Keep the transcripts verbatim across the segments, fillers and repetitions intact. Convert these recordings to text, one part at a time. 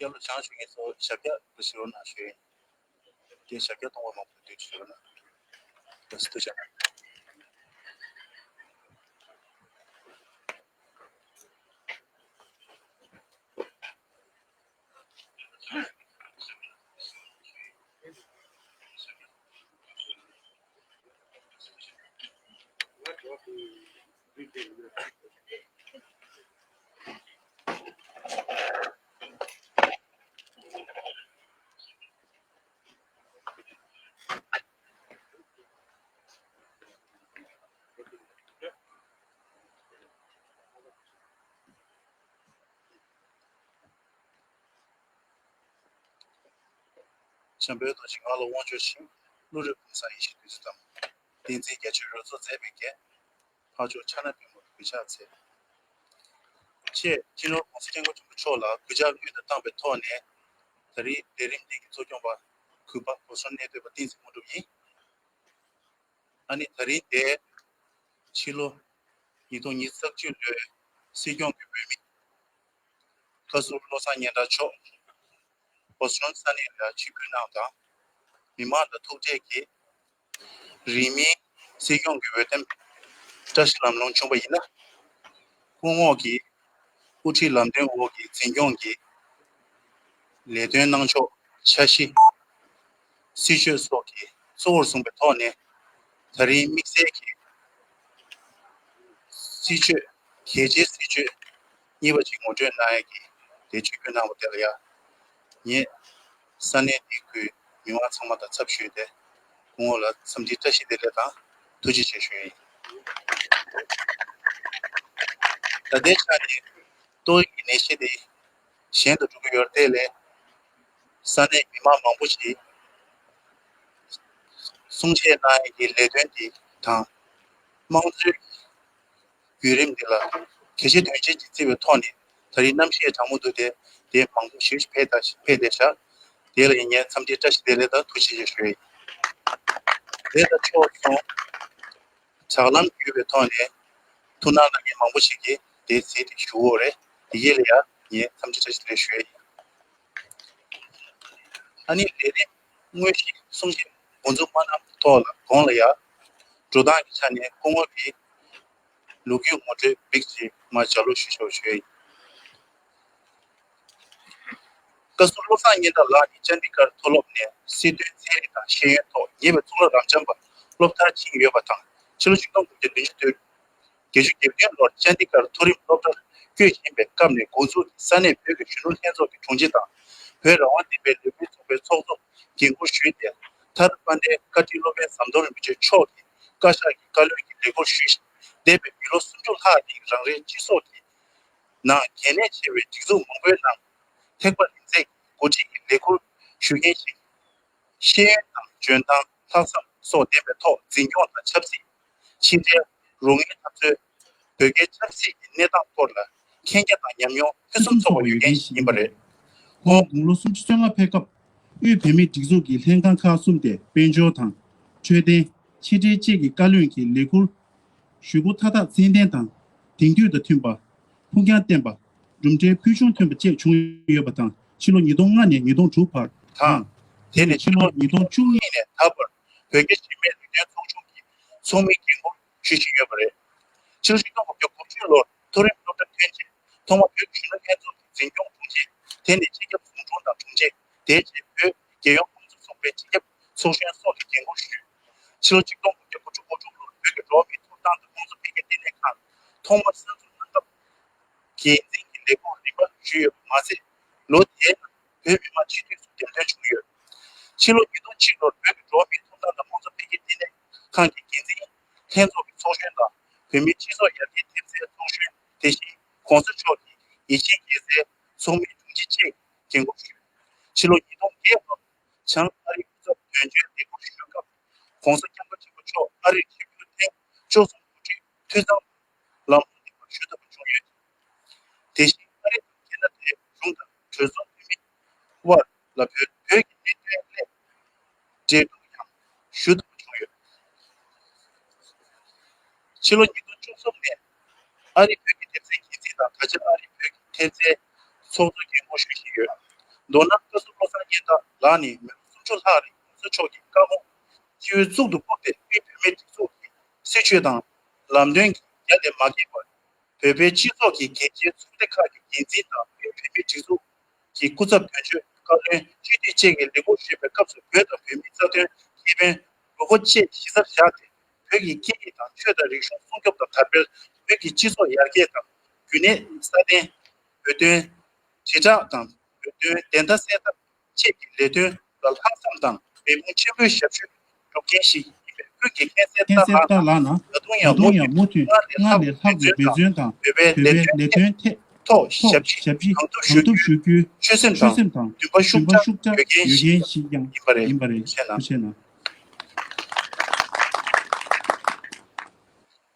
སྐྱབས་ལོ་བྱང་ཆུབ་མཁྱེན་ཚོ་ཞབས་བཀྱག་ཞུ་རོགས་གནང་ཞུ་ཡིན། དེ་ཞབས་བཀྱག་གཏོང་བ་མང་པོ་འདུག་ཞུ་རོགས་གནང་། ཐུགས་རྗེ་ཆེ། འཇམ་དཔལ་རྡོ་རྗེ་ངག་ལ་དབང་ཕྱུག་ཞིང་། བློ་གྲོས་ཀུན་བཟང་ཡེ་ཤེས་བདུད་རྩི་དང་། བསྟན་འཛིན་རྒྱ་ཆེན་རོལ་མཚོ་མཛད་པའི་རྒྱན། འཕགས་མཆོག་ཕྱག་ན་པདྨོར་གུས་ཕྱག་འཚལ། ཅེས་སྤྱི་ནོར་༸གོང་ས་༸སྐྱབས་མགོན་ཆེན་པོ་མཆོག་ལ་གུས་ཕྱག་སྔོན་དུ་བཏང་བའི་ཐོག་ནས། ད་རེས་ལས་རིམ་འདི་གི་གཙོ་སྐྱོང་པ་གུས་པ་གོ་སོང་གནས་སྡོད་པ་བསྟན་འཛིན་དངོས་གྲུབ་ཡིན། ཨ་ནི་ད་རེས་དེ་ཕྱི་ལོ་ཉིས་སྟོང་ཉི་ཤུ་རྩ་གཅིག་ལོའི་སྲིད་སྐྱོང་གི་འོས་མི་བཀའ་ཟུར་བློ་བཟང་སྙན་གྲགས་མཆོག་བོ་སི་ཊོན་ས་གནས་ལ་ཆིབས་བསྒྱུར་གནང་དང་། མི་མང་ལ་ཐུག་འཕྲད་ཀྱིས་རིང་མིན་སྲིད་སྐྱོང་གི་འོས་འདེམས་བཀྲ་ཤིས་ལམ་ལྷོང་བྱུང་བ་ཡིན་ན། སྐུ་ངོ་གིས་དབུ་ཁྲིད་ལམ་སྟོན་འོག་གི་འཛིན་སྐྱོང་གི་ལས་དོན་གནང་ཕྱོགས་འཆར་གཞི། སྲིད་བྱུས་སོགས་ཀྱི་གཙོ་བོར་བཟུང་བའི་ཐོག་ནས། ད་རིང་དམིགས་བསལ་གྱི་སྲིད་བྱུས། གལ་ཆེའི་སྲིད་བྱུས་གཉིས་པ་ཅིག་ངོ་སྤྲོད་གནང་ཡས་ཀྱི་དེ་ཆིབས་བསྒྱུར་གནང་བ་དེ་ལ་ཡང་། ངས་ས་གནས་འདི་ཁུལ་མི་མང་ཚང་མ་དང་ཚབ་ཞུས་ཏེ། སྐུ་ངོ་ལ་འཚམས་འདྲིའི་བཀྲ་ཤིས་བདེ་ལེགས་དང་ཐུགས་རྗེ་ཆེ་ཞུ་ཡིན། ད་ལྟའི་ཆ་ནས་ཏོག་དབྱིབས་ཀྱི་ནད་གཞི་དེ་ཞན་དུ་འགྲོ་གི་ཡོད་རེད་དེ་ལས། ས་གནས་མི་མང་མང་པོ་ཞིག་གསུང་བཤད་གནང་ཡས་ཀྱི་ལས་དོན་དེ་དང་། དམངས་གཙོའི་བརྒྱུད་རིམ་འདི་ལ་གལ་ཆེ་དོན་ཆེན་ཅིག་བརྩི་བའི་ཐོག་ནས། ད་རེས་གནམ་གཤིས་གྲང་མོ་འདུག་སྟེ། དེ་མང་པོ་ཞིག་ཕེབས་ད་ཕེབས་བསྡད་ཤག་དེ་ལ་ཡིན་ངས་འཚམས་འདྲིའི་བཀྲ་ཤིས་བདེ་ལེགས་དང་ཐུགས་རྗེ་ཆེ་ཞུ་ཡི་ཡིན། དེ་དང་ཕྱོགས་མཚུངས། དྲ་ལམ་བརྒྱུད་པའི་ཐོག་ནས་ཐུགས་སྣང་གནང་མཁན་མང་པོ་ཞིག་གིས་དེའི་གཟིགས་ཏེ་བཞུགས་ཡོད་རེད། དེ་གས་ལ་ཡང་ངས་འཚམས་འདྲི་བཀྲ་ཤིས་བདེ་ལེགས་ཞུ་ཡི་ཡིན། ཨ་ནི་ལས་རིམ་དངོས་གཞི་གསུང་བཤད་འགོ་འཛུགས་མ་གནང་ཐོག་ལ་གོང་ལ་ཡང་། འགྲོ་སྟངས་ཀྱི་ཆ་ནས་སྐུ་ངོ་གིས་ལོ་རྒྱུས་ངོ་སྤྲོད་བིག་ཅིག་མར་ལྗགས་ཀློག་ཞུ་ཆོག་ཞུ་ཡ་ཡིན། བཀའ་ཟུར་བློ་བཟང་སྙན་གྲགས་ལགས་ནི་ཅན་དི་གྷར་མཐོ་སློབ་ནས་སྲིད་དོན་ཚན་རིག་དང་ཤེས་ཡོན་ཐོག་ཉེ་བའི་གཙུག་ལག་རབ་འབྱམས་པ་སློབ་མཐར་ཕྱིན་ཡོད་པ་དང་། ཕྱི་ལོ་ཆིག་སྟོང་དགུ་བརྒྱ་བདུན་ཅུ་དོན། བརྒྱད་ཅུ་གྱ་བདུན་ལོར་ཅན་དི་གྷར་མཐོ་རིམ་སློབ་གྲྭར་བསྐྱོད་བཞིན་པའི་སྐབས་ནས་འགོ་འཛུགས་ཀྱིས་ས་གནས་བོད་ཀྱི་གཞོན་ནུ་ལྷན་ཚོགས་ཀྱི་དྲུང་ཆེ་དང་། བོད་རང་དབང་བསྟན་པའི་ལས་འགུལ་ཚོགས་པའི་ཚོགས་གཙོ་འགན་འཁུར་ཞུས་ཏེ། མཐར་དཔལ་ལྡན་བཀའ་ཁྲི་སློབ་དཔོན་ཟམ་གདོང་རིན་པོ་ཆེ་མཆོག་གི་བཀའ་ཤག་གི་བཀའ་བློན་གྱི་ལས་ཁུར་ཞུས་ཤིང་། འདས་པའི་མི་ལོ་སུམ་ཅུ་ལྷག་གི་རང་རེའི་སྤྱི་ཚོགས་ཀྱི་ནང་གལ་གནད་ཆེ་བའི་སྒྲིག་འཛུགས་མང་པོའི་ནང་ཐེག་པ་རིམ་འཛེགས་ཀྱི་འགོ་ཁྲིད་ཀྱི་ལས་ཁུར་ཞུ་མཁན་ཞིག་ཤེས་ཡོན་དང་འཇོན་ཐང་ལྷག་བསམ་སོགས་ལྡན་པའི་ཐོག་འཛིན་སྐྱོང་དང་ཆབ་སྲིད། ཕྱི་འབྲེལ། རོགས་དངུལ་འཐབ་རྩོད། བོད་རྒྱའི་ཆབ་སྲིད་ཀྱི་གནས་སྟངས་སྐོར་ལ་མཁྱེན་རྒྱ་དང་ཉམས་མྱོང་ཕུན་སུམ་ཚོགས་པ་ཡོད་མཁན་ཞིག་ཡིན་པ་རེད། ཁོང་དགུང་ལོ་སུམ་ཅུ་སོ་ལྔ་ཕེབས་སྐབས། དབུས་བོད་མིའི་སྒྲིག་འཛུགས་ཀྱི་ལྷན་ཁང་ཁག་གསུམ་སྟེ་དཔལ་འབྱོར་དང་། འཕྲོད་བསྟེན། ཕྱི་འབྲེལ་བཅས་ཀྱི་བཀའ་བློན་གྱི་ལས་ཁུར་ཞུ་སྒོ་མཐའ་དག་ཙན་དན་དང་། དེང་དུས་དང་མཐུན་པ། ཕུགས་རྒྱང་བརྟན་པ། གྲུབ་འབྲས་ཕུལ་བྱུང་ཐོན་པ་བཅས་བྱུང་ཡོད་པ་དང་། ཕྱི་ལོ་ཉིས་སྟོང་ལྔ་ནས་ཉིས་སྟོང་དྲུག་བར་དང་། དེ་ནས་ཕྱི་ལོ་ཉིས་སྟོང་བཅུ་གཉིས་ནས་ད་བར་བོད་རྒྱ་འབྲེལ་མོལ་ལས་དོན་ཚོགས་ཆུང་གི་ཚོགས་མིའི་འགན་འཁུར་ཞུ་བཞིན་ཡོད་པ་རེད། ཕྱི་ལོ་ཆིག་སྟོང་དགུ་བརྒྱ་དགུ་བཅུ་ལོར་མཐོ་རིམ་སློབ་གྲྭ་ཐོན་རྗེས་ཐོག་མར་བོད་ཀྱི་གཞོན་ནུ་ལྷན་ཚོགས་ཀྱི་འཛིན་སྐྱོང་དྲུང་ཆེ། དེ་ནས་སྤྱི་ཁྱབ་ཟུང་དྲུང་དང་དྲུང་ཆེ། དེའི་རྗེས་བོད་རྒྱལ་ཡོངས་ཁོངས་གཏོགས་ཚོགས་པའི་སྤྱི་ཁྱབ་ཚོགས་གཞོན་སོགས་ཀྱི་འགན་འཁུར་ཞུས། ཕྱི་ལོ་ཆིག་སྟོང་དགུ་བརྒྱ་དགུ་བཅུ་གོ་དྲུག་ལོར་བོད་ཀྱི་འགྲོ་བ་མིའི་ཐོབ་ཐང་དང་ཁོང་ཚོ་འཕེལ་རྒྱས་ལྟེ་གནས་ཁང་ཐོག་མར་གསར་འཛུགས་གནང་སྐབས། འགན་འཛིན་གྱི་ལས་ཁུངས་རིམ་པ་ཞུས་ཡོད་པ་མ་ཟད། ལོ་དེའི་ནང་བོད་མི་མང་སྤྱི་འཐུས་སུ་འདེམས་ཐོན་བྱུང་ཡོད། ཕྱི་ལོ་ཉིས་སྟོང་གཅིག་ལོར་བོད་ཀྱི་འགྲོ་བ་མིའི་ཐོབ་ཐང་དང་ཁོང་ཚོ་འཕེལ་རྒྱས་ལྟེ་གནས་ཁང་གི་འགན་འཛིན། ལྷན་ཚོགས་ཀྱི་ཚོགས་གཞོན་དང་། བོད་མིའི་སྤྱི་ཚོགས་ཡར་རྒྱས་འཐབ་རྩོད་ཚོགས་གཞོན། དེ་བཞིན་གོང་ས་མཆོག་གི་ཡིད་ཆེས་རྒྱལ་སའི་ཚོགས་མིའི་དྲུང་ཆེ་བཅས་འགན་འཁུར་ཞུས། ཕྱི་ལོ་ཉིས་སྟོང་བརྒྱད་ལོར་བྱང་ཨ་རིའི་སྐུ་ཚབ་དོན་གཅོད་ལས་ཁུར་ཞུ་སྐབས། ༸གོང་ས་༸སྐྱབས་མགོན་ཆེན་པོ་མཆོག་ཨ་རིར་ཆིབས་བསྒྱུར་ཐེངས་བཅུ་གསུམ་གོ་སྒྲིག་འཐུས་ཚང་དུ་ལམ་ལྷོང་ལྡན་པ་ཞུ་ཐུབ་པ་བྱུང་ཡོད། དེ་བཞིན་ཨ་རི་དང་ཁེ་ན་ཌའི་གཞུང་དང་གྲོས་ཚོགས་འཐུས་མི་དབར་ལ་བོད་བོད་ཀྱི་གནད་དོན་སླད་འབྲེལ་གཏུག་ཡང་ཞུ་ཐུབ་པ་བྱུང་ཡོད། ཕྱི་ལོ་ཉིས་སྟོང་བཅུ་གསུམ་ནས་ཨ་རི་བོད་ཀྱི་ཐེབས་རྩའི་འགན་འཛིན་དང་། ད་ཆ་ཨ་རི་བོད་ཀྱི་ཐེབས་རྩའི་ཚོགས་གཙོའི་འགན་འཁུར་ཞུ་བཞིན་ཡོད། མདོར་ན་བཀའ་ཟུར་བློ་བཟང་སྙན་གྲགས་ལགས་ནས་མི་ལོ་སུམ་ཅུ་ལྷག་རིང་གོང་ས་མཆོག་གི་བཀའ་དགོངས་སྤྱི་བོའི་གཙུག་ཏུ་བཀུར་ཏེ། དབུས་བོད་མིའི་སྒྲིག་འཛུགས་ཀྱི་སྲིད་བྱུས་དང་ལམ་སྟོན་གྱི་རྒྱ་དེ་མ་བསྐྱེད་པར། བོད་པའི་སྤྱི་ཚོགས་ཀྱི་གལ་ཆེའི་ཚོགས་སྡེ་ཁག་གི་འགན་འཛིན་དང་། དབུས་བོད་མིའི་སྒྲིག་འཛུགས་ཀྱི་སྐུ་ཚབ་དོན་གཅོད། བཀའ་བློན། སྤྱི་འཐུས་བཅས་ཀྱིས་ལས་ཁུར་ཞུས་པའི་སྐབས་སུ། བོད་དང་བོད་མིའི་རྩ་དོན་ཁེ་ཕན་དགོས་མཁོ་བཅས་གཞི་རྩར་བཞག་སྟེ། བོད་ཀྱི་སྐད་ཡིག་དང་ཆོས་དང་རིག་གཞུང་སྲུང་སྐྱོབ་དང་། དར་སྤེལ། བོད་ཀྱི་སྤྱི་ཚོགས་ཡར་རྒྱས་དང་། རྒྱུན་གནས་སྲ་བརྟན། བོད་དོན་དྲིལ་བསྒྲགས་དང་། བོད་དོན་བདེན་མཐའ་གསལ་ཐབས་བཅས་ཀྱི་ལས་དོན་ལ་ལྷག་བསམ་དང་འབད་འབུངས་ཆེན་པོས་ཞབས་ཞུ་སྒྲུབ་མཁན་ཞིག་ཡིན་པས། ཁོང་གི་མཁྱེན་གསལ་མཁྱེན་གསལ་རྟ་ལགས་ལགས་ན། ད་དུང་ཡང་མུ་མཐུད་སྔར་ལས་ལྷག་པའི་འབད་བརྩོན་དང་། བོད་པའི་ལས་དོན་ཐོག་ཞབས་ཕྱི་གང་ཐུབ་ཞུ་རྒྱུའི་ཆོད་སེམས་དང་འདུན་པ་ཤུགས་དྲག་ཡོད་མཁན་ཞིག་ཡང་ཡིན་པ་རེད། ཐུགས་རྗེ་གནང་།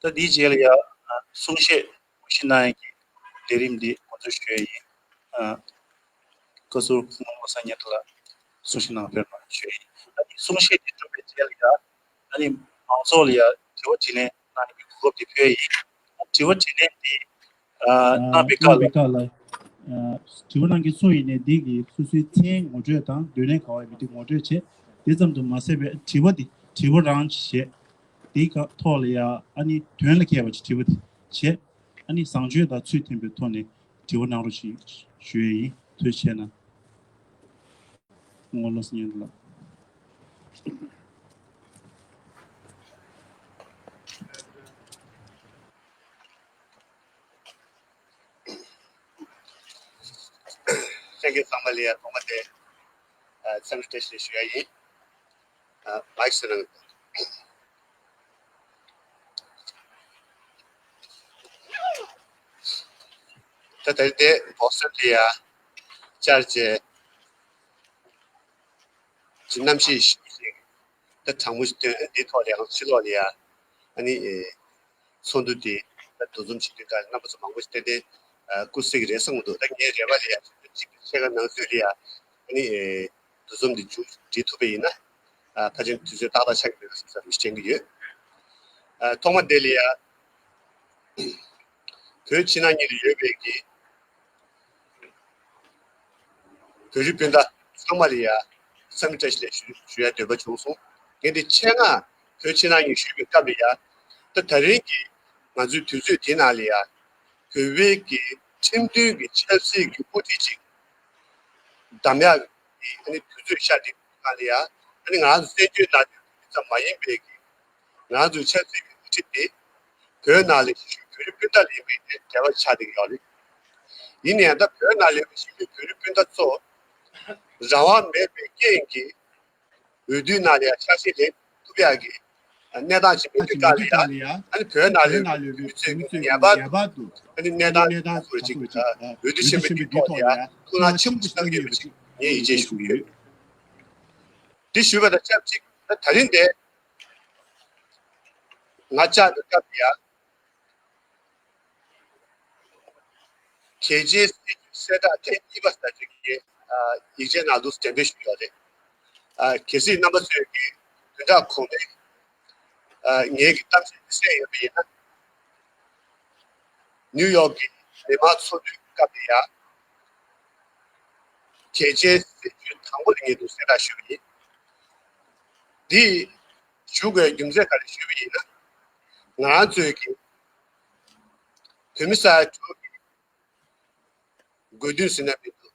ད་འདིའི་རྗེས་ལ་ཡང་གསུང་བཤད་ཞུ་གནང་ཡག་གི་ལས་རིམ་འདི་འགོ་འཛུགས་ཞུ་ཡས་ཡིན། བཀའ་ཟུར་སྐུ་ངོ་བློ་བཟང་སྙན་གྲགས་ལགས་གསུང་བཤད་གནང་ཕེབས་གནང་ཞུ་ཡས་ཡིན། ཨ་ནི་གསུང་བཤད་འདི་གྲུབ་པའི་རྗེས་ལ་ཡང་ཨ་ནི་མང་ཚོགས་ལ་ཡང་དྲི་བ་དྲིས་ལན་གནང་ཡག་གི་གོ་སྐབས་འདི་ཕུལ་ཡས་ཡིན། དྲི་བ་དྲིས་ལན་འདི་གནང་བའི་སྐབས་ལ། དྲི་བ་གནང་མཁན་སུ་ཡིན་ནའི་འདི་གི་སོ་སོའི་མཚན་ངོ་སྤྲོད་དང་སྡོད་གནས་ག་བ་ཡིན་མིན་འདི་ངོ་སྤྲོད་བྱས། དེ་ཙམ་དུ་མ་ཟད་པའི་དྲི་བ་འདི་དྲི་བ་རང་བྱས། དེའི་ཐོག་ལ་ཡང་ཨ་ནི་དོན་ལ་འཁེལ་བ་ཅིག་དྲི་བ་འདི་བྱས། ཨ་ནི་བཟང་སྤྱོད་དང་ཚུལ་མཐུན་པའི་ཐོག་ནས་དྲི་བ་གནང་རོགས་ཞེས་ཞུ་ཡས་ཡིན། ཐུགས་རྗེ་གནང་། སྐུ་ངོ་བློ་བཟང་སྙན་གྲགས་ལགས། ལྷན་རྒྱས་ཚང་མ་ལ་ཡང་ཐོག་མ་དེ་འཚམས་འདྲི་བཀྲ་ཤིས་བདེ་ལེགས་ཞུ་ཡ་ཡིན། མ་ཡིག་སུ་ནང་། ད་ད་རེས་དེ་བོག་སར་ལ་ཡ་བཅར་རྗེས་ཀྱི་གནམ་གཤིས་ཤིག་ད་གྲང་མོ་ཞིག་སྟོན། འདིའི་ཐོག་ལ་ཡང་ཕྱི་ལོགས་ལ་ཡ་ཨ་ནི་ཚོགས་འདུ་དེ་ད་འདུ་འཛོམས་བྱེད་དུས་ཀ་རྣམ་པ་ཚོ་མང་པོ་ཞིག་ཏན་ཏན་སྐུ་གཟིགས་རེད་བསམ་གྱི་འདུག་ད་ངའི་རེ་བ་ལ་ཡ་ཕྱི་ལོགས་གཅིག་ཕྱེད་ཀ་ནང་ཚུད་ལ་ཡ་ཨ་ནི། འདུ་འཛོམས་འདི་མཇུག་སྒྲིལ་ཐུབ་པ་ཡིན་ན། ཕལ་ཆེར་དུས་ཚོད་ཏག་ཏག་ཆགས་ཀྱི་རེད་བསམ་ས་རེ་དྲན་གྱི་ཡོད། ཐོག་མ་དེ་ལ་ཡ། བོད་ཕྱི་ནང་གཉིས་ལ་ཡོད་པའི་གི་བོད་རིགས་སྤུན་ཟླ་ཚང་མ་ལ་ཡ་འཚམས་འདྲི་བཀྲ་ཤིས་བདེ་ལེགས་ཞུ་ཞུ་ཡ་འདོད་པ་བྱུང་སོང་། ངས་འདི་ཆེད་མངགས་བོད་ཕྱི་ནང་གཉིས་ཞུས་པའི་སྐབས་ལ་ཡ། ད་ད་རིང་གི་ང་ཚོའི་དུས་ཚོད་དེ་ནང་ལ་ཡ། བོད་པའི་གི་ཁྲིམས་མཐུན་གྱི་ཆབ་སྲིད་ཀྱི་དབུ་ཁྲིད་ཅིག་བདམས་ཡག་གི་ཨ་ནི་དུས་ཚོད་ཤར་དེ་གང་ལ་ཡ། ཨ་ནི་ང་རང་ཚོ་བཙན་བྱོལ་ནང་དུ་ཙམ་མ་ཡིན་པའི་གི་ང་རང་ཚོའི་ཆབ་སྲིད་ཀྱི་འགོ་ཁྲིད་དེ་བོད་ནང་ལ་ཞིག་བོད་རིགས་སྤུན་ཟླ་ལ་ཡིན་པའི་དེ་འབྲེལ་བ་ཆགས་བསྡད་ཀྱི་ཡོད་རེད། ཡིན་ནའང་ད་བོད་ནང་ལ་ཡོད་པའི་ཞིག་བོད་རིགས་སྤུན་ཟླ་ཚོ་རང་དབང་མེད་པའི་རྐྱེན་གྱིས། འོས་བསྡུའི་ནང་ལ་ཡང་ཆ་ཤས་ལེན་ཐུབ་ཡག་གི་གནས་སྟངས་ཅིག་མེད་དུས་སྐབས་ལ་ཡང་ཨ་ནི་བོད་ནང་ལ་ཡོད་པའི་དུས་ཚོད་ཀྱི་ངེས་པར་དུ་ཨ་ནི་གནས་སྟངས་ཁོར་ཅིག་འོས་བསྡུ་ཆེན་མོའི་དུས་ཐོག་ལ་ཡང་ཐུགས་སྣང་ཆེན་པོ་ཞིག་གནང་གི་ཡོད་པ་ཅིག་ངས་ཡིད་ཆེས་ཞུ་གི་ཡོད། འདི་ཞུས་པ་དང་ཆབས་ཅིག་ད་ད་རིང་འདི་ང་བཅར་བའི་སྐབས་ལ་ཡང་། གལ་ཆེའི་སྲིད་ཇུས་གསལ་བསྒྲགས་ཐེངས་གཉིས་པ་ཟེར་ཅིག་གི་ཡིག་ཆའི་ནང་དུ་འགྲེམས་སྤེལ་ཞུས་ཡོད་རེད། གལ་སྲིད་རྣམ་པ་ཚོས་ཀྱི་བདུན་ཕྲག་གོང་མའི་ངའི་གི་གཏམ་བཤད་འདི་གསན་ཡོད་པ་ཡིན་ན། ནིའུ་ཡོག་གི་མི་མང་ཚོགས་འདུའི་སྐབས་ལ་ཡང་གལ་ཆེའི་སྲིད་ཇུས་དང་པོ་དེ་ངས་འདུག་གསལ་བསྒྲགས་ཞུས་པ་ཡིན། འདི་ཞུ་དགོས་རྒྱུ་མཚན་ག་རེ་ཞུས་པ་ཡིན་ན། ང་རང་ཚོའི་གི་བོད་མི་ས་ཡ་དྲུག་གི་དགོས་འདུན་ཟེར་ན་མི་འདུག་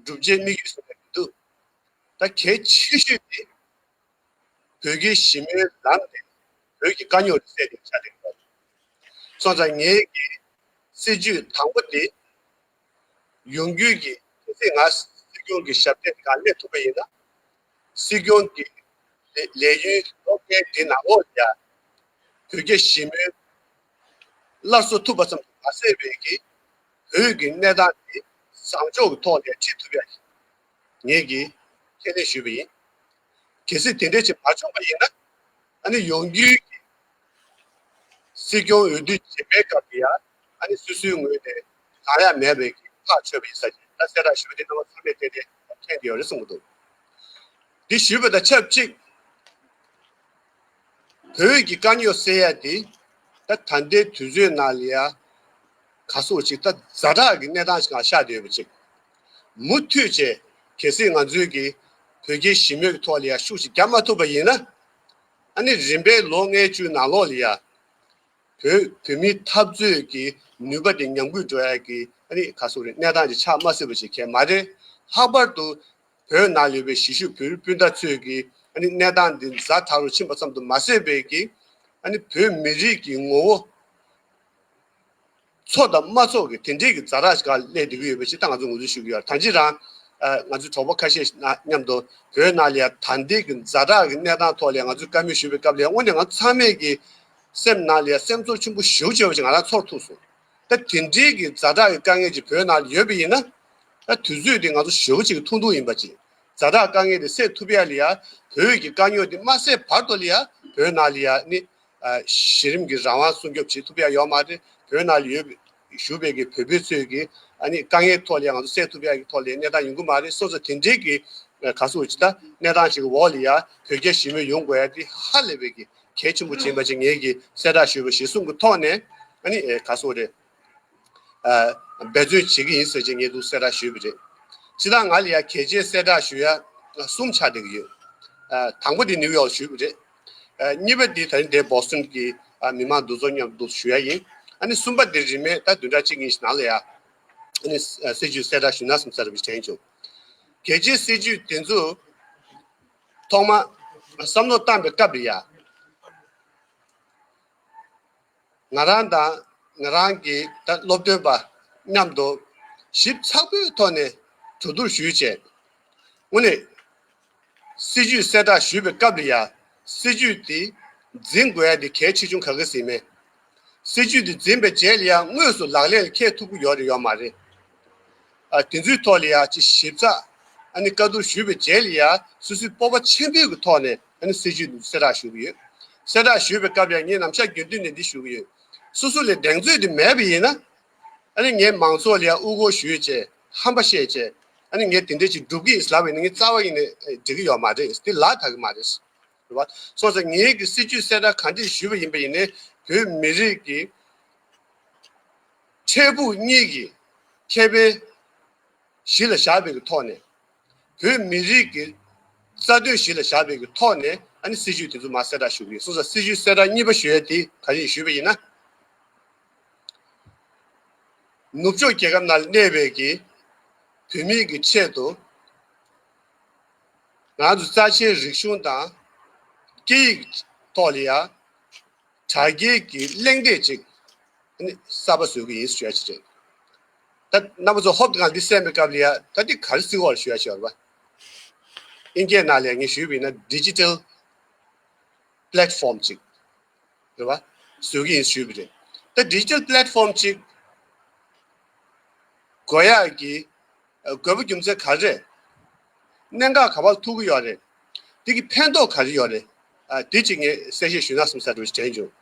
སྒྲུབ་བྱེད་དམིགས་ཡུལ་ཟེར་ན་མི་འདུག་ད་གལ་ཆེ་ཤོས་དེ་བོད་ཀྱི་ཞི་མོལ་ལམ་དེ་བོད་ཀྱི་དཀའ་རྙོག་དེ་སེལ་ཏེ་ཆ་དེ་རེད། སོང་ཙང་ངའི་གི་སྲིད་ཇུས་དང་པོ་དེ་ཡོང་རྒྱུའི་གི་གལ་སྲིད་ང་སྲིད་སྐྱོང་གི་ཞབས་སྟེགས་སྒང་སླེབས་ཐུབ་པ་ཡིན་ན། སྲིད་སྐྱོང་གི་ལས་ལས་ཡུན་ལོ་ལྔའི་འདི་ནང་ལོགས་ལ་ཡ་བོད་རྒྱ་ཞི་མོལ་སླར་གསོ་ཐུབ་པ་ཙམ་དུ་མ་ཟད་པའི་གི་བོད་ཀྱི་གནས་སྟངས་དེ་བཟང་ཕྱོགས་ཀྱི་ཐོག་ནས་ཁྲིད་ཐུབ་ཡ་ངེད་ཀྱིས་ཁས་ལེན་ཞུས་པ་ཡིན། གལ་སྲིད་དེ་འདྲ་ཅིག་མ་བྱུང་བ་ཡིན་ན་ཨ་ནི་ཡོང་རྒྱུའི་གི་སྲིད་སྐྱོང་འོས་བསྡུ་རྗེས་མའི་སྐབས་ལ་ཡ་ཨ་ནི་སོ་སོའི་ངོས་ནས་ལངས་ཡ་མེད་པའི་གི་ཐག་ཆོད་པ་ཡིན་ས་ཅིག་ད་གསལ་བསྒྲགས་ཞུས་པ་དེ་རྣམ་པ་ཚང་མས་ཏན་ཏན་མཁྱེན་གྱི་ཡོད་རེད་བསམ་གྱི་འདུག་འདི་ཞུས་པ་དང་ཆབས་ཅིག་བོད་ཀྱི་དཀའ་རྙོག་སེལ་ཡ་དེ་ད་ད་ལྟའི་དུས་ཚོད་ནང་ལ་ཡ་ག་སོགས་ཅིག་ད་ཛ་དྲག་གི་གནས་སྟངས་ཤིག་ལ་ཤར་བསྡད་ཡོད་པ་ཅིག་མུ་མཐུད་བྱས་གལ་སྲིད་ང་ཚོའི་གི་བོད་རྒྱའི་ཞི་མོལ་གྱི་ཐོག་ལ་ཡ་ཤུགས་ཤིག་རྒྱག་མ་ཐུབ་པ་ཡིན་ན། ཨ་ནི་རིམ་པས་ལོ་ལྔའི་བཅུའི་ནང་ལོགས་ལ་ཡ། བོད་བོད་མིའི་འཐབ་རྩོད་ཀྱི་ནུས་པ་དེ་ཉམས་རྒུད་འགྲོ་ཡ་གི་ཨ་ནི་ག་སོག་རེད། གནས་སྟངས་ཅིག་ཆགས་མ་སྲིད་པ་ཞིག་གལ་མ་རེད། ལྷག་པར་དུ་བོད་ནང་ལ་ཡོད་པའི་གཞིས་བཞུགས་བོད་རིགས་སྤུན་ཟླ་ཚོས་ཀྱི་ཨ་ནི་གནས་སྟངས་འདི་ཛ་དྲག་རུ་ཕྱིན་པ་ཙམ་དུ་མ་ཟད་པའི་གི་ཨ་ནི་བོད་མི་རིགས་ཀྱི་ངོ་བོ་ཚོགས་དང་མ་ཚོགས་ཀྱི་དེ་འདྲའི་གི་ཛ་དྲག་ཞིག་སླེབས་བསྡད་ཀྱི་ཡོད་པ་ཞིག་ད་ང་ཚོ་ངོས་འཛིན་ཞུ་གི་ཡོད། ད་ཅི་རང་ང་ཚོའི་གྲོགས་པོ་ཁ་ཤས་མཉམ་དུ་བོད་ནང་ལ་ཡ་ད་ལྟའི་གི་ཛ་དྲག་གི་གནས་སྟངས་ཐོག་ལ་ཡ་ང་ཚོས་བཀའ་མོལ་ཞུས་པའི་སྐབས་ལ་ཡ་དངོས་གནས་ང་ཚང་མས་ཀྱི་སེམས་ནང་ལ་ཡ་སེམས་ཚོར་ཆེན་པོ་ཞེ་པོ་ཅིག་ཡོད་པ་ཅིག་ང་རང་ཚོར་ཐུབ་སོང་། ད་དེ་འདྲའི་གི་ཛ་དྲག་གི་དཀའ་ངལ་ཅིག་བོད་ནང་ལ་ཡོད་པ་ཡིན་ན། ད་དུས་ཚོད་དེ་ང་ཚོ་ཞེ་པོ་ཅིག་གི་ཐུང་ཐུང་ཡིན་པ་ཅིག་ཛ་དྲག་དཀའ་ངལ་དེ་སེལ་ཐུབ་ཡ་ལ་ཡ་བོད་ཀྱི་དཀའ་རྙོག་དེ་མ་སེལ་བར་དུ་ལ་ཡ་བོད་ནང་ལ་ཡ་ནི། ཨ་གཞི་རིམ་གྱི་རང་དབང་སྲུང་སྐྱོབ་བྱེད་ཐུབ་ཡ་ཡོད་མ་རེད། བོད་ནང་ལ་ཡོད་པའི་བཞུགས་པའི་གི་བོད་པའི་ཚོས་ཀྱི་ཨ་ནི་དཀའ་ངལ་ཐོག་ལ་ཡ་ང་ཚོ་སེལ་ཐུབ་ཡ་གི་ཐོག་ལ་གནས་སྟངས་ཡོང་གི་མ་རེད། སོང་ཙང་དེ་འདྲའི་གི་ག་སོག་ཅིག་ད་གནས་སྟངས་ཤིག་གི་འོག་ལ་ཡ་བོད་རྒྱ་ཞི་མོལ་ཡོང་དགོས་ཡ་དེ་ཧ་ལས་པའི་གི་གལ་ཆེན་པོ་ཅིག་ཡིན་པ་ཅིག་ངས་གི་གསལ་བསྒྲགས་ཞུས་པ་གཞིར་བཟུང་གི་ཐོག་ནས་ཨ་ནི་ག་སོག་རེད། འབད་བརྩོན་བྱེད་ཀྱི་ཡིན་ཟེར་བྱས་ངས་འདུག་གསལ་བསྒྲགས་ཞུས་པ་རེད། སྤྱིར་བཏང་ང་ལ་ཡ་གལ་ཆེའི་གསལ་བསྒྲགས་ཞུ་ཡ་གསུམ་ཆགས་བསྡད་ཀྱི་ཡོད། དང་པོ་དེ་ནིའུ་ཡོག་ཞུས་པ་རེད། གཉིས་པ་དེ་ད་རིང་འདིར་བོ་སི་ཊོན་གྱི་མི་མང་འདུ་ཚོགས་མཉམ་དུ་ཞུ་ཡ་ཡིན། ཨ་ནི་གསུམ་པ་དེ་རིན་མེད་ད་བདུན་ཕྲག་གཅིག་གཉིས་ཤིག་ནང་ལ་ཡ་ཨ་ནི་སྲིད་བྱུས་གསལ་བསྒྲགས་ཞུ་ན་བསམ་ས་རེད་པ་དྲན་བྱུང་། གལ་ཆེའི་སྲིད་བྱུས་དེ་ཚོ་ཐོག་མ་བསམ་བློ་བཏང་པའི་སྐབས་ལ་ཡ། ང་རང་དང་ང་རང་གི་ད་སློབ་སྟོན་པ་མཉམ་དུ་ཞིབ་ཚགས་པོའི་ཐོག་ནས་གྲོས་བསྡུར་ཞུས་བྱས། དངོས་གནས་སྲིད་བྱུས་གསལ་བསྒྲགས་ཞུས་པའི་སྐབས་ལ་ཡ་སྲིད་བྱུས་དེ་འཛིན་དགོས་ཡ་དེ་གལ་ཆེ་ཆུང་ག་གེ་ཟིག་མེད། སྲིད་བྱུས་དེ་འཛིན་པའི་རྗེས་ལ་ཡ་དངོས་སུ་ལག་ལེན་ལ་འཁེལ་ཐུབ་ཀྱི་ཡོད་རེད་ཡོད་མ་རེད། ཨ་དེ་ཚོའི་ཐོག་ལ་ཡ་ཅིག་ཞིབ་ཚགས་ཨ་ནི་བཀའ་བསྡུར་ཞུས་པའི་རྗེས་ལ་ཡ་སོ་སོའི་སྤོབས་པ་ཆེན་པོའི་གི་ཐོག་ནས་ཨ་ནི་སྲིད་བྱུས་འདི་གསལ་བསྒྲགས་ཞུ་གི་ཡོད། གསལ་བསྒྲགས་ཞུས་པའི་སྐབས་ལ་ཡ་ངས་ནམ་ཞག་རྒྱུན་མཐུད་ནས་འདི་ཞུ་གི་ཡོད། སོ་སོ་ལ་གདེང་ཚོད་དེ་མེད་པ་ཡིན་ན་ཨ་ནི་ངས་མང་ཚོགས་ལ་ཡ་དབུ་སྐོར་ཞུས་བྱས་ཧམ་པ་བཤད་བྱས་ཨ་ནི་ངས་དེ་འདྲ་ཅིག་སྒྲུབ་ཀྱི་ཡིན་ལབ་པ་ཡིན་ན་ངས་རྩ་བ་ཡིན་ནས་འགྲིག་གི་ཡོད་མ་རེད། དེ་ལག་ཐག་གི་མ་རེད། རེད་བ། སོང་ཙང་ངེད་ཀྱི་སྲིད་བྱུས་གསལ་བསྒྲགས་ག་འདྲས་ཞུས་པ་ཡིན་པ་ཡིན་ནའི་བོད་མི་རིགས་ཀྱི་འཕྲལ་ཕུགས་གཉིས་ཀྱི་ཁེ་ཕན་གཞི་ལ་བཞག་པའི་གི་ཐོག་ནས་བོད་མི་རིགས་ཀྱི་རྩ་དོན་གཞི་ལ་བཞག་པའི་གི་ཐོག་ནས་ཨ་ནི་སྲིད་བྱུས་དེ་ཚོ་མར་གསལ་བསྒྲགས་ཞུ་གི་ཡོད། སོང་ཙང་སྲིད་བྱུས་གསལ་བསྒྲགས་གཉིས་པ་ཞུ་ཡ་དེ་ག་རེ་ཡིན་ཞུས་པ་ཡིན་ན། ནུབ་ཕྱོགས་རྒྱལ་ཁབ་ནང་ལ་གནས་པའི་གི་བོད་མིའི་གི་ཆེད་དུ་ང་ཚོ་རྩ་ཆེའི་རིག་གཞུང་དང་སྐད་ཡིག་ཐོག་ལ་ཡ་དྲ་རྒྱའི་གི་གླེང་སྟེགས་ཅིག་ཨ་ནི་གསར་པ་བཟོ་གི་ཡིན་ཞུ་ཡ་ཅིག་རེད། ད་རྣམ་པ་ཚོ་ཧོབ་ཏེ་གང་འདི་གསན་པའི་སྐབས་ལ་ཡ་ད་འདི་ག་རེ་ཟེར་བ་ཞུ་ཡ་ཅིག་ཡོད་རེད་པ། ཨིན་སྐད་ནང་ལ་ཡ་ངས་ཞུས་པ་ཡིན་ན་ཌི་ཇི་ཊལ་པི་ལེཊ་ཕོམ་ཅིག་རེད་བ། བཟོ་གི་ཡིན་ཞུས་པ་རེད། ད་ཌི་ཇི་ཊལ་པི་ལེཊ་ཕོམ་ཅིག་དགོས་ཡག་གི་དགོས་པ་རྒྱུ་མཚན་ག་རེ་རེད། གནད་འགག་ག་པར་ཐུག་གི་ཡོད་རེད། དེ་གི་ཕན་ཐོགས་ག་རེ་ཡོད་རེད། ཨ་དེ་ཅིག་ངས་གསལ་བཤད་ཞུས་ན་བསམ་ས་རེད་དྲན་བྱུང་།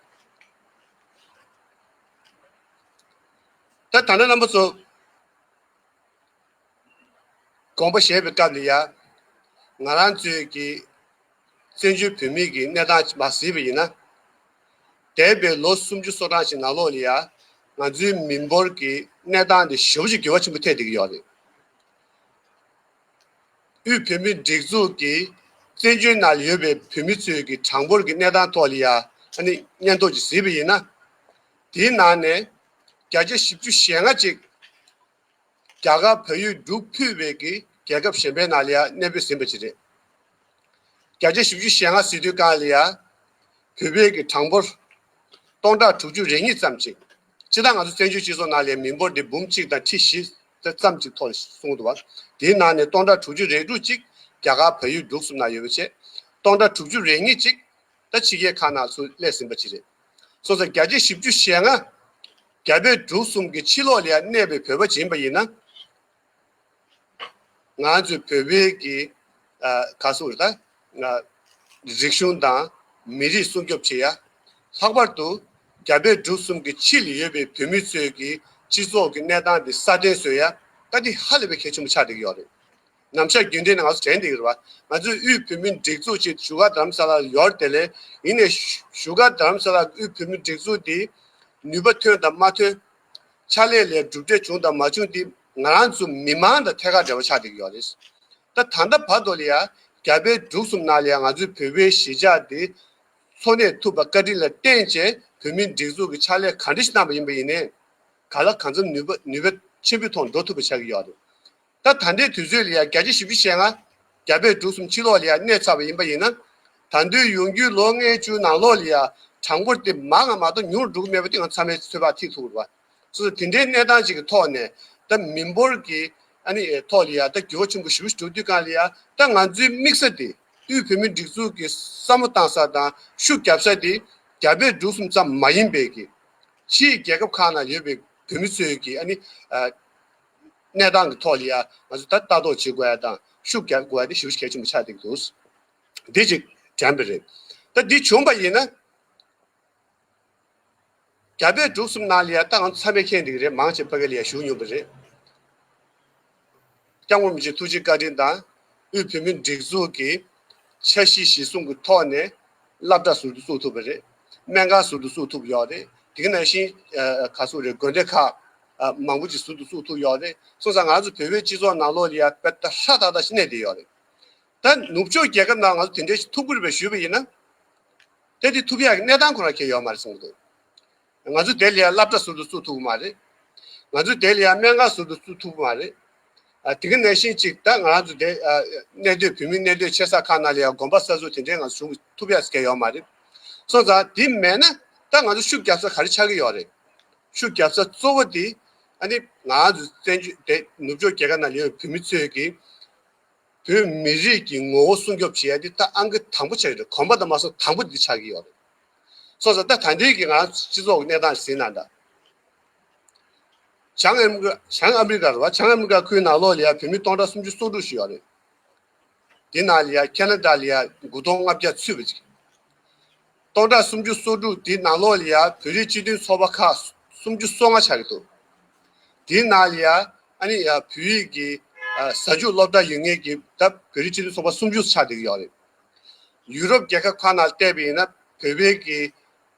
ད་ད་ལྟ་རྣམ་པ་ཚོ་དགོངས་པ་བཞེས་པའི་སྐབས་ལ་ཡ། ང་རང་ཚོའི་གི་བཙན་བྱོལ་བོད་མིའི་གི་གནས་སྟངས་མར་གཟིགས་པ་ཡིན་ན། འདས་པའི་ལོ་སུམ་ཅུ་སོ་གྲངས་ཤིག་ནང་ལོགས་ལ་ཡ། ང་ཚོའི་མི་འབོར་གྱི་གནས་སྟངས་དེ་ཞེ་པོ་ཅིག་འགྱུར་བ་ཆེན་པོ་ཐེབས་བསྡད་ཀྱི་ཡོད་རེད། དབུས་བོད་མིའི་སྒྲིག་འཛུགས་ཀྱིས་བཙན་བྱོལ་ནང་ལ་ཡོད་པའི་བོད་མི་ཚོའི་གི་གྲངས་འབོར་གྱི་གནས་སྟངས་ཐོག་ལ་ཡ་ཨ་ནི་སྙན་ཐོ་ཅིག་གཟིགས་པ་ཡིན་ན། དེའི་ནང་ནས་བརྒྱ་ཆ་བཞི་བཅུ་ཞེ་ལྔ་ཅིག་རྒྱ་གར་བལ་ཡུལ་འབྲུག་ཕུད་པའི་གི་རྒྱལ་ཁབ་གཞན་པའི་ནང་ལ་ཡ་གནས་སྤོས་ཟིན་པ་ཅིག་རེད། བརྒྱ་ཆ་བཞི་བཅུ་ཞེ་ལྔ་ཟེར་དུས་གང་ལ་ཡ། བོད་པའི་གི་གྲངས་འབོར་སྟོང་ཕྲག་དྲུག་ཅུ་རེ་གཉིས་ཙམ་ཅིག་སྤྱིར་བཏང་ང་ཚོ་བཙན་བྱོལ་སྤྱི་ཚོགས་ནང་ལ་མི་འབོར་འདི་འབུམ་གཅིག་དང་ཁྲི་བཞི་ཙམ་ཅིག་ཐོག་གསུངས་འདུག་བ། དེའི་ནང་ནས་སྟོང་ཕྲག་དྲུག་ཅུ་རེ་དྲུག་ཅིག་རྒྱ་གར་བལ་ཡུལ་འབྲུག་གསུམ་ནང་ཡོད་པ་བྱས། སྟོང་ཕྲག་དྲུག་ཅུ་རེ་གཉིས་ཅིག་ད་ཕྱི་རྒྱལ་ཁག་ནང་ཚུར་སླེབས་ཟིན་པ་ཅིག་རེད། སོང་ཙང་བརྒྱ་ཆ་བཞི་བཅུ་ཞེ་ལྔ་རྒྱ་བལ་འབྲུག་གསུམ་གྱི་ཕྱི་ལོགས་ལ་ཡ་གནས་པའི་བོད་པ་ཅིག་ཡིན་པ་ཡིན་ན། ང་ཚོའི་བོད་པའི་གི་ཨ་ག་སོག་རེད་ད། ང་རིག་གཞུང་དང་མི་རིགས་སྲུང་སྐྱོབ་བྱེད་ཡ། ལྷག་པར་དུ་རྒྱ་བལ་འབྲུག་གསུམ་གྱི་ཕྱི་ལ་ཡོད་པའི་བོད་མི་ཚོའི་གི་སྤྱི་ཚོགས་ཀྱི་གནས་སྟངས་དེ་སྲ་བརྟན་བཟོ་ཡ་ད་འདི་ཧ་ལས་པའི་གལ་ཆེན་པོ་ཆགས་བསྡད་ཀྱི་ཡོད་རེད། ནམ་ཞག་རྒྱུན་ལྡན་ནས་ང་ཚོ་དྲན་བསྡད་ཀྱི་རེད་བ། ང་ཚོའི་དབུས་བོད་མིའི་སྒྲིག་འཛུགས་ཅིག་བཞུགས་སྒར་རྡ་རམ་ས་ལ་ལ་ཡོད་དེ་ལས་ཡིན་ནས་བཞུགས་སྒར་རྡ་རམ་ས་ལ་དབུས་བོད་མིའི་སྒྲིག་འཛུགས་དེ་ནུས་པ་ཐོན་དང་མ་ཐོན། ཕྱག་ལས་ལ་གྲུབ་འབྲས་བྱུང་དང་མ་བྱུང་དེ་ ང་རང་ཚོ་མི་མང་དང་ཐད་ཀར་འབྲེལ་བ་ཆགས་བསྡད་ཀྱི་ཡོད་རེད། ད་ད་ལྟ་བར་དུ་ལ་ཡ་རྒྱ་བལ་འབྲུག་གསུམ་ནང་ལ་ཡ་ང་ཚོའི་བོད་པའི་གཞིས་ཆགས་དེ་འཚོ་གནས་ཐུབ་པ་བཀའ་དྲིན་ལ་བརྟེན་བྱས་བོད་མིའི་སྒྲིག་འཛུགས་ཀྱི་ཕྱག་ལས་ག་འདྲ་ཞིག་གནང་པ་ཡིན་པ་ཡིན་ནའི་ག་ལ་གང་འཚམ་ནུས་པ་ནུས་པ་ཆེན་པོའི་ཐོག་འགྲོ་ཐུབ་པ་ཆགས་ཀྱི་ཡོད་རེད། ད་ད་ལྟའི་དུས་ཚོད་ལ་ཡ་བརྒྱ་ཆ་བཞི་བཅུ་ཞེ་ལྔ་རྒྱ་བལ་འབྲུག་གསུམ་ཕྱི་ལོགས་ལ་ཡ་གནས་ཚར་བ་ཡིན་པ་ཡིན་ན། ད་དུང་ཡོང་རྒྱུའི་ལོ་ལྔ་བཅུ་ནང་ལོགས་ལ་ཡ་གྲངས་འབོར་དེ་མང་ང་མ་གཏོགས་ཉུང་རུ་འགྲོ་གི་མེད་པ་དེ་ང་ཚང་མས་ཚོད་དཔག་ཐིག་ཐུབ་རེད་བ། སོ་སོ་དེ་འདྲའི་གནས་སྟངས་ཅིག་གི་ཐོག་ནས་ད་མི་འབོར་གྱི་ཨ་ནི་ཐོག་ལ་ཡ་ད་འགྱུར་བ་ཆེན་པོ་ཞེ་པོ་ཞིག་འགྲོ་དུས་གང་ལ་ཡ་ད་ང་ཚོའི་དམིགས་ས་དེ་དབུས་བོད་མིའི་སྒྲིག་འཛུགས་ཀྱི་བསམ་བློ་བཏང་ས་དང་ཤུགས་རྒྱབ་ས་དེ་རྒྱ་བལ་འབྲུག་གསུམ་ཙམ་མ་ཡིན་པའི་གི་ཕྱིའི་རྒྱལ་ཁབ་ཁག་ནང་ཡོད་པའི་བོད་མི་ཚོའི་གི་ཨ་ནི་ཨ། གནས་སྟངས་ཀྱི་ཐོག་ལ་ཡ་ང་ཚོ་ད་ལྟ་རྟོག་བྱེད་དགོས་ཡ་དང་ཤུགས་རྒྱག་དགོས་ཡ་དེ་ཞེ་པོ་ཞིག་གལ་ཆེན་པོ་ཆགས་བསྡད་ཀྱི་འདུག་འདི་གཅིག་དྲན་པ་རེད། ད་འདི་བྱུང་པ་ཡིན་ན་རྒྱ་བལ་འབྲུག་གསུམ་ནང་ལ་ཡ་ད་ང་ཚོ་ཚང་མས་མཁྱེན་བསྡད་ཀྱི་རེད། མང་ཆེ་ཕ་གི་ལ་ཡ་བཞུགས་མྱོང་པ་རེད། སྐྱབས་མགོན་རིན་པོ་ཆེའི་ཐུགས་རྗེ་བཀའ་དྲིན་དང་དབུས་བོད་མིའི་སྒྲིག་འཛུགས་ཀྱི་འཆར་གཞི་གཞིར་བཟུང་གི་ཐོག་ནས་སློབ་གྲྭ་ཟུར་དུ་བཙུགས་ཐུབ་པ་རེད། སྨན་ཁང་ཟུར་དུ་བཙུགས་ཐུབ་ཡོད་རེད། དེ་ག་ནང་བཞིན་ག་ཟེར་རེད། དགོན་སྡེ་ཁག་མང་པོ་ཅིག་ཟུར་དུ་བཙུགས་ཐུབ་ཡོད་རེད། སོང་ཙང་ང་ཚོ་བོད་པའི་སྤྱི་ཚོགས་ནང་ལོགས་ལ་ཡ་དཔེ་ད་ཧྲ་ཏག་ཏག་ཞིག་གནས་བསྡད་ཡོད་རེད། ད་ནུབ་ཕྱོགས་རྒྱལ་ཁབ་ནང་ང་ཚོ་དེ་འདྲའི་ཞིག་ཐུབ་ཀྱི་རེད་པས་ཞུས་པ་ཡིན་ན། དེ་དེ་ཐུབ་ཡག་གི་གནས་སྟངས་ཁོ་རང་གང་ཡང་ཡོད་མ་རེད་གསུངས་འདུག་ང་ཚོ་དེ་ལ་ཡ་སློབ་གྲྭ་ཟུར་དུ་བཙུགས་ཐུབ་ཀྱི་མ་རེད། ང་ཚོ་དེ་ལ་ཡ་སྨན་ཁང་ཟུར་དུ་བཙུགས་ཐུབ་ཀྱི་མ་རེད། ཨ། དེ་ག་ནང་བཞིན་ཅིག་ད་ང་རང་ཚོ་དེ་ཨ་གནས་སྡོད་བོད་མི་གནས་སྡོད་ཆེ་ས་ཁག་ནང་ལ་ཡ་དགོན་པ་གསར་འཛུགས་དེ་འདྲའི་ང་ཚོ་བྱུང་ཐུབ་ཡག་གང་ཡང་ཡོད་མ་རེད། སོང་ཙང་དེ་མེད་ན་ད་ང་ཚོ་ཤུགས་རྒྱབ་ས་ག་རེ་ཆགས་ཀྱི་ཡོད་རེད། ཤུགས་རྒྱབ་ས་གཙོ་བོ་དེ་ཨ་ནི་ང་ཚོ་བཙན་བྱོལ་དེ་ནུབ་ཕྱོགས་རྒྱལ་ཁབ་ནང་ལ་ཡོད་བོད་མི་ཚོས་ཀྱི་བོད་མི་རིགས་ཀྱི་ངོ་བོ་སྲུང་སྐྱོབ་བྱེད་ཡ་འདི་ད་ཨང་ཀི་དང་པོ་ཆགས་ཀྱི་རེད། གོམ་པ་དང་མ་སོང་དང་པོ་འདི་ཆགས་ཀྱི་ཡོད་རེད། སོང་ཙང་ད་ད་ལྟའི་གི་ང་སྤྱི་ཚོགས་ཀྱི་གནས་སྟངས་ཟིན་ན་འདྲ། བྱང་ཨ་མི་རི་ཀ་བྱང་ཨ་མི་རི་ཀ་རེད་བ། བྱང་ཨ་མི་རི་ཀ་ཁུལ་ནང་ལོགས་ལ་ཡ་བོད་མི་སྟོང་ཕྲག་སུམ་ཅུ་སོ་དྲུག་ཞིག་ཡོད་རེད། འདི་ནང་ལ་ཡ་ཁེ་ན་ཌ་ལ་ཡ་དགུ་སྟོང་ལྔ་བརྒྱ་ཚུད་པ་ཅིག་སྟོང་ཕྲག་སུམ་ཅུ་སོ་དྲུག་འདི་ནང་ལོགས་ལ་ཡ་བོད་རིགས་སྤྱི་མཐུན་ཚོགས་པ་ཁག་སུམ་ཅུ་སོ་ལྔ་ཆགས་ཀྱི་འདུག་འདིའི་ནང་ལ་ཡ་ཨ་ནི་ཡ་བོད་ཡིག་གི་ཨ་གཟའ་མཇུག་སློབ་གྲྭ་ཡོད་མཁན་གྱི་ད་བོད་རིགས་སྤྱི་མཐུན་ཚོགས་པ་སུམ་ཅུ་ཆགས་བསྡད་ཀྱི་ཡོད་རེད། ཡུ་རོབ་རྒྱལ་ཁབ་ཁག་ནང་བལྟས་པ་ཡིན་ན་བོད་པའི་གི་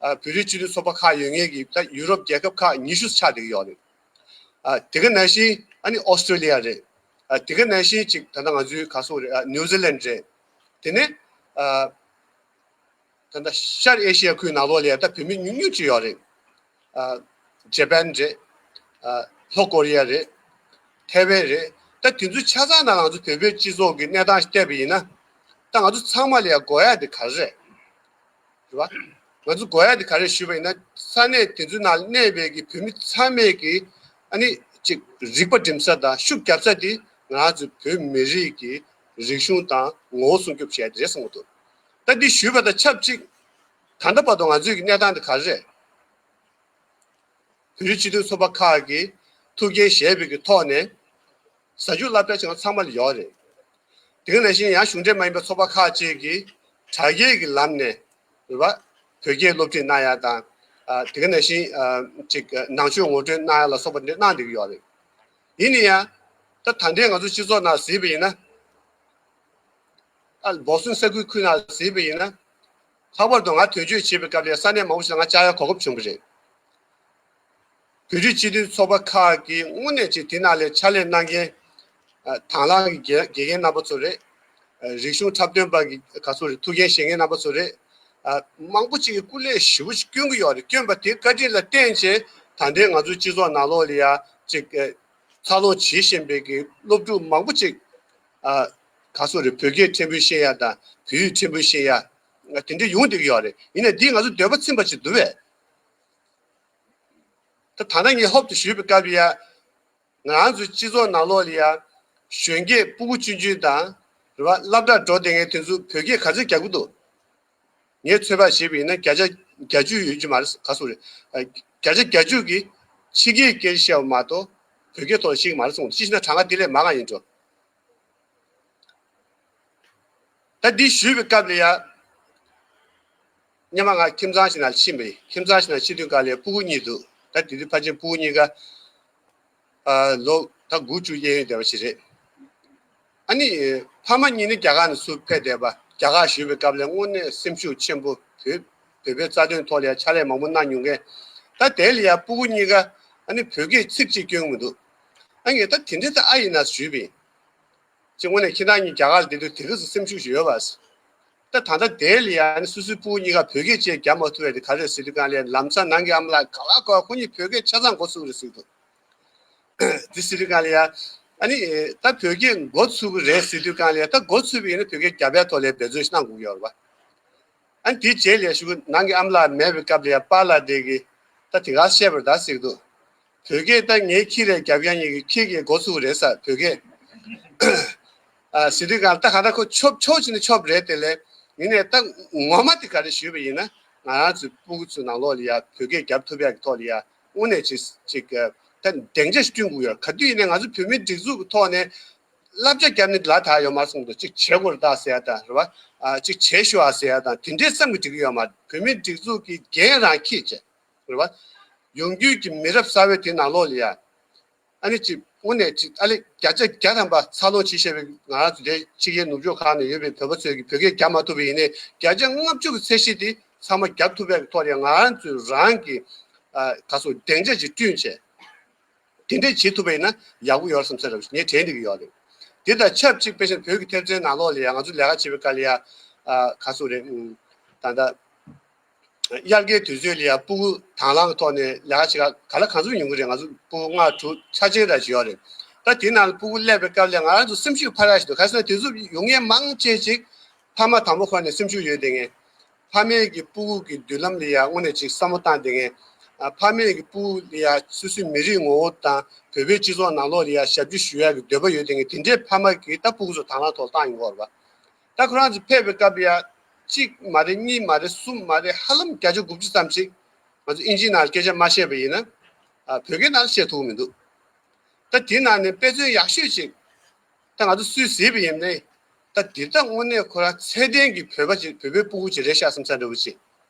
ཨ་བོད་རིགས་སྤྱི་མཐུན་ཚོགས་པ་ཁག་ཡོད་མཁན་གྱི་ད་ཡུ་རོབ་རྒྱལ་ཁབ་ཁག་ཉི་ཤུ་ཆགས་བསྡད་ཀྱི་ཡོད་རེད། ཨ་དེ་ག་ནང་བཞིན་ཨ་ནི་ཨོ་སི་ཀྲོ་ལི་ཡ་རེད། ཨ་དེ་ག་ནང་བཞིན་ཅིག་ད་ལྟ་ང་ཚོའི་ག་ཟེར་རེད། ཨ་ནིའུ་ཛི་ལན་རེད། དེ་ནས་ཨ། ད་ལྟ་ཤར་ཨེ་ཤི་ཡ་ཁུལ་ནང་ལོགས་ལ་ཡ་ད་བོད་མི་ཉུང་ཉུང་ཅིག་ཡོད་རེད། ཨ་ཇེ་པན་རེད། ཨ་ལྷོ་ཀོ་རི་ཡ་རེད། ཐའེ་ཝན་རེད། ད་དེ་ཚོ་ཆ་ཚང་ནང་ང་ཚོ་བོད་པའི་སྤྱི་ཚོགས་ཀྱི་གནས་སྟངས་ཤིག་བལྟས་པ་ཡིན་ན། ད་ང་ཚོ་ཚང་མ་ལ་ཡ་དགོས་ཡ་དེ་ག་རེ་རེད། རེད་བ། ང་ཚོ་དགོས་ཡ་དེ་ག་རེ་ཞུས་པ་ཡིན་ན། ས་གནས་དེ་ཚོའི་ནང་གནས་པའི་གི་བོད་མི་ཚང་མས་ཀྱི་ཨ་ནི་ཅིག་རིག་པ་སྒྲིམ་ས་དང་ཤུགས་རྒྱབ་ས་དེ་ང་ཚོ་བོད་མི་རིགས་ཀྱི་རིག་གཞུང་དང་ངོ་བོ་སྲུང་སྐྱོབ་བྱེད་ཡ་དེ་རེད་བསམ་གྱི་འདུག་ད་འདི་ཞུས་པ་དང་ཆབས་ཅིག་ད་ལྟ་བར་དུ་ང་ཚོའི་གི་གནས་སྟངས་དེ་ག་རེ་རེད། བོད་རིགས་སྤྱི་མཐུན་ཚོགས་པ་ཁག་གིས་ཐུགས་འགན་བཞེས་པའི་གི་ཐོག་ནས་གཟའ་མཇུག་སློབ་གྲྭ་ཆེ་ཁག་ཚང་མ་ལ་ཡོད་རེད། དེ་ག་ནང་བཞིན་ཡང་གཞུང་འབྲེལ་མ་ཡིན་པའི་ཚོགས་པ་ཁག་ཅིག་གིས་དྲ་རྒྱའི་གི་ལམ་ནས་རེད་བ། བོད་སྐད་སློབ་ཁྲིད་གནང་ཡ་དང་། ཨ་དེ་ག་ནང་བཞིན་ཨ་ཅིག་ནང་ཆོས་ངོ་སྤྲོད་གནང་ཡ་ལ་སོགས་པ་འདི་གནང་བསྡད་ཀྱི་ཡོད་རེད། ཡིན་ན་ཡང་ད་ད་ལྟའི་ང་ཚོ་སྤྱི་ཚོགས་ནང་གཟིགས་པ་ཡིན་ན། ཨ་བོ་སི་ཊོན་ས་ཁུལ་ཁུལ་ནང་གཟིགས་པ་ཡིན་ན། ལྷག་པར་དུ་ང་དོན་གཅོད་བྱེད་པའི་སྐབས་ལ་ས་གནས་མང་པོ་ཞིག་ལ་ང་བཅར་ཡ་གོ་སྐབས་བྱུང་བ་རེད། བོད་རིགས་སྤྱི་མཐུན་ཚོགས་པ་ཁག་གིས་དངོས་གནས་ཅིག་དེ་ནང་ལ་ཕྱག་ལས་གནང་མཁན། ཨ་དང་བླངས་ཀྱི་དགེ་དགེ་རྒན་རྣམ་པ་ཚོ་རེད། ཨ་རིག་གཞུང་འཁྲབ་སྟོན་པ་གི་ག་ཚོད་རེད། ཐུགས་འགན་བཞེས་མཁན་རྣམ་པ་ཚོ་རེད། ཨ་མང་པོ་ཅིག་གིས་སྐུ་ལས་ཞེ་པོ་ཅིག་བསྐྱོན་གྱི་ཡོད་རེད། བསྐྱོན་པ་དེ་བཀའ་དྲིན་ལ་བརྟེན་བྱས་ད་ལྟའི་ང་ཚོའི་སྤྱི་ཚོགས་ནང་ལོགས་ལ་ཡ་ཅིག་ཨ་འཚར་ལོངས་བྱེད་བཞིན་པའི་གི་སློབ་ཕྲུག་མང་པོ་ཅིག་ཨ་ག་ཚོད་རེད། བོད་སྐད་ཕྲན་བུ་ཤེས་ཡ་དང་བོད་ཡིག་ཕྲན་བུ་ཤེས་ཡ་དེ་འདྲ་ཡོང་བསྡད་ཀྱི་ཡོད་རེད། ཡིན་ནའི་འདིས་ང་ཚོ་འདོད་པ་ཚིམ་པ་ཅིག་འདུག་པས། ད་ད་ལྟ་ངས་ཧོབ་ཏེ་ཞུས་པའི་སྐབས་ལ་ཡ། ང་རང་ཚོའི་སྤྱི་ཚོགས་ནང་ལོགས་ལ་ཡ། གཞོན་སྐྱེས་སྤུ་གུ་ཆུང་ཆུང་དང་། རེད་བ། སློབ་གྲྭར་འགྲོ་བསྡད་མཁན་དེ་ཚོ་བོད་སྐད་ག་ཚོད་རྒྱག་གི་འདུག་ངས་ཚོད་དཔག་བྱས་པ་ཡིན་ན་བརྒྱ་ཆ་བརྒྱད་ཅུ་ཡོད་ཀྱི་མ་རེད། ག་ཚོད་རེད། ཨ་བརྒྱ་ཆ་བརྒྱད་ཅུ་གིས་ཕྱི་རྒྱལ་སྐད་བཤད་པ་མ་གཏོགས་བོད་སྐད་ཐོག་ལ་ཤེས་ཀྱི་མ་རེད་གསུངས། ཅི་ཞིག་ན་གྲངས་ཀ་དེ་ལས་མང་ང་ཡིན་འགྲོ། ད་འདི་ཞུས་པའི་སྐབས་ལ་ཡ། སྔོན་མ་ང་ཁྱིམ་ཚང་ཞིག་ནང་ཕྱིན་པ་ཡིན། ཁྱིམ་ཚང་ཞིག་ནང་ཕྱིན་དུས་སྐབས་ལ་ཡ་སྤུ་གུ་གཉིས་འདུག་ད་དེ་དུས་ཕལ་ཆེར་སྤུ་གུ་གཉིས་ཀ་ཨ་ལོ་ད་དགུ་བཅུ་གཡས་གཡོན་བསྡད་པ་ཞིག་རེད། ཨ་ནི་ཕ་མ་གཉིས་ནི་རྒྱ་གར་ནས་ཚུར་ཕེབས་བསྡད་པ། རྒྱ་གར་བཞུགས་པའི་སྐབས་ལ་དངོས་གནས་སེམས་ཤུགས་ཆེན་པོ། བོད་བོད་པའི་རྩ་དོན་ཐོག་ལ་ཡ་ཕྱག་ལས་མང་པོ་གནང་མྱོང་མཁན། ད་དེ་ལ་ཡ་སྤུ་གུ་གཉིས་ཀ་ཨ་ནི་བོད་སྐད་ཚིག་གཅིག་སྐྱོན་གྱི་མི་འདུག་ཨ་ངས་ད་དེ་འདྲའི་ད་ཨ་ཡིན་ན་ཞུས་པ་ཡིན། ཅེས་དངོས་གནས་ཁྱེད་རང་གཉིས་རྒྱ་གར་ལ་བསྡད་དུས་དེ་ག་ཙམ་སེམས་ཤུགས་ཤིག་ཡོད་པ། ད་ད་ལྟ་དེ་ལ་ཡང་ནི་སོ་སོའི་སྤུ་གུ་གཉིས་ཀ་བོད་སྐད་ཅེས་རྒྱབ་མ་ཐུབ་པ་དེ་ག་རེད་ཟེར་དུས་གང་ལ་ཡང་ལམ་སང་ནང་གི་ཨ་མ་ལགས་ག་བ་ག་བ་ཁོ་གཉིས་བོད་སྐད་ཆ་ཚང་འགོ་ཚུགས་རེད་ཟེར་གི་འདུག་དེ་ཟེར་དུས་གང་ལ་ཡང་ཨ་ནི་ད་བོད་སྐད་འགོ་ཚུགས་གི་རེད་ཟེར་དུས་གང་ལ་ཡང་ད་འགོ་ཚུགས་པ་ཡིན་ན་བོད་སྐད་རྒྱབ་པའི་ཐོག་ལ་འབད་རྩོལ་ཞིག་གནང་དགོས་ཀྱི་ཡོད་རེད་པ། ཨ་ནི་དེའི་རྗེས་ལ་ཞུ་གི་ནང་གི་ཨ་མ་ལགས་མེད་པའི་སྐབས་ལ་ཡང་པཱ་ལགས་དེ་གིས་ད་དེ་ག་བཤད་པར་ད་ཟེར་གི་འདུག་བོད་སྐད་ད་ངའི་ཁྱི་རེད་རྒྱབ་མཁན་གཉིས་ཀྱི་ཁྱི་གིས་འགོ་ཚུགས་རེད་ས་བོད་སྐད། ཨ་ཟེར་དུས་གང་ད་ག་ད་ཁོ་ཆོབ་ཆོབ་ཅིག་ནི་ཆོབ་རེད་དེ་ལས་ཡིན་ནས་ད་ངོ་མ་དེ་ག་རེ་ཞུས་པ་ཡིན་ན་ང་རང་ཚོའི་སྤུ་གུ་ཚོའི་ནང་ལོགས་ལ་ཡ་བོད་སྐད་རྒྱབ་ཐུབ་ཡག་གི་ཐོག་ལ་ཡ་དངོས་གནས་ཅིག་ཅིག་ད་སྡིངས་ཆ་ཞིག་བསྐྲུན་དགོས་ཡོད། ག་དུས་ཡིན་ནས་ང་ཚོ་བོད་མིའི་སྒྲིག་འཛུགས་ཀྱི་ཐོག་ནས་བསླབ་བྱ་བརྒྱབ་ནས་ལ་དག་ཡོད་མ་སོང་འདུག་ཅིག་བྱེད་དགོས་རེད་ད་ཟེར་ཡ་དང་རེད་བ། ཨ་ཅིག་བྱེད་ཤོག་ཨ་ཟེར་ཡ་དང་དེ་འདྲའི་བསམ་གི་འགྲིག་གི་ཡོད་མ་རེད། བོད་མིའི་སྒྲིག་འཛུགས་ཀྱི་འགན་རང་འཁྱེར་བྱས་རེད་བ། ཡོང་རྒྱུས་ཀྱི་མི་རབས་གསར་བའི་དེ་ནང་ལོགས་ལ་ཡ། ཨ་ནི་ཅིག་དངོས་གནས་ཅིག་ཨ་ལེ་བརྒྱ་ཆ་བརྒྱ་ཐམ་པ་འཚར་ལོངས་བྱེད་ཤེས་པའི་ང་རང་ཚོ་དེ་ཕྱི་རྒྱལ་ནུབ་ཕྱོགས་ཁག་ནས་ཡོད་པའི་བོད་པ་ཚོས་ཀྱི་བོད་སྐད་རྒྱབ་མ་ཐུབ་པ་ཡིན་ནའི་བརྒྱ་ཆ་ལྔ་བཅུ་གི་ཚད་གཞི་དེ་ཚང་མ་རྒྱབ་ཐུབ་པའི་ཐོག་ལ་ང་རང་ཚོས་རང་གི་ཨ་ག་སོ་སྡིངས་ཆ་ཅིག་བསྐྲུན་བྱས། དེ་འདྲས་བྱེད་ཐུབ་པ་ཡིན་ན་ཡག་པོ་ཡོད་བསམ་ས་རེད་ངས་དྲན་བསྡད་ཀྱི་ཡོད་རེད། དེ་དང་ཆབས་ཅིག་དཔེ་བཞིན་བོད་ཀྱི་ཐེབས་རྩའི་ནང་ལོགས་ལ་ཡང་ང་ཚོ་ལས་ཀ་བྱེད་པའི་སྐབས་ལ་ཡང་ཨ་ག་སོ་རེད་ད་ལྟ། དབྱར་ཁའི་དུས་ཚོད་ལ་ཡང་སྤུ་གུ་དང་བླངས་ཐོག་ནས་ལས་ཀ་བྱེད་ག་ག་ལ་གང་འཚམ་ཡོང་གི་རེད། ང་ཚོ་སྤུ་གུ་ལྔ་དྲུག་ཆ་ཆེན་ར་ཅིག་ཡོད་རེད། ད་དེ་ནང་ལ་སྤུ་གུ་སླེབས་པའི་སྐབས་ལ་ང་རང་ཚོ་སེམས་ཤུགས་འཕར་ཡག་ཞིག་འདུག་ག་རེ་ཟེར་ན་དེ་ཚོ་ཡོང་མཁན་མང་ཆེ་ཅིག་ཕ་མ་དང་པོ་ཁོ་ནས་སེམས་ཤུགས་ཡོད་བསྡད་མཁན། ཕ་མས་ཀྱི་སྤུ་གུ་གི་མདུན་ལམ་ལ་ཡང་དངོས་གནས་ཅིག་བསམ་བློ་བཏང་བསྡད་མཁན། ཕ་མས་ཀྱི་སྤུ་གུ་ལ་ཡང་སོ་སོའི་མི་རིགས་ངོ་བོ་དང་བོད་པའི་སྤྱི་ཚོགས་ནང་ལོགས་ལ་ཡང་ཞབས་ཕྱི་ཞུ་ཡག་གི་འདོད་པ་ཡོད་བསྡད་མཁན་དེ་འདྲའི་ཕ་མ་གིས་ད་སྤུ་གུ་ཚོ་དང་བླངས་ཐོག་བཏང་ཡོང་གི་ཡོད་རེད་པ། ད་ཁོ་རང་ཚོ་ཕེབས་པའི་སྐབས་ཡ་གཅིག་མ་རེད། གཉིས་མ་རེད། གསུམ་མ་རེད། ཧ་ལམ་བརྒྱ་ཆ་དགུ་བཅུ་ཙམ་ཞིག་ང་ཚོ་ཨིན་ཇིའི་ནང་ལ་སྐད་ཆ་མ་བཤད་པ་ཡིན་ན་ཨ་བོད་སྐད་ནང་ལ་བཤད་ཐུབ་ཀྱི་མི་འདུག་ད་དེ་ནང་ནས་དཔེ་མཚོན་ཡག་ཤོས་ཅིག་ད་ང་ཚོ་སུས་གཟིགས་པ་ཡིན་ནའི་ད་འདི་ད་དངོས་གནས་ཁོ་རང་ཚད་ལྡན་གྱི་བོད་པ་ཅིག་བོད་པའི་སྤུ་གུ་ཅིག་རེད་ཤག་བསམ་ས་འདྲ་བོ་ཅིག་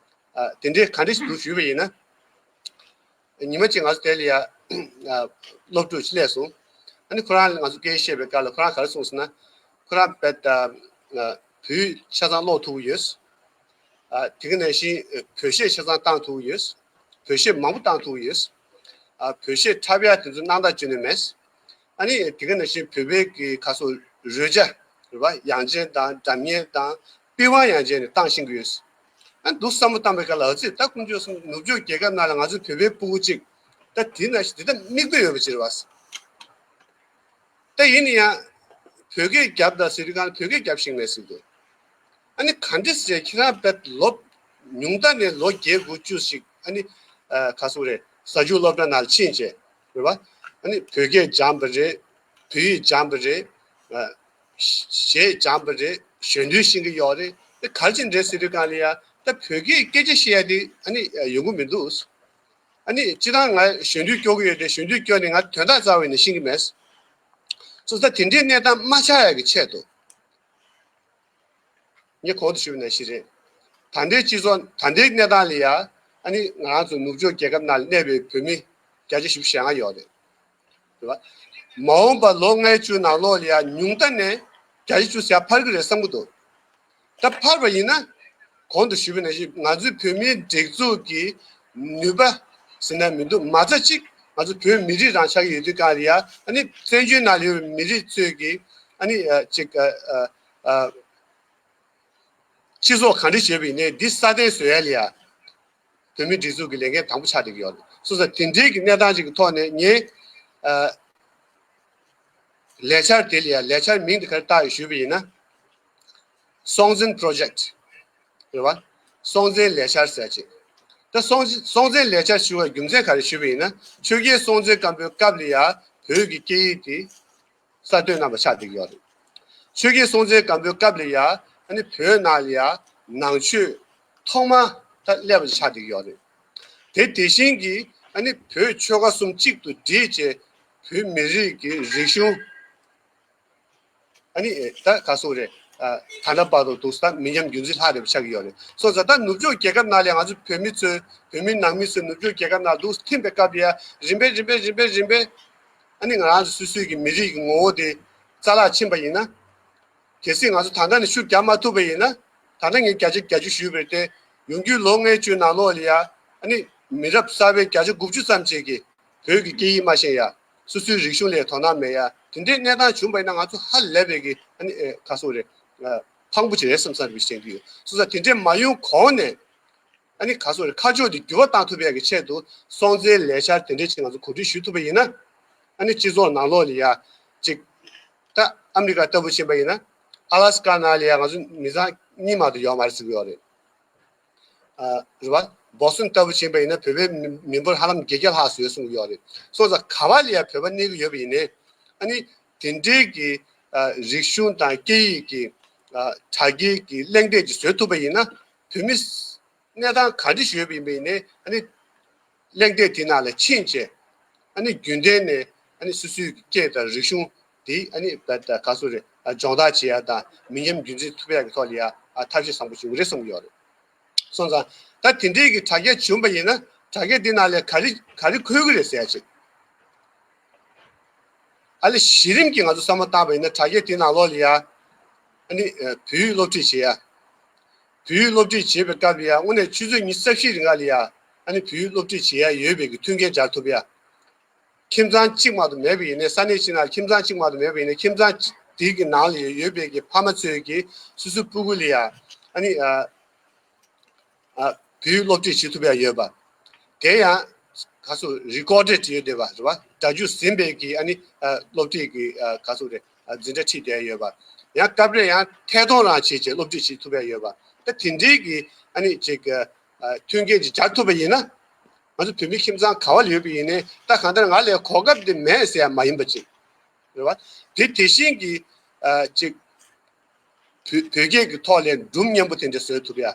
ཨ་དེ་འདྲའི་ག་འདྲ་ཞིག་འདུག་ཞུས་པ་ཡིན་ན། ཉི་མ་གཅིག་ང་ཚོ་དེ་ལ་ཡ་སློབ་ཕྲུག་ཅིག་སླེབས་སོང་། ཨ་ནི་ཁོ་རང་ལ་ང་ཚོ་སྐད་ཆ་བཤད་པའི་སྐབས་ལ་ཁོ་རང་ག་རེ་གསུངས་ཟེར་ན། ཁོ་རང་བོད་ད་བོད་ཆ་ཚང་ཀློག་ཐུབ་ཀྱི་ཡོད། ཨ་དེ་ག་ནང་བཞིན་བོད་གཞས་ཆ་ཚང་བཏང་ཐུབ་ཀྱི་ཡོད། བོད་གཞས་མང་པོ་བཏང་ཐུབ་ཀྱི་ཡོད། ཨ་བོད་གཞས་འཁྲབ་ཡ་དེ་ཚོ་སྣང་དག་བྱུང་ནས་མེད། ཨ་ནི་དེ་ག་ནང་བཞིན་བོད་པའི་གི་ཁ་སོ་རོལ་ཆ་རེད་པ། ཡང་ཅན་དང་སྒྲ་སྙན་དང་པི་ཝང་ཡང་ཅན་ནས་བཏང་ཤེས་ཀྱི་ཡོད། ཨ་འདུག་བསམ་བློ་བཏང་པའི་སྐབས་ལ་ཨ་ཙི་ད་དཀོན་མཆོག་གསུམ་ནུབ་ཕྱོགས་རྒྱལ་ཁབ་ནང་ལ་ང་ཚོའི་བོད་པའི་སྤུ་གུ་གཅིག་ད་དེ་ན་དེ་ད་མིག་དཔེ་ཡོད་པ་ཅིག་རེད་པ། ད་ཡིན་ན་ཡང་བོད་སྐད་རྒྱབ་དང་ཟེར་དུས་གང་བོད་སྐད་རྒྱབ་ཤེས་མེད་ཟེར་འདུག་ཨ་ནི་ག་འདྲ་ཟེར་ཁྱེད་རང་བོད་ལོ་ཉུང་མཐའ་ནས་ལོ་བརྒྱད་དགུ་བཅུ་ཞིག་ཨ་ནི་ཨ་ག་སོ་རེད་གཟའ་མཇུག་སློབ་གྲྭ་ནང་ལ་ཕྱིན་བྱས་རེད་པ། ཨ་ནི་བོད་སྐད་སྦྱངས་པ་རེད། བོད་ཡིག་སྦྱངས་པ་རེད། ཨ་གཞས་སྦྱངས་པ་རེད། གཞོན་དུས་ཤེས་ཀྱི་ཡོད་རེད། དེ་ག་རེ་བྱས་ནས་རེད་ཟེར་དུས་གང་ལ་ཡ་ད་བོད་སྐད་སྐད་ཆ་བཤད་ཡ་དེ་ཨ་ནི་ཡོང་གི་མི་འདུག་ཨ་ནི་སྤྱིར་བཏང་ང་གཞོན་དུས་སྐྱོ་གི་ཡོད་དེ་གཞོན་དུས་སྐྱོ་ནས་ང་དོན་དག་རྩ་བ་ནས་ཤེས་ཀྱི་མེད། སོ་ད་དེ་འདྲའི་གནས་སྟངས་མ་ཆགས་ཡ་གི་ཆེད་དུ། ངས་གོང་དུ་ཞུས་པ་ནང་བཞིན་རེད། ད་ལྟའི་སྤྱི་ཚོགས་ད་ལྟའི་གནས་སྟངས་ལ་ཡ་ཨ་ནི་ང་རང་ཚོ་ནུབ་ཕྱོགས་རྒྱལ་ཁབ་ནང་ལ་གནས་པའི་བོད་མི་བརྒྱ་ཆ་བཞི་བཅུ་ཞེ་ལྔ་ཡོད་རེད། རེད་པ། མ་འོངས་པ་ལོ་ལྔའི་བཅུའི་ནང་ལོགས་ལ་ཡ་ཉུང་མཐའ་ནས་བརྒྱ་ཆ་བཅུ་ཟེར་ཡ་འཕར་གི་རེད་བསམ་གི་འདུག་ད་འཕར་བ་ཡིན་ན་གོང་དུ་ཞུས་པ་ནང་བཞིན་ང་ཚོའི་བོད་མིའི་སྒྲིག་འཛུགས་ཀྱི་ནུས་པ་ཟེར་ན་མི་འདུག་མ་རྩ་གཅིག་ང་ཚོ་བོད་མི་རིགས་རང་ཆགས་ཀྱི་ཡོད་དུས་གང་ལ་ཡ་ཨ་ནི་བཙན་བྱོལ་ནང་ལ་ཡོད་པའི་མི་རིགས་ཚོས་ཀྱི་ཨ་ནི་ཅིག་སྤྱི་ཚོགས་གང་འདྲ་བྱས་པ་ཡིན་ནའི་འདི་སྲ་བརྟན་བཟོ་ཡ་ལ་ཡ། བོད་མིའི་སྒྲིག་འཛུགས་ཀྱི་ལས་འགན་དང་པོ་ཆགས་བསྡད་ཀྱི་ཡོད་རེད། སོ་སོ་དེ་འདྲའི་གི་གནས་སྟངས་ཅིག་གི་ཐོག་ནས་ངས་ཨ་ལས་འཆར་དེ་ལ་ཡ་ལས་འཆར་མིང་དེ་ག་རེ་བཏགས་ཡོད་ཞུས་པ་ཡིན་ན། སྲོང་བཙན་པྲོ་ཇེཀྚ་རེད་བ། སྲོང་བཙན་ལས་འཆར་ཟེར་ཅིག་ད་སྲོང་སྲོང་བཙན་ལས་འཆར་ཞུ་བའི་རྒྱུ་མཚན་ག་རེ་ཞུས་པ་ཡིན་ན་ཆོས་རྒྱལ་སྲོང་བཙན་སྒམ་པོའི་སྐབས་ལ་ཡ་བོད་ཀྱི་སྐད་ཡིག་དེ། གསར་གཏོད་རྣམ་པ་ཆགས་བསྡད་ཀྱི་ཡོད་རེད། ཆོས་རྒྱལ་སྲོང་བཙན་སྒམ་པོའི་སྐབས་ལ་ཡ་ཨ་ནི་བོད་ནང་ལ་ཡ་ནང་ཆོས་ཐོག་མ་ད་སླེབས་པ་ཆགས་བསྡད་ཀྱི་ཡོད་རེད། དེ་དེ་བཞིན་གྱི་ཨ་ནི་བོད་ཆོལ་ཁ་གསུམ་གཅིག་ཏུ་སྒྲིལ་བྱས་བོད་མི་རིགས་ཀྱི་རིག་གཞུང་ཨ་ནི་ད་ག་སོགས་རེད། ད་ལྟ་བར་དུ་འདུག་ད་མི་ཉམས་རྒྱུན་འཛིན་ལྷག་རེད་པ་ཆགས་ཀྱི་ཡོད་རེད། སོང་ཙང་ད་ནུབ་ཕྱོགས་རྒྱལ་ཁབ་ནང་ལ་ང་ཚོ་བོད་མི་ཚོས་བོད་མི་ནང་མི་ཚོས་ནུབ་ཕྱོགས་རྒྱལ་ཁབ་ནང་འདུག་ཐིམ་པའི་སྐབས་ལ་ཡ་རིམ་པས་རིམ་པས་རིམ་པས་རིམ་པས། ཨ་ནི་ང་རང་ཚོ་སོ་སོའི་གི་མི་རིགས་ཀྱི་ངོ་བོ་དེ་རྩ་བརླག་ཕྱིན་པ་ཡིན་ན། གལ་སྲིད་ང་ཚོ་ད་ལྟ་ནས་ཤུགས་རྒྱག་མ་ཐུབ་པ་ཡིན་ན། ད་ལྟ་ངས་བརྒྱ་ཆ་བརྒྱད་ཅུ་ཞུས་པ་རེད་དེ། ཡོང་རྒྱུའི་ལོ་ལྔའི་བཅུའི་ནང་ལོགས་ལ་ཡ། ཨ་ནི་མི་རབས་གསར་པའི་བརྒྱ་ཆ་དགུ་བཅུ་ཙམ་ཅིག་གིས་བོད་ཀྱི་སྐད་ཡིག་མ་ཤེས་ཡ། སོ་སོའི་རིག་གཞུང་ལ་དོ་སྣང་མེད་ཡ་དེ་འདྲའི་གནས་སྟངས་བྱུང་བ་ཡིན་ན་ང་ཚོ་ཧ་ལས་པའི་གི་ཨ་ནི་ཨེ་ག་སོང་རེད། ཨ་ཕངས་པོ་ཅིག་རེད་བསམ་བསམ་རེད་བཤད་ཀྱི་ཡོད། སོང་ཙང་དེ་འདྲའི་མ་ཡོང་གོང་ནས་ཨ་ནི་ག་སོང་རེད། ཁ་ཕྱོགས་དེ་འགྱུར་བ་བཏང་ཐུབ་ཡ་གི་ཆེད་དུ་སྲོང་བཙན་ལས་འཆར་དེ་འདྲའི་ཅིག་ང་ཚོ་གོ་སྒྲིག་ཞུ་ཐུབ་པ་ཡིན་ན། ཨ་ནི་སྤྱི་ཚོགས་ནང་ལོགས་ལ་ཡ་ཅིག་ད་ཨ་མི་རི་ཀ་ལྟ་བུ་ཕྱིན་པ་ཡིན་ན་ཨ་ལ་སི་ཀ་ནང་ལ་ཡ་ང་ཚོ་མི་ཚང་གཉིས་མ་གཏོགས་ཡོད་མ་རེད་ཟེར་གྱི་ཡོད་རེད། ཨ་རེད་བ། བོ་སི་ཊོན་ལྟ་བུ་ཕྱིན་པ་ཡིན་ན་བོད་པའི་མི་མི་འབོར་ཧ་ལམ་བརྒྱད་བརྒྱ་ལྷག་ཙམ་ཡོད་གསུང་གི་ཡོད་རེད། སོང་ཙང་ག་བ་ལ་ཡ་བོད་པ་གནས་ཀྱི་ཡོད་པ་ཡིན་ནའི་ཨ་ནི་དེ་འདྲའི་གི་ཨ་རིག་གཞུང་དང་སྐད་ཡིག་གི་ཨ་དྲ་རྒྱའི་གི་གླེང་སྟེགས་ཅིག་བཟོས་ཐུབ་པ་ཡིན་ན་བོད་མི་གནས་སྟངས་ག་འདྲ་ཞིག་ཡོད་པ་ཡིན་པ་ཡིན་ནའི་ཨ་ནི་གླེང་སྟེགས་དེ་ནང་ལ་ཕྱིན་བྱས་ཨ་ནི་རྒྱུན་ལྡན་ནས་ཨ་ནི་སོ་སོའི་གི་སྐད་དང་རིག་གཞུང་དེ་ཨ་ནི་ད་ད་ག་སོ་རེད། ཨ་སྦྱོང་བརྡར་བྱེད་ཡ་དང་མི་ཉམས་རྒྱུན་འཛིན་ཐུབ་ཡ་གི་ཐོག་ལ་ཡ་ཨ་ཐབས་ཤེས་བཟང་པོ་བྱུང་གི་རེད་བསམ་གྱི་ཡོད་རེད། སོང་ཙང་ད་དེ་འདྲའི་གི་དྲ་རྒྱ་བྱུང་བ་ཡིན་ན་དྲ་རྒྱ་འདི་ནང་ལ་ག་རེ་ག་རེ་འཁོད་གི་རེད་ཟེར་ཡ་ཅིག་ཨ་ལེ་གཞི་རིམ་གྱི་ང་ཚོ་བསམ་བློ་བཏང་བ་ཡིན་ན་དྲ་རྒྱ་འདི་ནང་ལོགས་ལ་ཡ་ཨ་ནི་ཨ་བོད་ཡིག་སློབ་ཁྲིད་བྱེད་ཡ། བོད་ཡིག་སློབ་ཁྲིད་བྱེད་པའི་སྐབས་ལ་ཡ་དངོས་གནས་ཆུ་ཚོད་ཉི་ཤུ་རྩ་བཞིའི་རིང་ལ་ཡ་ཨ་ནི་བོད་ཡིག་སློབ་ཁྲིད་བྱེད་ཡ་ཡོད་པའི་གི་མཐུན་རྐྱེན་སྦྱར་ཐུབ་ཡ། ཁྱིམ་ཚང་གཅིག་མ་གཏོགས་མེད་པ་ཡིན་ནའི་ས་གནས་གཅིག་ནང་ཁྱིམ་ཚང་གཅིག་མ་གཏོགས་མེད་པ་ཡིན་ནའི་ཁྱིམ་ཚང་དེའི་གི་ནང་ལ་ཡོད་པའི་གི་ཕ་མ་ཚོས་གི་སོ་སོའི་སྤུ་གུ་ལ་ཡ་ཨ་ནི་ཨ་ཨ་བོད་ཡིག་སློབ་ཁྲིད་བྱེད་ཐུབ་ཡ་ཡོད་པ། དེ་ཡང་ག་སོ་རི་ཀོར་ཌེཌ་ཡོད་བསྡད་པ་རེད་བ། སྒྲ་བསྒྱུར་ཟིན་པའི་གི་ཨ་ནི་ཨ་སློབ་ཁྲིད་གི་ཨ་ག་སོ་རེད། ཨ་འཛིན་གྲྭ་ཁྲིད་བསྡད་ཡོད་པ། ཡང་སྐབས་རེ་ཡང་ཐད་གཏོང་རང་བྱེད་བྱས་སློབ་ཁྲིད་བྱེད་ཐུབ་ཡ་ཡོད་པ། ད་དེ་འདྲའི་གི་ཨ་ནི་ཅིག་ཨ་མཐུན་རྐྱེན་ཅིག་སྦྱར་ཐུབ་པ་ཡིན་ན། ང་ཚོ་བོད་མི་ཁྱིམ་ཚང་ག་བ་ལ་ཡོད་པ་ཡིན་ནའི་ད་གང་ལྟར་ང་ལ་གོ་སྐབས་དེ་མེད་ཟེར་ཡ་མ་ཡིན་པ་ཅིག་རེད་བ། དེ་དེ་བཞིན་གྱི་ཨ་ཅིག་བོད་བོད་སྐད་ཀྱི་ཐོག་ལ་སྒྲུང་སྙན་པོ་དེ་འདྲ་བཟོ་ཐུབ་ཡ།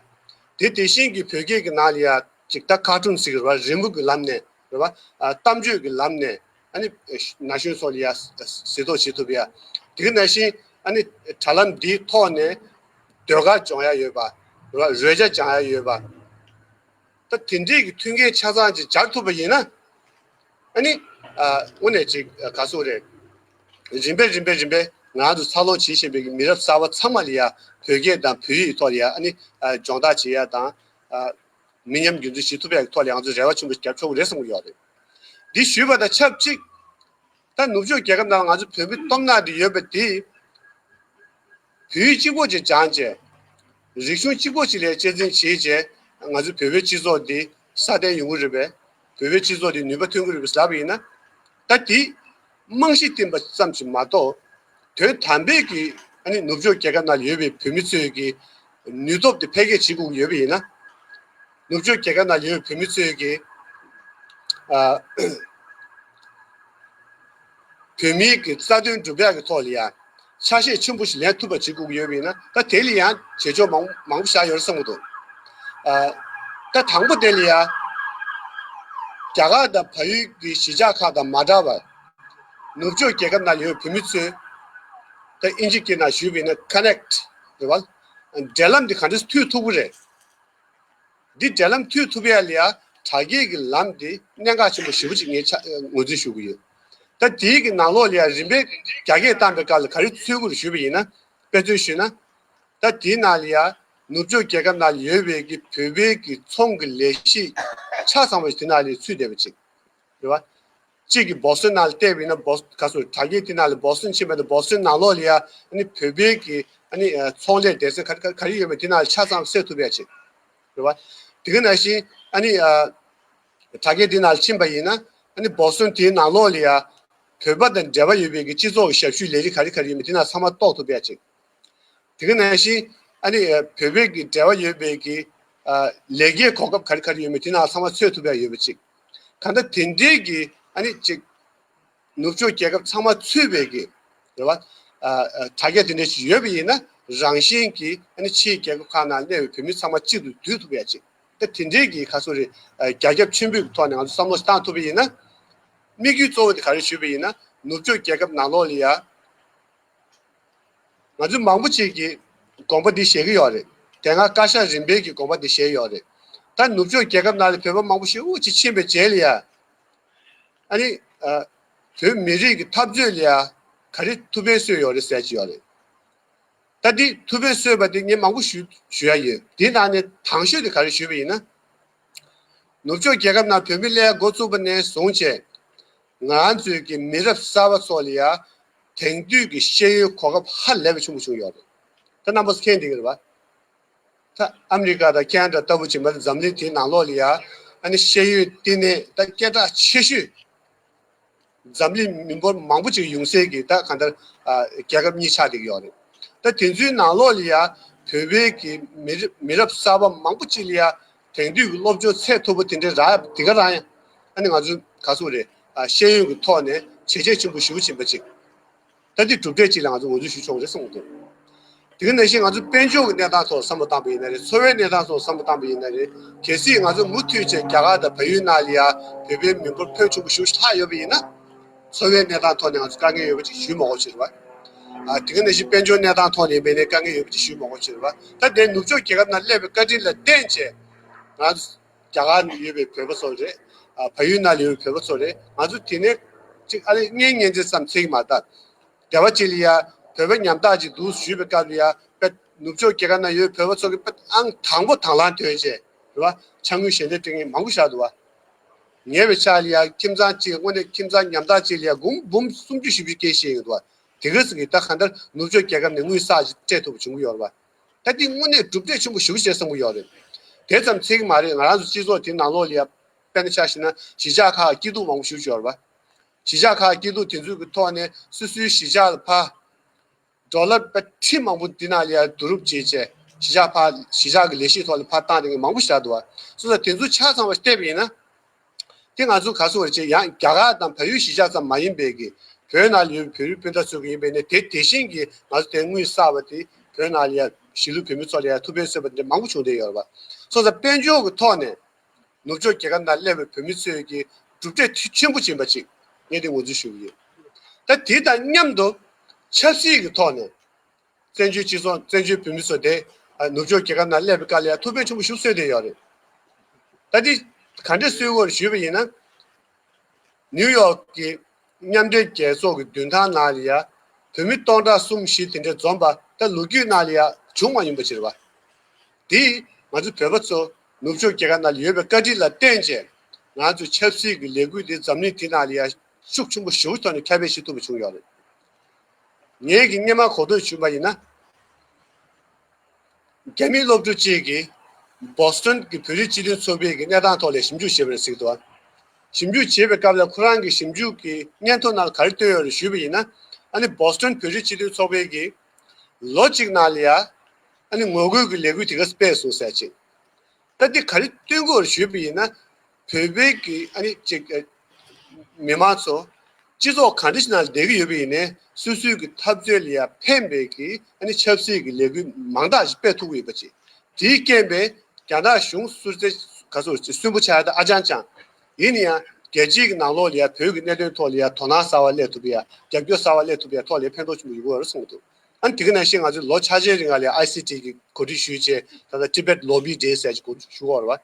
དེ་དེ་བཞིན་གྱི་བོད་སྐད་ཀྱི་ནང་ལ་ཡ་ཅིག་ད་ཁ་ཊུན་ཟེར་གྱི་རེད་བ། རི་མོ་གི་ལམ་ནས་རེད་བ། ཨ་གཏམ་བརྗོད་ཀྱི་ལམ་ནས་ཨ་ནི་ན་གཞོན་ཚོ་ལ་ཡ་གཟིགས་རྟོག་བྱེད་ཐུབ་ཡ། དེ་ག་ནང་བཞིན་ཨ་ནི་དྲ་ལམ་འདིའི་ཐོག་ནས་ཟློས་གར་སྦྱོང་ཡ་ཡོད་པ་རེད་བ། རོལ་ཆ་སྦྱང་ཡ་ཡོད་པ། ད་དེ་འདྲའི་གི་མཐུན་རྐྱེན་ཆ་ཚང་ཅིག་སྦྱར་ཐུབ་པ་ཡིན་ན། ཨ་ནི། ཨ་དངོས་གནས་ཅིག་ག་ཟེར་རེད། རིམ་པས་རིམ་པས་རིམ་པས་ང་རང་ཚོ་འཚར་ལོངས་བྱེད་བཞིན་པའི་གི་མི་རབས་གསར་པ་ཚང་མ་ལ་ཡ་བོད་སྐད་དང་བོད་ཡིག་ཐོག་ལ་ཡ་ཨ་ནི་ཨ་སྦྱོང་བརྡར་བྱེད་ཡ་དང་། ཨ་མི་ཉམས་རྒྱུན་འཛིན་བྱེད་ཐུབ་ཡ་གི་ཐོག་ལ་ང་ཚོ་རེ་བ་ཆེན་པོ་ཞིག་རྒྱབ་ཆོག་གི་རེད་བསམ་གྱི་ཡོད་རེད། འདི་ཞུས་པ་དང་ཆབས་ཅིག་ད་ནུབ་ཕྱོགས་རྒྱལ་ཁབ་ནང་ང་ཚོ་བོད་མི་སྟོབས་ནག་འདི་ཡོད་པ་འདི། བོད་ཡིག་གཅིག་པོ་ཅིག་སྦྱངས་བྱས། རིག་གཞུང་གཅིག་པོ་ཅིག་ལ་གཅེས་འཛིན་བྱས་བྱས། ང་ཚོ་བོད་པའི་སྤྱི་ཚོགས་འདི་སྲ་བརྟན་ཡོང་གི་རེད་པས། བོད་པའི་སྤྱི་ཚོགས་འདི་ནུས་པ་ཐོན་གྱི་རེད་པས་ལབ་པ་ཡིན་ན། ད་འདི་རྨང་གཞི་བཏིང་པ་ཙམ་ཞིག་མ་གཏོགས། དོན་དམ་པའི་གི་ཨ་ནི་ནུབ་ཕྱོགས་རྒྱལ་ཁབ་ནང་ཡོད་པའི་བོད་མི་ཚོས་ཀྱི་ནུས་སྟོབས་དེ་འཕེལ་རྒྱས་བྱེད་དགོས་ཀྱི་ཡོད་པ་ཡིན་ན། ནུབ་ཕྱོགས་རྒྱལ་ཁབ་ནང་ཡོད་པའི་བོད་མི་ཚོས་ཀྱི་ཨ། བོད་མིའི་གི་རྩ་དོན་སྒྲུབ་ཡག་གི་ཐོག་ལ་ཡང་ཆ་ཤས་ཆེན་པོ་ཞིག་ལེན་ཐུབ་པ་བྱེད་དགོས་ཀྱི་ཡོད་པ་ཡིན་ན། ད་དེ་ལ་ཡང་བྱེད་ཕྱོགས་མང་མང་པོ་བཞག་ཡོད་རེད་བསམ་གྱི་འདུག་ཨ། ད་དང་པོ་དེ་ལ་ཡང་རྒྱ་གར་དང་བལ་ཡུལ་གྱི་གཞིས་ཆགས་ཁག་དང་མ་འདྲ་བར་ནུབ་ཕྱོགས་རྒྱལ་ཁབ་ནང་ཡོད་བོད་མི་ཚོས། ད་ཨིན་ཇི་སྐད་ནང་ཞུས་པ་ཡིན་ན་ཀ་ནེག་ཊི་རེད་བ། འབྲེལ་ལམ་འདི་ག་འདྲས་མཐུད་ཐུབ་ཀྱི་རེད། འདི་འབྲེལ་ལམ་མཐུད་ཐུབ་ཡ་ལ་ཡ་དྲ་རྒྱའི་གི་ལམ་འདི་གནད་འགག་ཆེན་པོ་ཞེ་པོ་ཅིག་ངས་ཆ་ངོས་འཛིན་ཞུ་གི་ཡོད། ད་དེའི་གི་ནང་ལོགས་ལ་ཡ་རིམ་པས་རྒྱ་སྐད་བཏང་པའི་སྐབས་ལ་ག་རེ་འཚོལ་དགོས་རེད་ཞུས་པ་ཡིན་ན། དཔེ་མཚོན་ཞུས་ན། ད་དེའི་ནང་ལ་ཡ་ནུབ་ཕྱོགས་རྒྱལ་ཁབ་ནང་ལ་ཡོད་པའི་གི་བོད་པའི་གི་ཚོང་གི་ལས་གཞི་ཆ་ཚང་བ་ཞིག་དེ་ནང་ལ་ཚུད་བསྡད་པ་ཅིག་རེད་བ། གཅིག་གིས་བོ་སི་ཊོན་ནང་ལ་བལྟས་པ་ཡིན་ན་བོ་ག་ཚོད་དྲ་རྒྱའི་དེ་ནང་ལ་བོ་སི་ཊོན་ཕྱིན་པ་ཡིན་ན་བོ་སི་ཊོན་ནང་ལོགས་ལ་ཡ་ཨ་ནི་བོད་པའི་གི་ཨ་ནི་ཚོང་ལས་སྡེ་ཚན་ག་རེ་ག་རེ་ཡོད་མེད་དེ་ནང་ལ་ཆ་ཚང་གསལ་ཐུབ་ཡ་ཅིག་རེད་བ། དེ་ག་ནང་བཞིན་ཨ་ནི་དྲ་རྒྱའི་དེ་ནང་ལ་ཕྱིན་པ་ཡིན་ན་ཨ་ནི་བོ་སི་ཊོན་དེའི་ནང་ལོགས་ལ་ཡ་བོད་པ་དང་འབྲེལ་བ་ཡོད་པའི་གི་སྤྱི་ཚོགས་ཀྱི་ཞབས་ཞུའི་ལས་རིགས་ག་རེ་ག་རེ་ཡོད་མེད་དེ་ནང་ཚང་མ་རྟོགས་ཐུབ་ཡ་ཅིག་དེ་ག་ནང་བཞིན་ཨ་ནི་བོད་པའི་གི་འབྲེལ་བ་ཡོད་པའི་གི་ལས་ཀའི་གོ་སྐབས་ག་རེ་ག་རེ་ཡོད་མེད་དེ་ནང་ཚང་མ་འཚོལ་ཐུབ་ཡ་ཡོད་པ་ཅིག་གང་ལྟར་དེ་འདྲའི་གི་ཨ་ནི་ཅིག་ནུབ་ཕྱོགས་རྒྱལ་ཁབ་ཚང་མ་ཚུད་པའི་གི་རེད་བ། དྲ་རྒྱ་དེ་འདྲ་ཞིག་ཡོད་པ་ཡིན་ན་རང་བཞིན་གྱིས་ཨ་ནི་ཕྱིའི་རྒྱལ་ཁབ་ཁག་ནང་གནས་པའི་བོད་མི་ཚང་མ་གཅིག་ཏུ་འདུས་ཐུབ་ཡ་ཅིག་ད་དེ་འདྲའི་གི་ག་ཚོད་རེད། རྒྱ་ཁྱབ་ཆེན་པོའི་གི་ཐོག་ནས་ང་ཚོ་བསམ་བློ་ཞིག་བཏང་ཐུབ་པ་ཡིན་ན། དམིགས་ཡུལ་གཙོ་བོ་དེ་ག་རེ་ཞུས་པ་ཡིན་ན་ནུབ་ཕྱོགས་རྒྱལ་ཁབ་ནང་ལོགས་ལ་ཡ། ང་ཚོ་མང་པོ་ཅིག་གིས་དགོངས་པ་འདི་བཞེས་ཀྱི་ཡོད་རེད། དེ་སྔ་བཀའ་ཤག་རིམ་པས་ཀྱི་དགོངས་པ་འདི་བཞེས་ཡོད་རེད། ད་ནུབ་ཕྱོགས་རྒྱལ་ཁབ་ནང་ལ་བོད་པ་མང་པོ་ཞེ་པོ་ཅིག་ཕྱིན་པའི་རྗེས་ལ་ཡ། ཨ་ནི། ཨ། བོད་མི་རིགས་ཀྱི་འཐབ་རྩོད་ལ་ཡ། ག་རེ་ཐུགས་ཕན་གསོས་ཡོད་རེད་ཟེར་གྱི་ཡོད་རེད། ད་འདི་ཐུགས་ཕན་གསོས་པ་འདི་ངས་མང་པོ་ཞུ་ཞུ་ཡ་ཡོད། འདི་ནང་ནས་དང་ཤོས་དེ་ག་རེ་ཞུས་པ་ཡིན་ན། ནུབ་ཕྱོགས་རྒྱལ་ཁབ་ནང་བོད་མི་སླེབས་འགོ་བཙུགས་པ་ནས་བཟུང་བྱས། ང་རང་ཚོའི་གི་མི་རབས་གསར་པ་ཚོ་ལ་ཡ་དེང་དུས་ཀྱི་ཤེས་ཡོན་གོ་སྐབས་ཧ་ལས་པ་ཆེན་པོ་བྱུང་ཡོད་རེད། ད་རྣམ་པ་ཚོ་མཁྱེན་བསྡད་ཀྱི་རེད་པ། ད་ཨ་མི་རི་ཀ་དང་ཁེ་ན་ཌ་ལྟ་བུ་ཅིག་མ་འཛམ་གླིང་དེའི་ནང་ལོགས་ལ་ཡ་ཨ་ནི་ཤེས་ཡོན་བསྟི་གནས་ད་སྐད་གྲགས་ཆེ་ཤོས། འཛམ་གླིང་མི་འབོར་མང་པོ་ཅིག་ཡོང་སའི་གི་ད་གང་ལྟར་ཨ་རྒྱལ་ཁབ་གཉིས་ཆགས་བསྡད་ཀྱི་ཡོད་རེད། ད་དེ་ཚོའི་ནང་ལོགས་ལ་ཡ་བོད་པའི་གི་མི་རབས་མི་རབས་གསར་པ་མང་པོ་ཅིག་ལ་ཡ་དེང་དུས་ཀྱི་སློབ་སྦྱོང་ཚད་མཐོ་པོ་དེ་འདྲའི་རག་དེ་ག་རང་ཡ། ཨ་ནི་ང་ཚོ་ག་ཚོད་རེད། ཨ་ཤེས་ཡོན་གྱི་ཐོག་ནས་བྱས་རྗེས་ཆེན་པོ་ཞེ་པོ་ཕྱིན་པ་ཅིག་ད་འདི་གྲུབ་འབྲས་ཅིག་ལ་ང་ཚོ་ངོས་འཛིན་ཞུ་ཆོག་རེད་བསམ་གྱི་འདུག་དེ་ག་ནང་བཞིན་ང་ཚོ་དཔལ་འབྱོར་གྱི་གནས་སྟངས་ཐོག་བསམ་བློ་བཏང་པ་ཡིན་ན་རེད། འཚོ་བའི་གནས་སྟངས་ཐོག་བསམ་བློ་བཏང་པ་ཡིན་ན་རེད། གལ་སྲིད་ང་ཚོ་མུ་མཐུད་བྱས་རྒྱ་གར་དང་བལ་ཡུལ་ནང་ལ་ཡ་བོད་པའི་མི་འབོར་ཕོན་ཆེན་པོ་ཞེ་པོ་ཅིག་ལྷག་ཡོད་པ་ཡིན་ན། འཚོ་བའི་གནས་སྟངས་ཐོག་ནས་ང་ཚོ་དཀའ་ངལ་ཡོད་པ་ཅིག་ཞུ་མ་དགོས་ཕྱིར་བ། ཨ་དེ་ག་ནང་བཞིན་དཔལ་འབྱོར་གནས་སྟངས་ཐོག་ནས་ཡིན་པ་ཡིན་ན་དཀའ་ངལ་ཡོད་པ་ཅིག་ཞུ་མ་དགོས་ཕྱིར་བ། ད་དེ་ནུབ་ཕྱོགས་རྒྱལ་ཁབ་ནང་སླེབས་པའི་བཀའ་དྲིན་ལ་བརྟེན་བྱས་ང་ཚོ་རྒྱ་གར་ནང་ཡོད་པའི་བོད་པ་ཚོ་རེད། ཨ་བལ་ཡུལ་ནང་ལ་ཡོད་པའི་བོད་པ་ཚོ་རེད། ང་ཚོ་དེ་ནས་ཅིག་ཨ་ལེ་གཉེན་ཉེ་ཚན་ཙམ་ཚིག་མ་ད། སྡེ་བ་གཅིག་ལ་ཡ་བོད་པ་ཉམ་ཐག་ཅིག་འདུག་ཞུས་པའི་སྐབས་ལ་ཡ་དཔེ་ནུབ་ཕྱོགས་རྒྱལ་ཁབ་ནང་ཡོད་བོད་པ་ཚོ་གི་དཔེ་ཨང་དང་པོ་དང་བླངས་ཐོན་བྱས་རེད་བ། ཕྱག་དངུལ་ཞལ་འདེབས་སྤྲད་མཁན་མང་པོ་ཞིག་འདུག་བ། ཉེ་བའི་ཆར་ལ་ཡ་ཁྱིམ་ཚང་གཅིག་དངོས་གནས་ཁྱིམ་ཚང་ཉམ་ཐག་ཅིག་ལ་ཡ་སྒོར་འབུམ་སུམ་ཅུ་བཞི་བཅུ་སྐྱེལ་བཞིན་ཡོད་འདུག་བ། དེ་ག་ཙམ་གྱིས་ད་གང་ལྟར་ནུབ་ཕྱོགས་རྒྱལ་ཁབ་ནས་དངུལ་བསགས་ཅིག་སྤྲད་ཐུབ་པ་བྱུང་གི་ཡོད་རེད་བ། ད་འདི་དངོས་གནས་གྲུབ་འབྲས་ཆེན་པོ་ཞེ་པོ་ཅིག་བསམ་གྱི་ཡོད་རེད། དེ་ཙམ་ཚད་ཀྱི་མ་རེད། ང་རང་ཚོ་སྤྱི་ཚོགས་དེའི་ནང་ལོགས་ལ་ཡ་དཔེར་ན་ཆ་བཞག་ན་གཞིས་ཆགས་ཁག་སྐྱིད་སྡུག་མང་པོ་ཞེ་པོ་ཅིག་ཡོད་རེད་བ། གཞིས་ཆགས་ཁག་སྐྱིད་སྡུག་དེ་ཚོའི་གི་ཐོག་ནས་སོ་སོའི་གཞིས་ཆགས་ལ་ཕར་ཌོ་ལར་པ་ཁྲི་མང་པོ་འདི་ནང་ལ་ཡ་བསྡུ་རུབ་བྱས་བྱས་གཞིས་ཆགས་ཕར་གཞིས་ཆགས་ཀྱི་ལས་གཞིའི་ཐོག་ལ་ཕར་བཏང་བསྡད་མཁན་མང་པོ་ཞིག་འདུག་བ། སོང་ཙང་དེ་ཚོ་ཆ་ཚང་བ་བལྟས་པ་ཡིན་ན། དེ་ང་ཚོ་ག་ཚོད་རེད་ཅེས་ཡང་རྒྱ་གར་དང་བལ་ཡུལ་གཞིས་ཆགས་ཙམ་མ་ཡིན་པའི་གི་བོད་ནང་ལ་ཡོད་པའི་བོད་རིགས་སྤུན་ཟླ་ཚོ་གི་ཡིན་པས་ནས་དེ་དེ་བཞིན་གྱི་ང་ཚོ་དེ་དངུལ་བསགས་པ་དེ་བོད་ནང་ལ་ཡ་གཞིས་ལུས་བོད་མི་ཚོ་ལ་ཡ་ཐུགས་ཕན་གསོས་པ་དེ་འདྲ་མང་པོ་བྱུང་བསྡད་ཡོད་རེད་བ། སོང་ཙང་དཔལ་འབྱོར་གྱི་ཐོག་ནས། ནུབ་ཕྱོགས་རྒྱལ་ཁབ་ནང་སླེབས་པའི་བོད་མི་ཚོས་ཀྱི་གྲུབ་འབྲས་ཆེན་པོ་ཕྱིན་པ་ཅིག་ངས་དེ་ངོས་འཛིན་ཞུ་གི་ཡོད། ད་དེ་དང་མཉམ་དུ་ཆབ་སྲིད་ཀྱི་ཐོག་ནས་བཙན་བྱོལ་སྤྱི་ཚོགས་བཙན་བྱོལ་བོད་མི་ཚོ་དེ་ནུབ་ཕྱོགས་རྒྱལ་ཁབ་ནང་སླེབས་པའི་སྐབས་ལ་ཡང་ཐུགས་ཕན་ཆེན་པོ་ཞིག་གསོས་བསྡད་ཡོད་རེད། ད་དེ་ག་འདྲས་གསོས་ཡོད་རེད་ཞུས་པ་ཡིན་ན། ནིའུ་ཡོག་གི་མཉམ་འབྲེལ་རྒྱལ་ཚོགས་ཀྱི་མདུན་ཐང་ནང་ལ་ཡ་བོད་མི་སྟོང་ཕྲག་གསུམ་བཞི་དེ་འདྲ་འཛོམས་པ་ད་ལོ་རྒྱུས་ནང་ལ་ཡ་བྱུང་མ་མྱོང་པ་ཅིག་རེད་བ། དེས་ང་ཚོ་བོད་པ་ཚོ་ནུབ་ཕྱོགས་རྒྱལ་ཁབ་ནང་ལ་ཡོད་པའི་བཀའ་དྲིན་ལ་བརྟེན་བྱས་ང་ཚོ་ཆབ་སྲིད་ཀྱི་ལས་འགུལ་འདི་འཛམ་གླིང་འདི་ནང་ལ་ཡ་ཤུགས་ཆེན་པོ་ཞེ་པོ་ཐོག་ནས་ཁྱབ་སྤེལ་བྱེད་ཐུབ་པ་བྱུང་ཡོད་རེད། ངས་ཀྱི་སྔོན་མ་གོ་ཐོས་བྱུང་བ་ཡིན་ན། རྒྱ་མི་སློབ་ཕྲུག་ཅིག་གིས་བོ་སི་ཊོན་གྱི་བོད་རིགས་སྤྱི་མཐུན་ཚོགས་པའི་གི་གནས་སྟངས་ཐོག་ལ་ཞིབ་འཇུག་བྱས་པ་རེད་ཟེར་གྱི་འདུག་ཞིབ་འཇུག་བྱས་པའི་སྐབས་ལ་ཁོ་རང་གི་ཞིབ་འཇུག་གི་སྙན་ཐོ་ནང་ལ་ག་རེ་བཏོན་ཡོད་རེད་ཞུས་པ་ཡིན་ན། ཨ་ནི་བོ་སི་ཊོན་བོད་རིགས་སྤྱི་མཐུན་ཚོགས་པའི་གི་ལོ་གཅིག་ནང་ལ་ཡ་ཨ་ནི་ངོ་རྒོལ་གྱི་ལས་འགུལ་དེ་ག་སྤེལ་སོང་ཟེར་ཅིག་ད་འདི་ག་རེ་སྟོན་དགོས་རེད་ཞུས་པ་ཡིན་ན། བོད་པའི་གི་ཨ་ནི་ཅིག་ཨ་མི་མང་ཚོ་སྤྱི་ཚོགས་གང་འདྲ་ཞིག་ནང་ལ་བསྡད་ཀྱི་ཡོད་པ་ཡིན་ནའི་སོ་སོའི་གི་འཐབ་རྩོད་ལ་ཡང་ཕན་པའི་གི་ཨ་ནི་ཆབ་སྲིད་ཀྱི་ལས་འགུལ་མང་དག་ཞིག་སྤེལ་ཐུབ་ཀྱི་ཡོད་པ་ཅིག་དེའི་རྐྱེན་པས་རྒྱ་ནག་གཞུང་སུ་རྩེ་ག་ཚོད་ཅིག་སུན་པོ་ཆགས་ཡ་ད་ཨ་ཅང་ཅང་། ཡིན་ན་ཡང་རྒྱལ་སྤྱིའི་གི་ནང་ལོགས་ལ་ཡང་བོད་ཀྱི་གནད་དོན་ཐོག་ལ་ཡང་དོ་སྣང་གསར་བ་སླེབས་ཐུབ་ཡ། རྒྱབ་སྐྱོར་གསར་བ་སླེབས་ཐུབ་ཡ་ཐོག་ལ་ཕན་ཐོགས་ཆེན་པོ་ཡོང་གི་ཡོད་རེད་གསུངས་འདུག་ཨ་ནི་དེ་ག་ནང་བཞིན་ང་ཚོས་ལོ་ཆ་ཤས་རིང་ལ་ཡང་ཨའི་སི་ཊི་གི་གོ་སྒྲིག་ཞུས་བྱས་ད་ལྟ་Tibet Lobby Day ཟེར་ཅིག་གོ་སྒྲིག་ཞུ་གི་ཡོད་རེད་བ།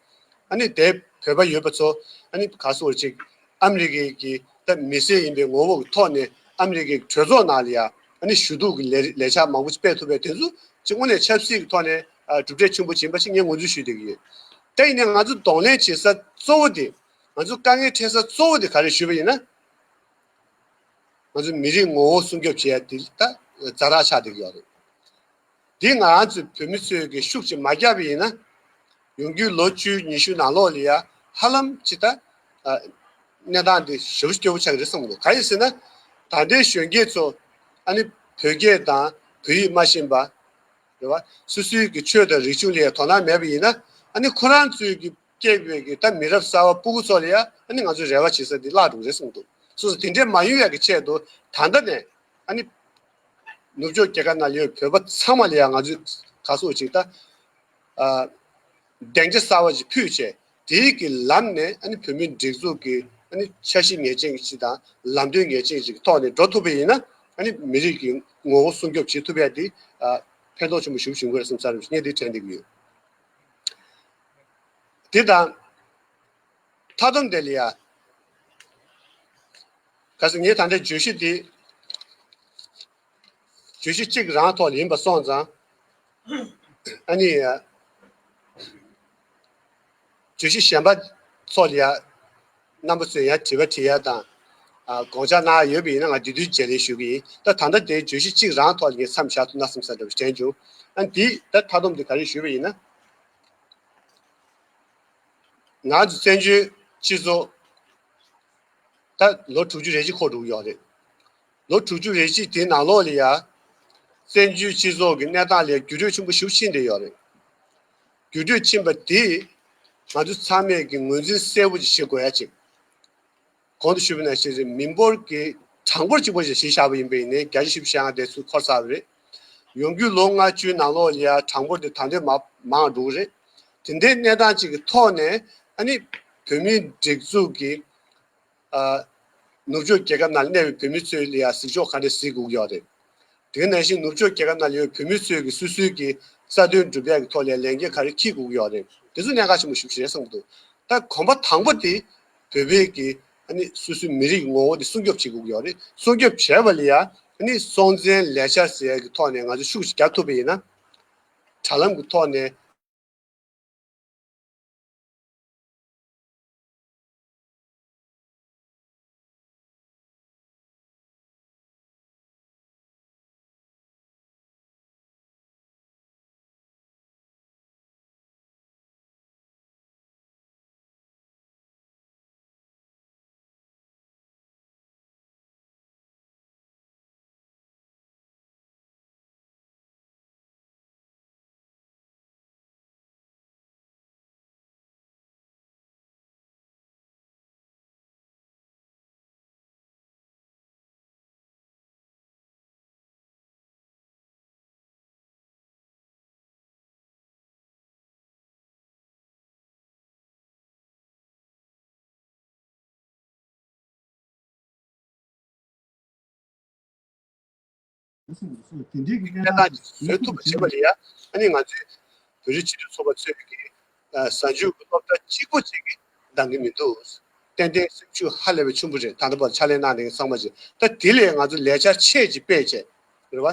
ཨ་ནི་དེ་བོད་པ་ཡོད་པ་ཚོ་ཨ་ནི་ག་སོགས་ཅིག་ཨ་མི་རི་ཀའི་གི་ད་མི་སེར་ཡིན་པའི་ངོ་བོ་གི་ཐོག་ནས་ཨ་མི་རི་ཀའི་གྲོས་ཚོགས་ནང་ལ་ཡང་ཨ་ནི་ཞུ་གཏུག་གི་ལས་ལས་འཆར་མང་པོ་ཅིག་སྤེལ་ཐུབ་པའི་དེ་ཚོ་ཅིག་དངོས་གནས་ཆབ་སྲིད་ཀྱི་ཐོག་ནས་ཨ་གྲུབ་འབྲས་ཆེན་པོ་ཡིན་པ་ཅིག་ངས་ངོས་འཛིན་ཞུས་བསྡད་ཀྱི་ཡོད། ད་ཡིན་ནའི་ང་ཚོ་གདོང་ལེན་བྱེད་ས་གཙོ་བོ་དེ་ང་ཚོ་དཀའ་ངལ་འཕྲད་ས་གཙོ་བོ་དེ་ག་རེ་ཞུས་པ་ཡིན་ན། ང་ཚོ་མི་རིགས་ངོ་བོ་སྲུང་སྐྱོབ་བྱེད་ཡ་དེ་ད་ཛ་དྲག་ཆགས་བསྡད་ཀྱི་ཡོད་རེད། འདི་ང་རང་ཚོའི་བོད་མི་ཚོས་ཀྱི་ཤུགས་ཅིག་མ་བརྒྱབ་པ་ཡིན་ན། ཡོང་རྒྱུའི་ལོ་བཅུ་ཉི་ཤུ་ནང་ལོགས་ལ་ཡ་ཧ་ལམ་ཅིག་ད་ཨ་གནས་སྟངས་འདི་ཞེ་པོ་སྐྱོ་པོ་ཆགས་ཀྱི་རེད་བསམ་གྱི་འདུག་གང་ཡིན་ཟེར་ན། ད་ལྟའི་གཞོན་སྐྱེས་ཚོ་ཨ་ནི་བོད་སྐད་དང་བོད་ཡིག་མ་ཤེས་པ། རེད་བ། སོ་སོའི་གི་ཆོས་དང་རིག་གཞུང་ལ་ཡ་དོ་སྣང་མེད་པ་ཡིན་ན། ཨ་ནི་ཁོ་རང་ཚོའི་གི་སྐྱེས་པའི་གི་ད་མི་རབས་གསར་བ་སྤུ་གུ་ཚོ་ལ་ཡ་ཨ་ནི་ང་ཚོའི་རེ་བ་བྱེད་ས་འདི་བརླག་འགྲོ་གི་རེད་གསུངས་འདུག་སོ་སོ་དེ་འདྲས་མ་ཡོང་ཡ་གི་ཆེད་དུ་ད་ལྟ་ནས་ཨ་ནི་ནུབ་ཕྱོགས་རྒྱལ་ཁབ་ནང་ཡོད་བོད་པ་ཚང་མ་ལ་ཡ་ང་ཚོས་ག་སོགས་ཅིག་ད་ཨ་སྡིངས་ཆ་གསར་བ་ཅིག་ཕུལ་བྱས་དེའི་གི་ལམ་ནས་ཨ་ནི་བོད་མིའི་སྒྲིག་འཛུགས་ཀྱི་ཨ་ནི་འཆར་གཞི་ངེས་ཅན་གྱི་ཅིག་དང་ལམ་སྟོན་ངེས་ཅན་ཅིག་གི་ཐོག་ནས་འགྲོ་ཐུབ་པ་ཡིན་ན་ཨ་ནི་མི་རིགས་ཀྱི་ངོ་བོ་སྲུང་སྐྱོབ་བྱེད་ཐུབ་ཡ་དེ་ཨ་ཕན་ཐོགས་ཆེན་པོ་ཞེ་པོ་ཡོང་གི་རེད་བསམ་ས་རེད་ངས་དེ་དྲན་བསྡད་ཀྱི་ཡོད། དེ་དང་མཐའ་སྡོམ་དེ་ལ་ཡ། གལ་སྲིད་ངས་ད་ལྟའི་བརྗོད་གཞི་འདི་བརྗོད་གཞི་གཅིག་རང་ཐོག་ལ་ཡིན་པ་སོང་ཙང་། ཨ་ནི་ཡ། བརྗོད་གཞི་གཞན་པ་ཚོ་ལ་ཡ། རྣམ་པ་ཚོས་ཡ་དྲི་བ་དྲི་ཡ་དང་། ཨ་དགོངས་འཆར་གནང་ཡོད་པ་ཡིན་ན་ང་དེ་དུས་བརྗེ་ལེན་ཞུ་གི་ཡིན། ད་ད་ལྟ་དེའི་བརྗོད་གཞི་གཅིག་རང་ཐོག་ལ་ངས་མཚམས་བཞག་ཐུབ་ན་བསམ་ས་འདྲ་བོ་དྲན་བྱུང་། ཨ་འདི་ད་མཐའ་སྡོམ་དེ་ག་རེ་ཞུས་པ་ཡིན་ན། ང་ཚོ་བཙན་བྱོལ་སྤྱི་ཚོགས་ད་ལོ་དྲུག་ཅུ་རེ་གཅིག་འཁོར་འགྲོ་གི་ཡོད་རེད། ལོ་དྲུག་ཅུ་རེ་གཅིག་དེའི་ནང་ལོགས་ལ་ཡ་བཙན་བྱོལ་སྤྱི་ཚོགས་ཀྱི་གནས་སྟངས་ལ་འགྱུར་འགྲོས་ཆེན་པོ་ཞིག་ཕྱིན་བསྡད་ཡོད་རེད། འགྱུར་འགྲོས་ཕྱིན་པ་དེ་ང་ཚོ་ཚང་མས་ཀྱི་ངོས་འཛིན་གསལ་པོ་ཅིག་བྱེད་དགོས་ཡ་ཅིག་གོང་དུ་ཞུས་པ་ནང་བཞིན་རེད། མི་འབོར་གྱི་གྲངས་འབོར་གཅིག་པོ་ཞིག་གཞི་བཞག་པ་ཡིན་པ་ཡིན་ནའི་བརྒྱ་ཆ་བཞི་བཅུ་ཞེ་ལྔ་དེ་ཚུར་འཁོར་ཚར་བ་རེད། ཡོང་རྒྱུའི་ལོ་ལྔ་བཅུའི་ནང་ལོགས་ལ་ཡ་གྲངས་འབོར་དེ་ད་དུང་མ་མང་འགྲོ་གི་རེད། དེ་འདྲའི་གནས་སྟངས་གཅིག་གི་ཐོག་ནས་ཨ་ནི་བོད་མིའི་སྒྲིག་འཛུགས་ཀྱི་ཨ་ནུབ་ཕྱོགས་རྒྱལ་ཁབ་ནང་གནས་པའི་བོད་མི་ཚོའི་ལ་ཡ་གཟིགས་ཕྱོགས་ག་འདྲ་གཟིགས་དགོས་ཀྱི་ཡོད་རེད། དེ་ནང་བཞིན་ནུབ་ཕྱོགས་རྒྱལ་ཁབ་ནང་ཡོད་བོད་མི་ཚོས་ཀྱི་སོ་སོའི་གི་རྩ་དོན་སྒྲུབ་ཡག་གི་ཐོག་ལ་ལས་འགན་ག་རེ་འཁྱེར་དགོས་ཀྱི་ཡོད་རེད། དེ་ཚོ་གནད་འགག་ཆེན་པོ་ཞེ་པོ་ཅིག་རེད་བསམ་གྱི་འདུག་ད་གོམ་པ་དང་པོ་དེ་བོད་པའི་གི་ཨ་ནི་སོ་སོའི་མི་རིགས་ངོ་བོ་དེ་སྲུང་སྐྱོབ་བྱེད་དགོས་ཀྱི་ཡོད་རེད། སྲུང་སྐྱོབ་བྱས་པ་ལ་ཡ་ཨ་ནི་སྲོང་བཙན་ལས་འཆར་ཟེར་ཡག་གི་ཐོག་ནས་ང་ཚོ་ཤུགས་ཤིག་རྒྱག་ཐུབ་པ་ཡིན་ན། དྲ་ལམ་གྱི་ཐོག་ནས། དེ་འདྲའི་གི་གནས་སྟངས་ཅིག་བཟོ་ཐུབ་པ་བྱེད་པ་ལ་ཡ་ཨ་ནི་ང་ཚོའི་བོད་རིགས་སྤྱི་མཐུན་ཚོགས་པ་ཚོས་ཀྱི་གཟའ་མཇུག་གི་སློབ་གྲྭ་གཅིག་པོ་ཅིག་གི་འདང་གི་མི་འདུག་ཏན་ཏན་སེམས་ཤུགས་ཧ་ལས་པའི་ཆེན་པོ་རེད། ད་ལྟ་བར་ཕྱག་ལས་གནང་མཁན་ཚང་མ་ཅིག་ད་དེ་ལས་ང་ཚོ་ལས་འཆར་ཆེ་ཅིག་སྤེལ་བྱས་རེད་བ།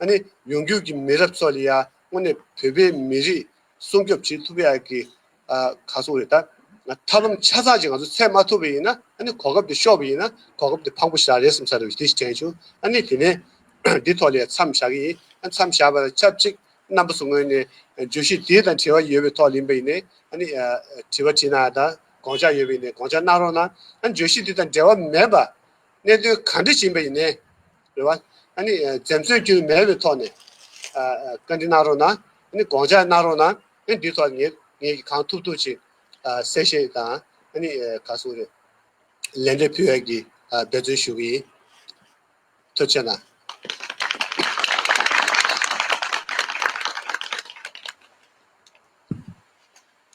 ཨ་ནི་ཡོང་རྒྱུ་གི་མི་རབས་ཚོ་ལ་ཡ་དངོས་གནས་བོད་པའི་མི་རིགས་སྲུང་སྐྱོབ་བྱེད་ཐུབ་ཡག་གི་ཨ་ག་སོང་རེད། ད་ཐབས་ལམ་ཆ་ཚང་ཅིག་ང་ཚོ་འཚོལ་མ་ཐུབ་པ་ཡིན་ན་ཨ་ནི་གོ་སྐབས་དེ་ཤོར་བ་ཡིན་ན་གོ་སྐབས་དེ་ཕངས་པོ་ཞེ་དྲག་རེད་བསམ་ས་རེད་དེ་ཞིག་དྲན་བྱུང་། ཨ་ནི་དེ་ནས་འདི་ཐོག་ལ་མཚམས་བཞག་གི་ཡིན། ཨ་མཚམས་བཞག་པ་དང་ཆབས་ཅིག་རྣམ་པ་ཚོ་ངོས་ནས་བརྗོད་གཞི་དེ་དང་འབྲེལ་བ་ཡོད་པའི་ཐོག་ལ་ཡིན་པ་ཡིན་ནའི་ཨ་ནི་དྲི་བ་དྲིས་ན་དང་དགོངས་འཆར་ཡོད་པ་ཡིན་ནའི་དགོངས་འཆར་གནང་རོགས་གནང་། ཨ་ནི་བརྗོད་གཞི་དེ་དང་འབྲེལ་བ་མེད་པ་གནད་དོན་ག་འདྲ་ཞིག་ཡིན་པ་ཡིན་ནའི་རེད་བ། ཨ་ནི་འཛེམ་ཟོན་རྒྱུ་མེད་པའི་ཐོག་ནས་བཀའ་འདྲི་གནང་རོགས་གནང་། ཨ་ནི་དགོངས་འཆར་གནང་རོགས་གནང་། ཨ་ནི་འདིའི་ཐོག་ངས་ངས་ཀྱིས་གང་ཐུབ་ཐུབ་ཅིག་གསལ་བཤད་དང་ཨ་ནི་ག་སོང་རེད། ལན་འདེབས་ཕུལ་ཡག་གི་འབད་བརྩོན་ཞུ་གི་ཡིན། ཐུགས་རྗེ་གནང་།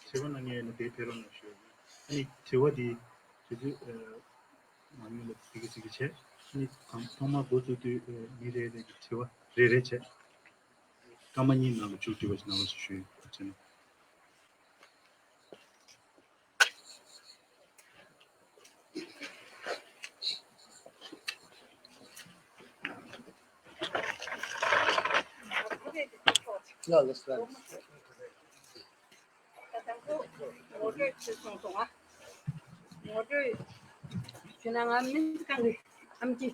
དྲི་བ་གནང་མཁན་ཡོད་ན་དེ་ཕེབས་རོགས་གནང་ཞུ་ཡག་ཡིན། ཨ་ནི་དྲི་བ་འདི་དུས་ཚོད་མང་ཉུང་ལ་གཟིགས་གཟིགས་བྱས། ཨ་ནི་གང་ཐོག་མར་འགོ་བཙུགས་དུས་མི་རེ་རེ་གི་དྲི་བ་རེ་རེ་བྱས། སྐར་མ་གཉིས་ནང་ལ་མཇུག་སྒྲིལ་བ་ཞིག་གནང་རོགས་ཞུ་ཞུ་ཡག་ཡིན། ངོ་སྤྲོད་ང་མིན་གང་གི་ཨམ་ཆི་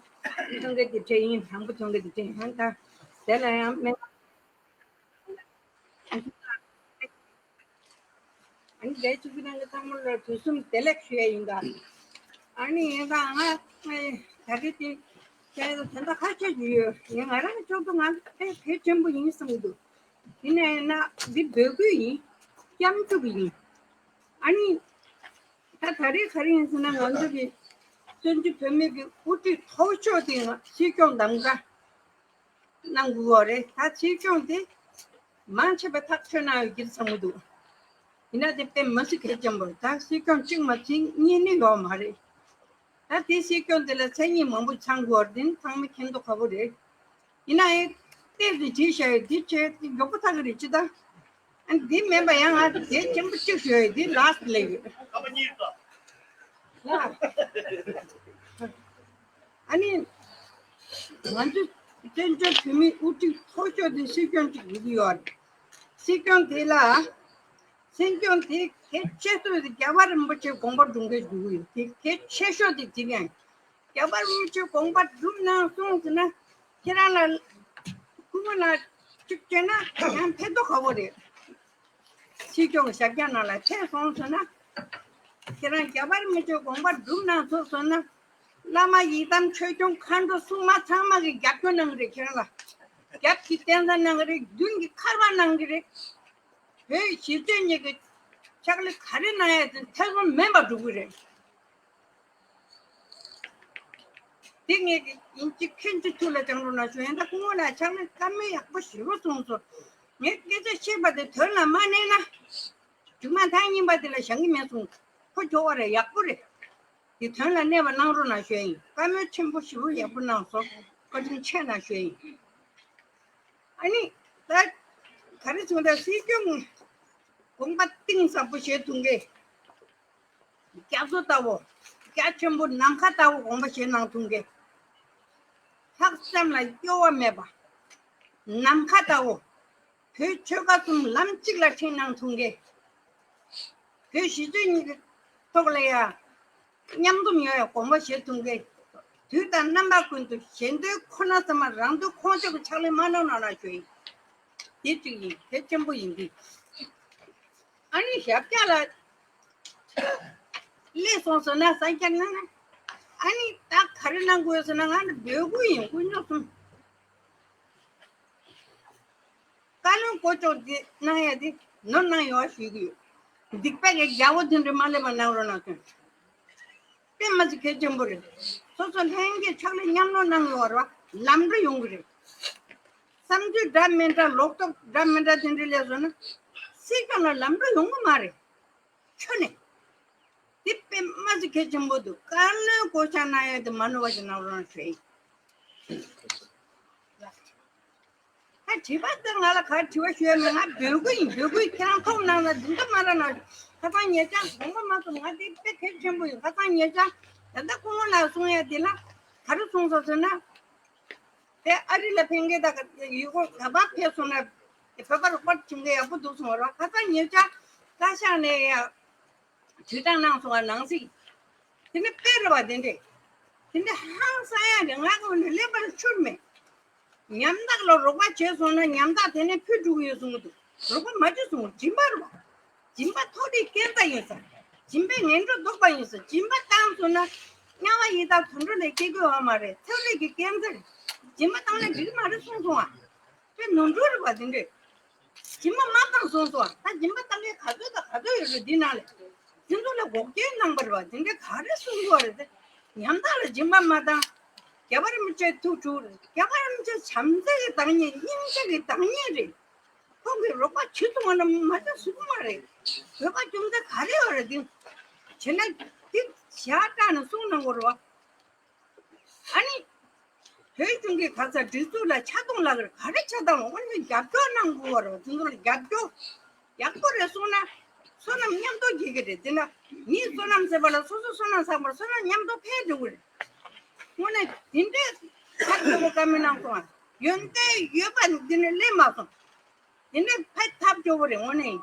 ཐོན་གི་དེ་དྲན་ཡིན། དང་པོ་ཐོན་གི་དེ་དྲན་ཡིན། ད་དེ་ལ་ཡང་མེད། ཨ་ནི་ལས་བྱེད་ཀྱི་ནང་གི་ཚང་མ་ལ་དུས་གསུམ་བདེ་ལེགས་ཞུ་ཡ་ཡིན་ད། ཨ་ནི་ཡིན་ད་ང་ད་གི་དེ་དེ་ད་ཁ་ཆད་ཞུ་ཡོད། ཡིན་ང་རང་ཕྱོགས་སུ་ང་ཕལ་གལ་ཆེན་པོ་ཡིན་བསམ་གི་འདུག་དེ་ནས་ཡིན་ན་འདི་འབོད་སྐུལ་ཡིན། སྐྱབས་འཇུག་ཡིན། ཨ་ནི་ད་ད་རེས་ག་རེ་ཡིན་ཟེར་ན་ང་ཚོ་གི་བཙན་བྱོལ་བོད་མི་གི་དབུ་ཁྲིད་མཐོ་ཤོས་དེ་ང་སྲིད་སྐྱོང་གདམ་ག་གནང་དགོས་པ་རེད། ད་སྲིད་སྐྱོང་དེ་མང་ཆེ་བས་ཐག་ཆོད་གནང་ཡོད་ཀྱི་བསམ་གྱི་འདུག་ཡིན་ན་དེ་དཔེ་མི་སྲིད་གལ་ཆེན་པོ་རེད། ད་སྲིད་སྐྱོང་གཅིག་མ་གཅིག་གཉིས་ནི་ཡོད་མ་རེད། ད་དེ་སྲིད་སྐྱོང་དེ་ལ་མཚན་ཉིད་མང་པོ་ཚང་དགོས་པ་དེ་ནི་ཚང་མས་མཁྱེན་རྟོགས་ཁག་པོ་རེད། ཡིན་ན་ཡང་དེབ་དེ་བྲིས་བཞག་ཡོད། འདི་བྱས་ཏེ་མགྱོགས་པོ་ཐག་གི་རེད་ཅི་ད། ཨ་འདི་མིན་པ་ཡང་ང་དེ་ཆེན་པོ་གཅིག་ཞུ་ཡོད། འདི་ལཱ་སི་ཊི་ལས་ཡོད། ལ། ཨ་ནི་ང་ཚོ་བཙན་བྱོལ་བོད་མིའི་དབུ་ཁྲིད་མཐོ་ཤོས་དེ་སྲིད་སྐྱོང་གཅིག་ཡོད་ཀྱི་ཡོད་རེད། སྲིད་སྐྱོང་དེ་ལ་སྲིད་སྐྱོང་དེ་གལ་ཆེ་ཤོས་དེ་རྒྱལ་བ་རིན་པོ་ཆེ་དགོངས་པ་སྒྲུབ་མཁན་ཞུ་གི་ཡོད། དེ་གལ་ཆེ་ཤོས་དེ་དེ་ཡང་ རྒྱ་བར་མི་ཆོས་དགོངས་པ་སྒྲུབ་གནང་སོང་ཟེར་ན། ཁྱེད་རང་ལ་སྐུ་ངོ་ལ་གཅིག་བྱས་ན་ཡང་ཕན་ཐོགས་ཁ་བོ་རེད། སྲིད་སྐྱོང་གི་ཞབས་བཀྱག་ནང་ལ་ཕེབས་སོང་ཟེར་ན། ཁྱེད་རང་རྒྱ་བར་མི་ཆོས་དགོངས་པ་སྒྲུབ་གནང་སོང་ཟེར་ན། བླ་མ་ཡི་དམ་ཆོས་སྐྱོང་མཁའ་འགྲོ་སྲུང་མ་ཚང་མ་གིས་རྒྱབ་སྐྱོར་གནང་གི་རེད། ཁྱེད་རང་ལ་རྒྱབ་ཀྱི་བརྟེན་ས་གནང་གི་རེད། མདུན་གྱི་ཁར་བ་གནང་གི་རེད། བོད་ཞི་བདེ་གཉིས་ཀྱི་ཕྱག་ལས་ག་རེ་གནང་ཡ་དེ་ཐེ་ཚོམ་མེད་པར་འགྲུབ་ཀྱི་རེད། དེ་ངས་ཡིན་གཅིག་མཁྱེན་གཅིག་ཐུགས་ལ་བཅངས་རོགས་གནང་ཞུ། ཡིན་ད་སྐུ་ངོ་ལ་ཕྱག་ལས་བཀའ་མོལ་ཡག་པོ་ཞེ་པོ་གསུངས་སོང་། ངས་སྐད་ཆ་བཤད་པ་དེ་དོན་ལ་མ་གནས་ན། རྒྱུ་མ་ཐག་ཉིན་པ་དེ་ལ་བཞེངས་ཀྱི་མེད་གསུངས། ཁོ་ཁྱོ་བ་རེད། ཡག་པོ་རེད། དེ་དོན་ལ་གནས་པ་གནང་རོགས་གནང་ཞུ་ཡིན། བཀའ་མོལ་ཆེན་པོ་ཞེ་པོ་ཡག་པོ་གནང་སོང་། བཀའ་དྲིན་ཆེ་གནང་ཞུ་ཡིན། ཨ་ནི་ད་ག་རེ་བྱུང་ད། སྲིད་སྐྱོང་དགོངས་པ་གཏིང་ཟབ་པོ་བཞེས་ཐུབ་མཁན། རྒྱ་མཚོ་ལྟ་བུ། རྒྱ་ཆེན་པོ་ནམ་མཁའ་ལྟ་བུ་དགོངས་པ་བཞེས་གནང་ཐུབ་མཁན། ལྷག་བསམ་ལ་གཡོ་བ་མེད་པ། ནམ་མཁའ་ལྟ་བུ། བོད་ཆོལ་ཁ་གསུམ་ལམ་གཅིག་ལ་ཁྲིད་གནང་ཐུབ་མཁན། བོད་ཞི་བདེ་གཉིས་ཀྱི་ཐོག་ལ་ཡ། མཉམ་འཛོམས་ཡོང་ཡ་དགོངས་པ་བཞེས་ཐུབ་མཁན། དུས་དང་རྣམ་པ་ཀུན་ཏུ་གཞན་དོན་ཁོ་ན་ཙམ་མ། རང་དོན་ཁོང་ཆུད་ཀྱི་ཕྱག་ལས་མ་གནང་རོགས་གནང་ཞུ་ཡིན། དེ་གཅིག་ཡིན། དེ་ཆེན་པོ་ཡིན་གྱི། ཨ་ནི་ཞབས་བཀྱག་ལ་སླེབས་སོང་ཟེར་ན་ས་སྐྱ་ན་ན། ཨ་ནི་ད་ག་རེ་གནང་དགོས་ཟེར་ན། ང་ནི་འབོད་སྐུལ་ཡིན། དཀོན་མཆོག་གསུམ། བཀའ་བློན་སྐོར་ཅོག་འདི་གནང་ཡ་འདི་ནོར་གནང་ཡོད་ཞུ་གི་ཡོད། སྡིག་པ་གི་རྒྱལ་པོ་དེ་འདྲ་མ་སླེབས་པ་གནང་རོགས་གནང་ཞུ། དཔེ་མ་སྲིད་གལ་ཆེན་པོ་རེད། སོ་སོ་ལྷན་རྒྱས་ཕྱག་ལས་མཉམ་ནོར་གནང་ཡོད་ར་བ། ལམ་འགྲོ་ཡོང་གི་རེད། བསམ་ཚུལ་འདྲ་མི་འདྲ། ལོག་རྟོག་འདྲ་མི་འདྲ་དེ་འདྲ་སླེབས་སོང་ན། སྲིད་སྐྱོང་ལ་ལམ་འགྲོ་ཡོང་གི་མ་རེད། ཁྱོན་ནས། འདི་དཔེ་མ་སྲིད་གལ་ཆེན་པོ་འདུག་བཀའ་བློན་བསྐོ་བཞག་གནང་ཡ་དེ་མ་ནོར་བ་ཞིག་གནང་རོགས་གནང་ཞུ་ཡིན། ད་དྲི་བ་དེ་ང་ལ་ག་དྲི་བ་ཞུ་ཡ་མེད། ང་འབོད་སྐུལ་ཡིན། འབོད་སྐུལ། ཁྱེད་རང་ཐོག་ནང་ལ་འཛིན་གྲྭ་མ་ར་ན། ཁ་སང་ཉེ་ཆར་དགོངས་པ་མ་ཚོམས། ང་དེ་དཔེ་གལ་ཆེན་པོ་ཡིན། ཁ་སང་ཉེ་ཆར་ད་ལྟ་སྐུ་ངོ་ལགས་གསུང་ཡ་དེ་ལ་ག་རེ་གསུངས་སོང་ཟེར་ན། དེ་ཨ་རི་ལ་ཕེབས་མཁན་དང་ཡུལ་སྐོར་ག་པར་ཕེབས་སོང་ན་བོད་པ་རོགས་པ་བྱུང་མཁན་ཡག་པོ་འདུག་གསུངས་པ་རེད། ཁ་སང་ཉེ་ཆར་བཀའ་ཤག་ནས་ཡ་དྲིལ་བསྒྲགས་གནང་སོང་བ་ནང་གསེས། དེ་ནི་དཔེ་རེད་བ། དེ་འདྲས་དེ་འདྲས་ཧང་སང་ཡ་རེད། ང་ངོས་ནས་ལེན་པར་འཕྱུར་མེད། ཉམ་ཐག་ལ་རོགས་པ་བྱས་སོང་ན་ཉམ་ཐག་དེ་ནས་ཕུད་འགྲོ་གི་ཡོད་གསུང་གི་འདུག་རོགས་པ་མ་བྱེད་གསུང་། སྦྱིན་པ་རེད་བ། སྦྱིན་པ་མཐོ་རིས་སྐྱེན་རྩ་ཡིན་ས། སྦྱིན་པས་ངན་འགྲོ་ལྡོག་པ་ཡིན་ས། སྦྱིན་པ་བཏང་སོང་ན་དམྱལ་བ་ཡི་དྭགས་དུད་འགྲོ་ལས་སྐྱེ་དགོས་པ་མ་རེད། ཚེ་རིང་གི་སྐྱེན་རྩ་རེད། སྦྱིན་པ་བཏང་ན་འགྲིག་གི་མ་རེད་གསུངས་སོང་ཨ། དཔེ་ནོར་འཁྲུལ་རེད་བ་དེ་འདྲས། སྦྱིན་པ་མ་བཏང་གསུངས་སོང་ཨ། ད་སྦྱིན་པ་བཏང་མཁན་ག་ཚོད་དང་ག་ཚོད་ཡོད་རེད། འདི་ནང་ལ་དེ་ཚོ་ལ་འགོག་རྐྱེན་གནང་པ་རེད་བ། དེ་འདྲས་ག་རེ་གསུངས་སོང་རེད་དེ། ཉམ་ཐག་ལ་སྦྱིན་པ་མ་བཏང་། རྒྱལ་བ་རིན་པོ་ཆེ་ཐུགས་དྲུག་རེད། རྒྱལ་བ་རིན་པོ་ཆེ་བྱམས་བརྩེ་གི་བདག་ཉིད། སྙིང་རྗེ་གི་བདག་ཉིད་རེད། ཁོང་གིས་རོགས་པ་ཇི་ཙམ་གནང་ན་མ་ཆགས་ཟེར་གི་མ་རེད། བོད་པ་ཁྱིམ་མཚེས་ག་རེ་ཡོད་རེད་དེ། བྱས་ན་དེ་ཞག་སྐྲག་ནས་གསུང་གནང་དགོས་རེད་བ། ཨ་ནི། བོད་གཞུང་གི་ག་ས་སྒྲིག་འཛུགས་ལ་ཆག་སྡང་ལབ་ཀྱི་རེད། ག་རེ་ཆག་སྡང་ལབ། དངོས་གནས་རྒྱབ་སྐྱོར་གནང་དགོས་པ་རེད་བ། དེ་ཚོ་ལ་རྒྱབ་སྐྱོར། ཡག་པོ་རེད་གསུངས་ན། བསོད་ནམས་མཉམ་དུ་སྐྱེ་གི་རེད། དེ་ན་མིའི་བསོད་ནམས་ཟེར་བ་ལ་སོ་སོ་བསོད་ནམས་བསགས་པར་བསོད་ནམས་མཉམ་དུ་འཕེལ་འགྲོ་གི་རེད། དངོས་གནས་དེ་འདྲའི་ཐབས་སྐྱོ་པོ་བཀའ་མོལ་གནང་སོང་ང་། ཡོན་ཏན་ཡོད་པ་འདི་ནས་སླེབས་མ་སོང་། དེ་འདྲའི་ཕ་ཐབས་སྐྱོ་པོ་རེད་དངོས་གནས།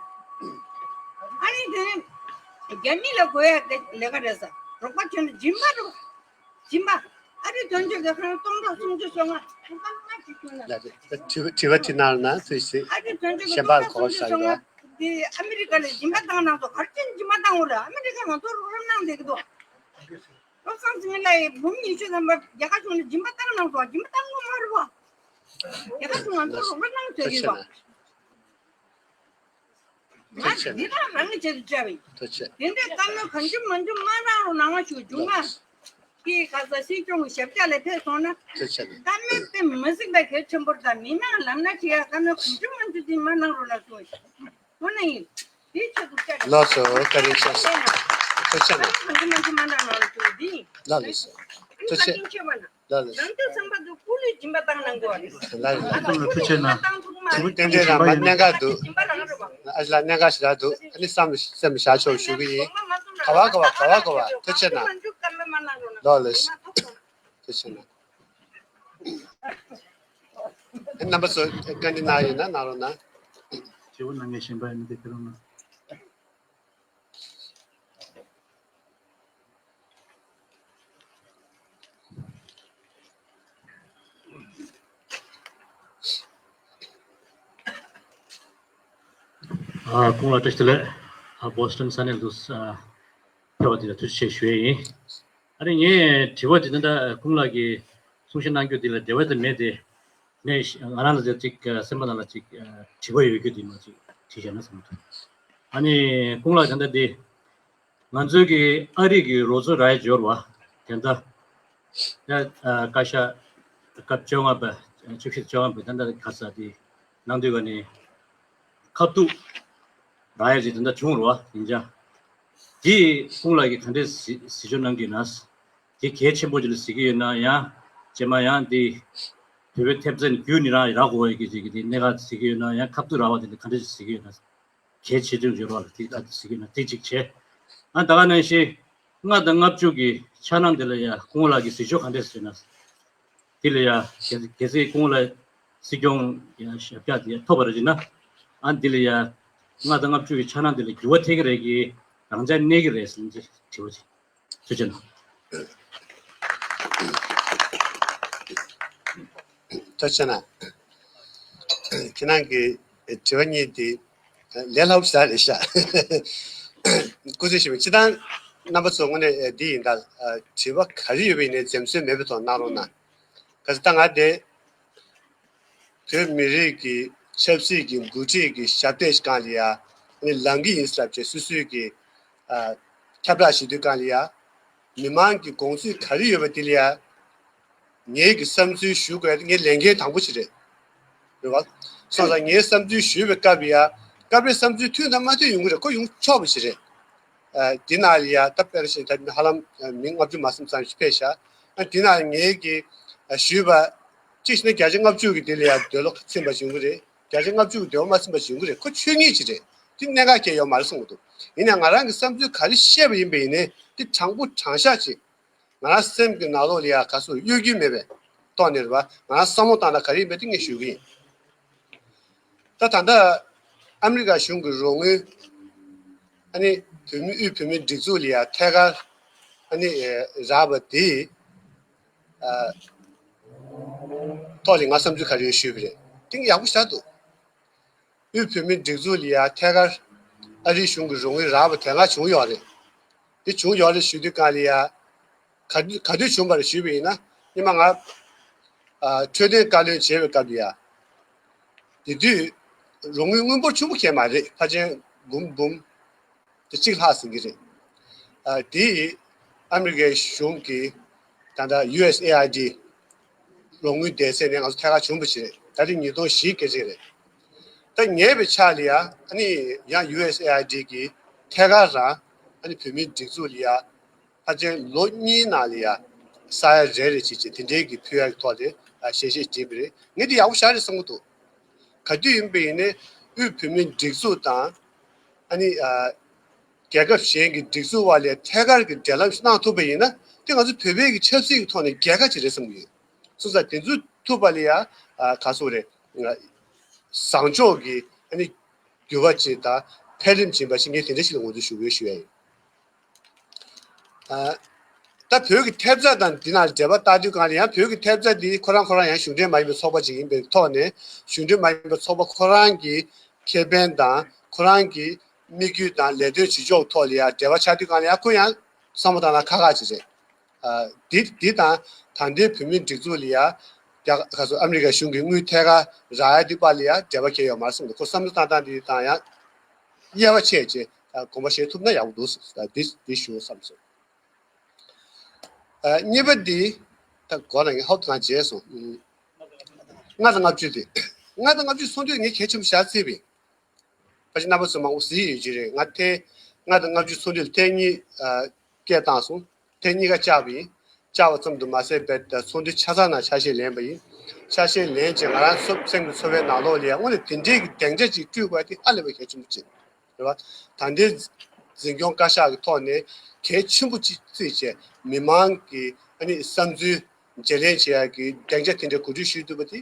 ཨ་ནི་དེ་ནས་རྒྱ་མི་ལ་དགོས་ཡ་དེ་ལས་ཀ་རེད་ས། རོགས་པ་བྱས་ན་སྦྱིན་པ་རེད་བ། སྦྱིན་པ། ཨ་རི་དོན་གཅོད་ཀྱི་ཁང་སྟོང་ཕྲག་སུམ་ཅུ་སོ་ལྔ། ལགས་རེད། ད་དྲི་བ་དྲི་བ་ཅིག་གནང་རོགས་གནང་། ཐུགས་རྗེ་ཆེ། ཨ་རི་དོན་གཅོད་ཀྱི་སྟོང་ཕྲག་སུམ་ཅུ་སོ་ལྔ་དེ་ཨ་མི་རི་ཀ་ལ་སྦྱིན་པ་བཏང་གནང་སོང་། ག་རེ་བྱས་ནས་སྦྱིན་པ་བཏང་དགོས་རེད། ཨ་མི་རི་ཀ་ང་ཚོར་རོགས་རམ་གནང་བསྡད་ཀྱི་འདུག་བློ་བཟང་ཚེ་རིང་ལགས་ཡིས་འབུམ་ཉི་ཤུ་ཐམ་པ་རྒྱ་གར་གཞུང་ལ་སྦྱིན་པ་བཏང་གནང་སོང་། སྦྱིན་པ་བཏང་དགོས་མ་རེད་བ། རྒྱ་གར་གཞུང་ང་ཚོར་རོགས་རམ་གནང་བྱས་ཡོད་པ། ང་འདི་དག་རང་གི་ཆེད་དུ་བཅར་བ་ཡིན། ཐུགས་རྗེ་ཆེ། དེ་འདྲའི་བཀའ་མོལ་གང་བྱུང་མང་བྱུང་མ་གནང་རོགས་གནང་བ་ཞུ། རྒྱུ་མ་སྐྱེས་ག་ས་སྲིད་སྐྱོང་གི་ཞབས་བཀྱག་ལ་ཕེབས་སོང་ན། ཐུགས་རྗེ་ཆེ། བཀའ་མོལ་དཔེ་མི་སྲིད་པ་གལ་ཆེན་པོ་རེད། ད་མི་མང་ལམ་སྣ་ཁྲིད་ཡ་བཀའ་མོལ་གང་བྱུང་མང་བྱུང་དེ་མ་གནང་རོགས་གནང་ཞུ། དངོས་གནས་ཡིན། དེའི་ཆེད་དུ་བཅར་བ་ཡིན། ལགས་སོ། བཀའ་དྲིན་ཆེ། ཐུགས་རྗེ་ཆེ་གནང་། བཀའ་མོལ་གང་བྱུང་མང་བྱུང་མ་གནང་རོགས་གནང་ཞུ། འདི་ཡིན། ལགས་ལགས་སོ། ཐུགས་རྗེ་ཆེ། བཀའ་དྲིན་ཆེ་བ་ན། ལགས་ལགས། རང་ཚོའི་བསམ་པ་དུ་ཀུན་ལུས་སྦྱིན་པ་བཏང་གནང་དགོས་པ་རེད། ལགས་ལགས། ཨ་ཙམ་ལ་ཐུགས་རྗེ་ཆེ་གནང་། ཐུགས་རྗེ་ཆེ་གནང་། ཨ་ཅག་ལ་གནད་འགག་འདུག་ཨ་ཅག་ལ་གནད་འགག་ཞིག་རག་འདུག་ཨ་ནི་བསམ་སེམས་བཞག་ཆོག་ཞུ་གི་ཡིན། ག་བ་ག་བ་ག་བ་ག་བ་ཐུགས་རྗེ་ཆེ་གནང་། ལགས་ལགས། ཐུགས་རྗེ་ཆེ་གནང་། ཨ་རྣམ་པ་ཚོ་བཀའ་འདྲི་གནང་ཡོད་ན་གནང་རོགས་གནང་། བྱེད་པོ་གནང་མཁན་གཞན་པ་ཡིན་ན་དེ་ཁྱེད་རང་གནང་། ཨ། སྐུ་ངོ་ལགས་བཀྲ་ཤིས་བདེ་ལེགས། ཨ། བྷོ་སི་ཊོན་ས་གནས་ལ་འདུག་ཨ། ཕེབས་པ་དེ་ལ་ཐུགས་རྗེ་ཆེ་ཞུ་ཡས་ཡིན། ཨ་ནི་ངས་དྲི་བ་དེ་ད་ལྟ་སྐུ་ངོ་ལགས་ཀྱིས་གསུང་བཤད་གནང་རྒྱུ་དེ་ལ་འབྲེལ་བ་དེ་མེད་དེ། ངས་ང་རང་ལ་ཅིག་སེམས་པ་ནང་ལ་ཅིག་དྲི་བ་ཡོད་རྒྱུ་དེ་མ་ཅིག་དྲིས་བྱས་ན་བསམ་གྱི་འདུག་ཨ་ནི་སྐུ་ངོ་ལགས་ད་ལྟ་དེ། ང་ཚོའི་གི་ཨ་རི་གི་རོགས་ཚོགས་ར་ཡ་འབྱོར་བ་དེ་འདྲ་ཡ། ཨ། བཀའ་ཤག་སྐབས་བཅོ་ལྔ་པ། བཅུ་བཞི་བཅོ་ལྔ་པ་དེ་འདྲ་ག་ས་དེ་གནང་དུས་ག་ནས་ཁ་ཐུག་ར་ཡ་ཅིག་དེ་འདྲ་བྱུང་རོགས་ཡིན་ཅང་། དེ་སྐུ་ངོ་ལགས་ཀྱིས་ག་འདྲས་གཟིགས་གཟིགས་ཕྱོགས་གནང་གི་ན། དེ་གལ་ཆེན་པོ་ཅིག་ལ་གཟིགས་ཀྱི་ཡོད་ན་ཡང་རྗེས་མ་ཡང་དེ་བོད་པའི་ཐེབས་རྩ་ནས་བརྒྱུད་ནས་རང་རག་དགོས་ཡ་གི་ཅིག་གི་དེ་གནད་འགག་གཟིགས་ཀྱི་ཡོད་ན་ཡང་ཁ་ཐུག་ར་བ་དེ་འདྲ་ག་འདྲས་གཟིགས་ཀྱི་ཡོད་ན། གལ་ཆེ་ཆུང་ཡོད་རོགས་ལ་དེ་ཁ་ཐུག་གཟིགས་ཀྱི་ཡོད་ན་དེ་གཅིག་བྱས། ཨ། ད་ག་ནང་བཞིན་ལྔ་དང་ལྔ་བཅུ་གི་འཆར་སྣང་དེ་ལ་ཡ་སྐུ་ངོ་ལགས་ཀྱི་གཟིགས་ཕྱོགས་ག་འདྲས་ཟེར་ན། དེ་ལ་ཡ་གལ་གལ་སྲིད་སྐུ་ངོ་ལགས་སྲིད་སྐྱོང་ཡ་ཞབས་བཀྱག་དེ་ཡ་ཐོབ་པ་རེད་ཅེ་ན། ཨ། དེ་ལ་ཡ་ལྔ་དང་ལྔ་བཅུ་གི་འཆར་སྣང་དེ་ལ་འགྱུར་བ་ཐེབས་ཀྱི་རེད་ཀྱི་རང་འཇགས་གནས་ཀྱི་རེད་ཟེར་ནས་དྲི་བ་ཅིག་ཐུགས་རྗེ་གནང་། ཐུགས་རྗེ་གནང་། ཁྱེད་རང་གི་དྲི་བ་གཉིས་དེ་ལས་སླ་པོ་ཞིག་རེད་ཤག་སྐུ་ཚེ་ཞིག་སྤྱི་བཏང་རྣམ་པ་ཚོ་དངོས་གནས་འདི་ཡིན་ད། དྲི་བ་ག་རེ་ཡོད་པ་ཡིན་ནའི་འཛེམ་ཟོན་མེད་པའི་ཐོག་གནང་རོགས་གནང་། ག་ཚོད་ད་ང་དེ་བོད་མི་རིགས་ཀྱི་ཆབ་སྲིད་ཀྱི་འགོ་ཁྲིད་ཀྱི་ཞབས་སྟེགས་སྒང་ལ་ཡ་ནི་ལངས་ཀྱི་ཡིན་ཟེར་བྱས་སོ་སོའི་གི་ཨ། ཁྱབ་བསྒྲགས་བྱེད་དུས་སྒང་ལ་ཡ། མི་མང་གི་དགོངས་ཚུལ་ག་རེ་ཡོད་པ་དེ་ལ་ཡ། ངེད་ཀྱི་བསམ་ཚུལ་ཞུ་དགོས་དེ་ངའི་ལས་འགན་དང་པོ་ཞིག་རེད། རེད་བ། སོང་ཙང་ངའི་བསམ་ཚུལ་ཞུས་པའི་སྐབས་ལ་ཡ། སྐབས་རེ་བསམ་ཚུལ་མཐུན་དང་མ་མཐུན་ཡོང་གི་རེད། ཁོ་ཡོང་ཆོག་པ་ཞིག་རེད། ཨ། འདི་ནང་ལ་ཡ་ད་དཔེར་བཞིན་ད་ཧ་ལམ་མི་ལྔ་བཅུ་མ་ཟིན་ཙམ་ཞིག་ཕེབས་ཤག་ཨ། འདི་ནང་ངེད་ཀྱིས་ཞུས་པ། གཅིག་བྱས་ན་བརྒྱ་ཆ་ལྔ་བཅུ་གི་དེ་ལ་ཡ་འདོད་བློ་ཚིམ་པ་ཞིག་ཡོང་གི་རེད། བརྒྱ་ཆ་ལྔ་བཅུ་གི་འདོད་བློ་མ་ཚིམ་པ་ཞིག་ཡོང་གི་རེད། ཁོ་ཆོས་ཉིད་ཅིག་རེད། དེ་གནད་འགག་གང་ཡང་ཡོད་མ་རེད་བསམ་གྱི་འདུག་ཡིན་ནའང་ང་རང་གི་བསམ་ཚུལ་ག་རེ་བཤད་པ་ཡིན་པ་ཡིན་ནའི་དེ་དྲང་པོ་དྲང་བཞག་ཅིག་ང་རང་སེམས་ཀྱི་ནང་ལོགས་ལ་ཡ་ག་ཚོད་གཡོ་སྒྱུ་མེད་པའི་ཐོག་ནས་རེད་བ། ང་རང་བསམ་བློ་བཏང་ན་ག་རེ་ཡིན་པ་དེ་ངས་ཞུ་གི་ཡིན། ད་ད་ལྟ་ཨ་མི་རི་ཀ་གཞུང་གི་རོགས་དངུལ་ཨ་ནི་བོད་མི་དབུས་བོད་མིའི་སྒྲིག་འཛུགས་ལ་ཡ་ཐད་ཀར་ཨ་ནི་རག་པ་དེ་ཨ་ཐོག་ལ་ང་བསམ་ཚུལ་ག་རེ་ཡོད་ཞུས་པ་རེད། དེ་ཡག་པོ་ཞེ་དྲག་འདུག་དབུས་བོད་མིའི་སྒྲིག་འཛུགས་ལ་ཡ་ཐད་ཀར་ཨ་རིའི་གཞུང་གི་རོགས་དངུལ་རག་པ་དེ་སྔ་བྱུང་ཡོད་རེད། དེ་བྱུང་ཡོད་རེད་ཞུ་དུས་སྒང་ལ་ཡ། ག་དུས་ག་དུས་བྱུང་བ་རེད་ཞུས་པ་ཡིན་ན། སྔོན་མ་ང་ཨ་འཕྲོད་བསྟེན་བཀའ་བློན་བྱས་པའི་སྐབས་ལ་ཡ། དེ་དུས་རོགས་དངུལ་དངུལ་འབོར་ཆེན་པོ་གང་ཡང་མ་རེད། ཕལ་ཆེར་འབུམ་འབུམ་དེ་གཅིག་ལྷག་ཟིན་གྱི་རེད། ཨ། དེ་ཨ་མི་རི་ཀའི་གཞུང་གི་ད་ལྟ་ཡུ་ཨེས་ཨེ་ཨའི་ཌི་རོགས་དངུལ་སྡེ་ཚན་ནས་ང་ཚོ་ཐད་ཀར་བྱུང་བ་ཞིག་རེད། ད་རེས་ཉིས་སྟོང་བཞི་སྐད་ཆ་རེད། ད་ཉེ་བའི་ཆར་ལ་ཡ་ཨ་ནི་ཡང་ཡུ་ཨེས་ཨེ་ཨའི་ཌི་གིས་ཐད་ཀར་རང་ཨ་ནི་བོད་མིའི་སྒྲིག་འཛུགས་ལ་ཡ་ཕལ་ཆེར་ལོ་གཉིས་ནང་ལ་ཡ་ས་ཡ་རེ་རེ་བྱས་བྱས་དེ་འདྲའི་གི་ཕུལ་ཡག་གི་ཐོག་ལ་ཨ་ཞལ་བཞེས་བྱས་པ་རེད། ངས་འདི་ཡག་པོ་ཞེ་དྲག་རེད་བསམ་གྱི་འདུག་ག་དུས་ཡིན་པ་ཡིན་ནའི་དབུས་བོད་མིའི་སྒྲིག་འཛུགས་དང་ཨ་ནི་ཨ་རྒྱལ་ཁབ་གཞན་གྱི་སྒྲིག་འཛུགས་དབར་ལ་ཐད་ཀར་གྱི་འབྲེལ་ལམ་ཞིག་གནང་ཐུབ་པ་ཡིན་ན་དེ་ང་ཚོ་བོད་པའི་གི་ཆབ་སྲིད་ཀྱི་ཐོག་ནས་རྒྱལ་ཁ་ཅིག་རེད་བསམ་གྱི་ཡོད། སོང་ཙང་དེ་ཚོ་ཐུབ་པ་ལ་ཡ་ཨ་ག་ཚོད་རེད། བཟང་ཕྱོགས་ཀྱི་ཨ་ནི་འགྱུར་བ་ཅིག་དང་འཕེལ་རིམ་ཕྱིན་པ་ཞིག་ངས་དེ་འདྲ་ཞིག་ལ་ངོས་འཛིན་ཞུ་དགོས་ཞུ་ཡ་ཡིན། ཨ། ད་བོད་ཀྱི་ཐེབས་རྩ་དང་འདི་ནང་འབྲེལ་བ་བཏགས་དུས་སྒང་ལ་ཡང་བོད་ཀྱི་ཐེབས་རྩ་འདི་ཁོ་རང་ཁོ་རང་ཡང་གཞུང་འབྲེལ་མ་ཡིན་པའི་ཚོགས་པ་ཅིག་ཡིན་པའི་ཐོག་ནས་གཞུང་འབྲེལ་མ་ཡིན་པའི་ཚོགས་པ་ཁོ་རང་གི་ཁེ་ཕན་དང་ཁོ་རང་གི་དམིགས་ཡུལ་དང་ལས་དོན་བྱེད་ཕྱོགས་ཐོག་ལ་ཡང་འབྲེལ་བ་ཆགས་དུས་སྒང་ལ་ཡང་ཁོ་ཡང་བསམ་བློ་བཏང་ན་ཁག་ཁག་ཅིག་རེད། ཨ། འདི་འདི་དང་ད་ལྟའི་བོད་མིའི་སྒྲིག་འཛུགས་ལ་ཡ་རྒྱ་ག་ཚོད་ཨ་མི་རི་ཀ་གཞུང་གི་དངུལ་ཐད་ཀར་རག་ཡ་འདི་པ་ལ་ཡ་འབྲེལ་བ་གང་ཡང་ཡོད་མ་རེད་བསམ་འདུག་ཁོ་བསམ་བློ་བཏང་སྟངས་འདི་དང་ཡང་དབྱེ་བ་ཕྱེ་བྱས་དགོངས་པ་བཞེས་ཐུབ་ན་ཡག་པོ་འདུག་ཟེར་འདི་འདི་ཞུ་བསམ་སོང་། ཨ། གཉིས་པ་འདི་ད་གོ་ལ་ངས་ཧོབ་ཐང་བརྗེད་སོང་། ལྔ་དང་ལྔ་བཅུ་དེ། ལྔ་དང་ལྔ་བཅུ་ཚོགས་འདུ་ངས་གལ་ཆེན་པོ་བཞག་བརྩིས་པས། ཕལ་ཆེར་རྣམ་པ་ཚོ་མང་པོ་གཟིགས་ཡོད་ཀྱི་རེད། ང་ཐེངས་ལྔ་དང་ལྔ་བཅུ་ཚོགས་འདུ་ལ་ཐེངས་གཉིས་ཨ་སྐད་བཏང་སོང་། ཐེངས་གཉིས་ཀ་བཅར་བ་ཡིན། བཅར་བ་ཙམ་དུ་མ་ཟད་པའི་ཚོགས་འདུ་ཆ་ཚང་ནང་ཆ་ཤས་ལེན་པ་ཡིན། ཆ་ཤས་ལེན་བྱས་ང་རང་ཚོ་སེམས་ཀྱི་ཚོར་བའི་ནང་ལོགས་ལ་ཡང་དངོས་གནས་དེ་འདྲའི་གི་སྡིངས་ཆ་ཅིག་བསྐྲུན་དགོས་དེ་ཧ་ལས་པའི་གལ་ཆེན་པོ་ཅིག་རེད་བ། ད་ལྟའི་འཛིན་སྐྱོང་བཀའ་ཤག་གི་ཐོག་ནས་གལ་ཆེན་པོ་ཅིག་བརྩིས་བྱས་མི་མང་གི་ཨ་ནི་བསམ་ཚུལ་བརྗེ་ལེན་བྱེད་ཡག་གི་སྡིངས་ཆ་དེ་འདྲ་གོ་སྒྲིག་ཞུས་འདུག་པ་དེ།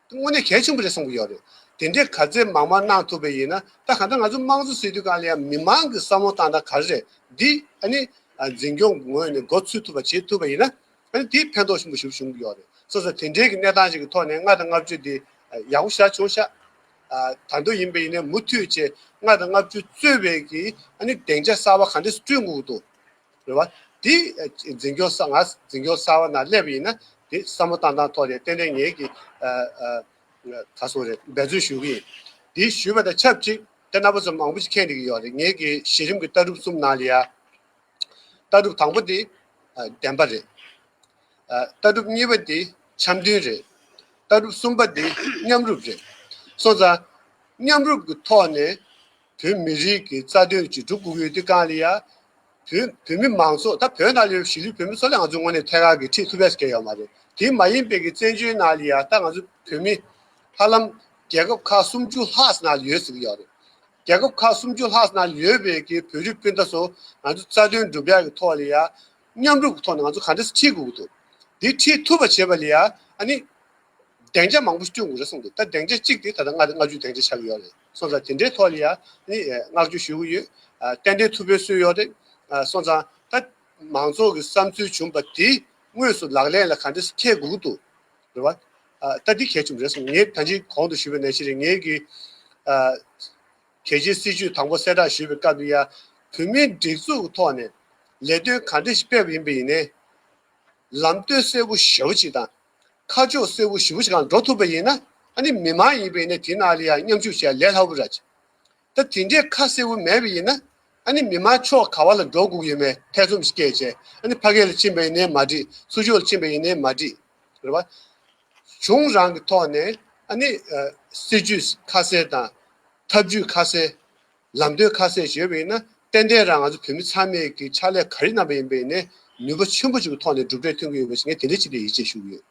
དངོས་གནས་གལ་ཆེན་པོ་རེད་བསམ་གྱི་ཡོད་རེད། དེ་འདྲའི་ག་ཚད་མང་མང་གནང་ཐུབ་པ་ཡིན་ན་ད་གང་ལྟར་ང་ཚོ་དམངས་གཙོ་ཟེར་དུས་སྒང་ལ་ཡང་མི་མང་གི་བསམ་བློ་བཏང་སྟངས་ག་རེ་རེད་འདི་ཨ་ནི་འཛིན་སྐྱོང་ངོས་ནས་འགོ་ཚུགས་ཐུབ་པ་བྱེད་ཐུབ་པ་ཡིན་ན་ཨ་ནི་དེ་ཕན་ཐོགས་ཆེན་པོ་ཞིག་བྱུང་གི་ཡོད་རེད། སོ་སོ་དེ་འདྲའི་གི་གནས་སྟངས་ཤིག་གི་ཐོག་ནས་ལྔ་དང་ལྔ་བཅུ་འདི་ཡག་པོ་ཞེ་དྲག་བྱུང་ཤག་ད་དུང་ཡིན་པ་ཡིན་ན་མུ་མཐུད་བྱས་ ལྔ་དང་ལྔ་བཅུ་གཙོས་པའི་གི་ཨ་ནི་སྡིངས་ཆ་གསར་པ་ག་འདྲས་སེ་བསྐྲུན་དགོས་ཀྱི་འདུག་རེད་བ། དེ་འཛིན་སྐྱོང་ས་ང་འཛིན་སྐྱོང་གསར་པ་ནང་སླེབས་པ་ཡིན་ན་དེ་བསམ་བློ་བཏང་སྟངས་ཐོག་ནས་ཏན་ཏན་ངེད་ཀྱིས་ཨ་ཨ་ག་སོང་རེད། འབད་བརྩོན་ཞུ་གི་ཡིན། དེ་ཞུས་པ་དང་ཆབས་ཅིག་དེ་རྣམ་པ་ཚོ་མང་པོ་ཞིག་མཁྱེན་བསྡད་ཀྱི་ཡོད་རེད། ངེད་ཀྱི་གཞི་རིམ་གྱི་ལྟ་གྲུབ་གསུམ་ནང་ལ་ཡ། ལྟ་གྲུབ་དང་པོ་དེ་ཨ་བདེན་པ་རེད། ཨ་ལྟ་གྲུབ་གཉིས་པ་དེ་འཆམ་མཐུན་རེད། ལྟ་གྲུབ་གསུམ་པ་དེ་མཉམ་རུབ་རེད། སོང་ཙང་མཉམ་རུབ་ཀྱི་ཐོག་ནས་བོད་མི་རིགས་ཀྱི་རྩ་དོན་ཅིག་སྒྲུབ་དགོས་ཀྱི་ཡོད་དུས་སྒང་ལ་ཡ། བོད་བོད་མི་མང་ཚོགས་ད་བོད་ནང་ལ་ཡོད་པའི་གཞིས་ལུས་བོད་མི་ཚོ་ལ་ང་ཚོ་དངོས་གནས་ཐད་ཀར་གྱི་ཁྲིད་ཐུབ་པ་ཞིག་ཡོད་མ་རེད། དེ་མ་ཡིན་པའི་གི་བཙན་བྱོལ་ནང་ལ་ཡ་ད་ང་ཚོ་བོད་མི་ཧ་ལམ་རྒྱལ་ཁབ་ཁག་སུམ་ཅུ་ལྷག་ཙམ་ནང་ལ་ཡོད་ཟེར་གྱི་ཡོད་རེད། རྒྱལ་ཁབ་ཁག་སུམ་ཅུ་ལྷག་ཙམ་ནང་ལ་ཡོད་པའི་གི་བོད་རིགས་སྤུན་ཟླ་ཚོ་ང་ཚོ་རྩ་དོན་སྒྲུབ་ཡག་གི་ཐོག་ལ་ཡ་མཉམ་རུབ་ཀྱི་ཐོག་ནས་ང་ཚོ་ག་འདྲ་སེ་ཁྲིད་དགོས་ཀྱི་འདུག་དེ་ཁྲིད་ཐུབ་པ་བྱེད་པ་ལ་ཡ་ཨ་ནི་སྡིངས་ཆ་མང་པོ་ཞིག་བསྐྲུན་དགོས་རེད་གསུངས་འདུག་ད་སྡིངས་ཆ་གཅིག་དེ་ད་ལྟ་ལྔ་དང་ལྔ་བཅུ་སྡིངས་ཆ་ཆགས་ཀྱི་ཡོད་རེད། སོང་ཙང་དེ་འདྲའི་ཐོག་ལ་ཡ་ནི་བསྔགས་བརྗོད་ཞུ་གི་ཡོད། ཨ་ཏན་ཏན་ཐུབ་པའི་སྲོལ་ཡོད་རེད། ཨ་སོང་ཙང་ད་མང་ཚོགས་ཀྱི་བསམ་ཚུལ་བྱུང་བ་དེ་དངོས་སུ་ལག་ལེན་ལ་ག་འདྲ་སེ་འཁེལ་དགོས་ཀྱི་འདུག་རེད་བ། ཨ་ད་འདི་གལ་ཆེན་པོ་རེད་གསུངས། ངས་ད་ཅི་གོང་དུ་ཞུས་པ་ནང་བཞིན་རེད། ངས་ཀྱི་ཨ་གལ་ཆེའི་སྲིད་ཇུས་དང་པོ་གསལ་བསྒྲགས་ཞུས་པའི་སྐབས་ལ་ཡ་བོད་མིའི་སྒྲིག་འཛུགས་ཀྱི་ཐོག་ནས་ལས་དོན་ག་འདྲ་ཞིག་སྤེལ་བ་ཡིན་པ་ཡིན་ནའི། ལམ་སྟོན་གསལ་པོ་ཞེ་པོ་ཅིག་དང་། ཁ་ཕྱོགས་གསལ་པོ་ཞེ་པོ་ཅིག་སྒང་འགྲོ་ཐུབ་པ་ཡིན་ན། ཨ་ནི་མི་མང་ཡིན་པ་ཡིན་ན་དེའི་ནང་ལ་ཡང་མཉམ་ཞུགས་བྱས་ལས་སླ་པོ་ར་ཅིག་ད་དེ་འདྲའི་ཁ་གསལ་པོ་མེད་པ་ཡིན་ན། ཨ་ནི་མི་མང་ཕྱོགས་ག་བ་ལ་འགྲོ་དགོས་ཡོད་མེད་ཐེ་ཚོམ་ཞིག་སྐྱེས་བྱས། ཨ་ནི་ཕ་གི་ལ་ཕྱིན་པ་ཡིན་ནའི་མ་འགྲིག་ཚུར་ཕྱོགས་ལ་ཕྱིན་པ་ཡིན་ནའི་མ་འགྲིག་རེད་བ། གཞུང་རང་གི་ཐོག་ནས་ཨ་ནི་ཨ་སྲིད་ཇུས་ཁ་གསལ་དང་། ཐབས་ཇུས་ཁ་གསལ། ལམ་སྟོན་ཁ་གསལ་ཞིག་ཡོད་པ་ཡིན་ན། ཏན་ཏན་རང་ང་ཚོ་བོད་མི་ཚང་མས་ཀྱི་ཕྱག་ལས་ག་རེ་གནང་པ་ཡིན་པ་ཡིན་ནའི་ནུས་པ་ཆེན་པོ་ཞིག་གི་ཐོག་ནས་གྲུབ་འབྲས་ཐོན་གྱི་ཡོད་པ་ཞིག་ངས་དེ་འདྲ་ཅིག་ལ་ཡིད་ཆེས་ཞུ་གི་ཡོད།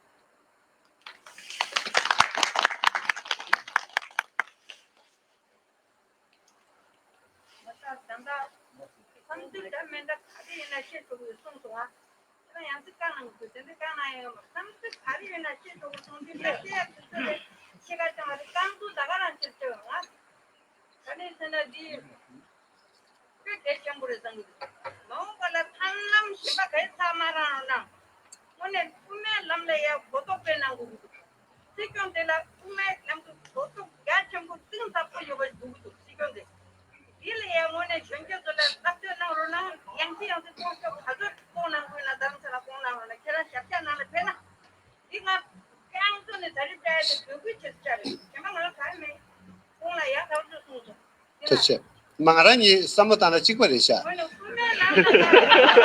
ད་ལྟ་བསམ་ཚུལ་འདྲ་མི་འདྲ་ག་རེ་ཡིན་ན་བཤད་ཆོག་གི་གསུངས་སོང་ང་། ཁྱེད་རང་ཡང་ཅིག་བཀའ་གནང་དགོས། དེ་འདྲ་བཀའ་གནང་ཡོད་མ་རེད། བསམ་ཚུལ་ག་རེ་ཡོད་ན་བཤད་ཆོག་གི་གསུངས་དུས་ད་བཤད་ཡག་དུས་ཚོད་རེད། ཤེས་ཀ་ཅང་མ་རེད། རྐང་ཚུགས་ད་ག་རང་ཕྱིར་སྤྲད་ཡོང་ང་། ག་ནས་ཟེར་ན་འདི་དཔེ་གལ་ཆེན་པོ་རེད་བསམ་གི་འདུག་མ་འོངས་པ་ལ་ཐར་ལམ་གཞན་པ་ག་རེ་ཚང་མ་རང་རང་གནང་། དངོས་གནས་དབུ་མའི་ལམ་ལ་ཡང་གོ་རྟོགས་སྤེལ་གནང་དགོས་ཀྱི་འདུག་སྲིད་སྐྱོང་དེ་ལ་དབུ་མའི་ལམ་གྱི་གོ་རྟོགས་རྒྱ་ཆེན་པོ་གཏིང་ཟབ་པོ་ཡོད་པ་འདུག་གི་འདུག་སྲིད་སྐྱོང་དེ། འདི་ལ་ཡང་དངོས་གནས་གཞོན་སྐྱེས་ཚོ་ལ་བསླབ་བྱ་གནང་རོགས་གནང་། ཡང་སེ་ཡང་སེ་གཏོང་ཕྱོགས་ག་ཚོད་གཏོང་གནང་དགོས་ན་རྡ་རམ་ས་ལ་གཏོང་གནང་རོགས་གནང་། ཁྱེད་རང་ཞབས་ཕྱི་ནང་ལ་ཕེབས་ན། འདི་ང་རྐང་བཙུགས་ནས་ད་རེས་བལྟས་ཏེ་འབོད་སྐུལ་བྱེད་ས་ཆགས་རེད། གཞན་པ་ང་ལ་ག་རེ་མེད། ཁོང་ལ་ཡག་ཐག་ཆོད་གསུངས་སོང་། ཐུགས་རྗེ་ཆེ། མ་ང་རང་གཉིས་བསམ་བློ་བཏང་ན་གཅིག་པ་རེད་ཤག་དངོས་གནས་དབུ་མའི་ལམ་ལ་ཡ།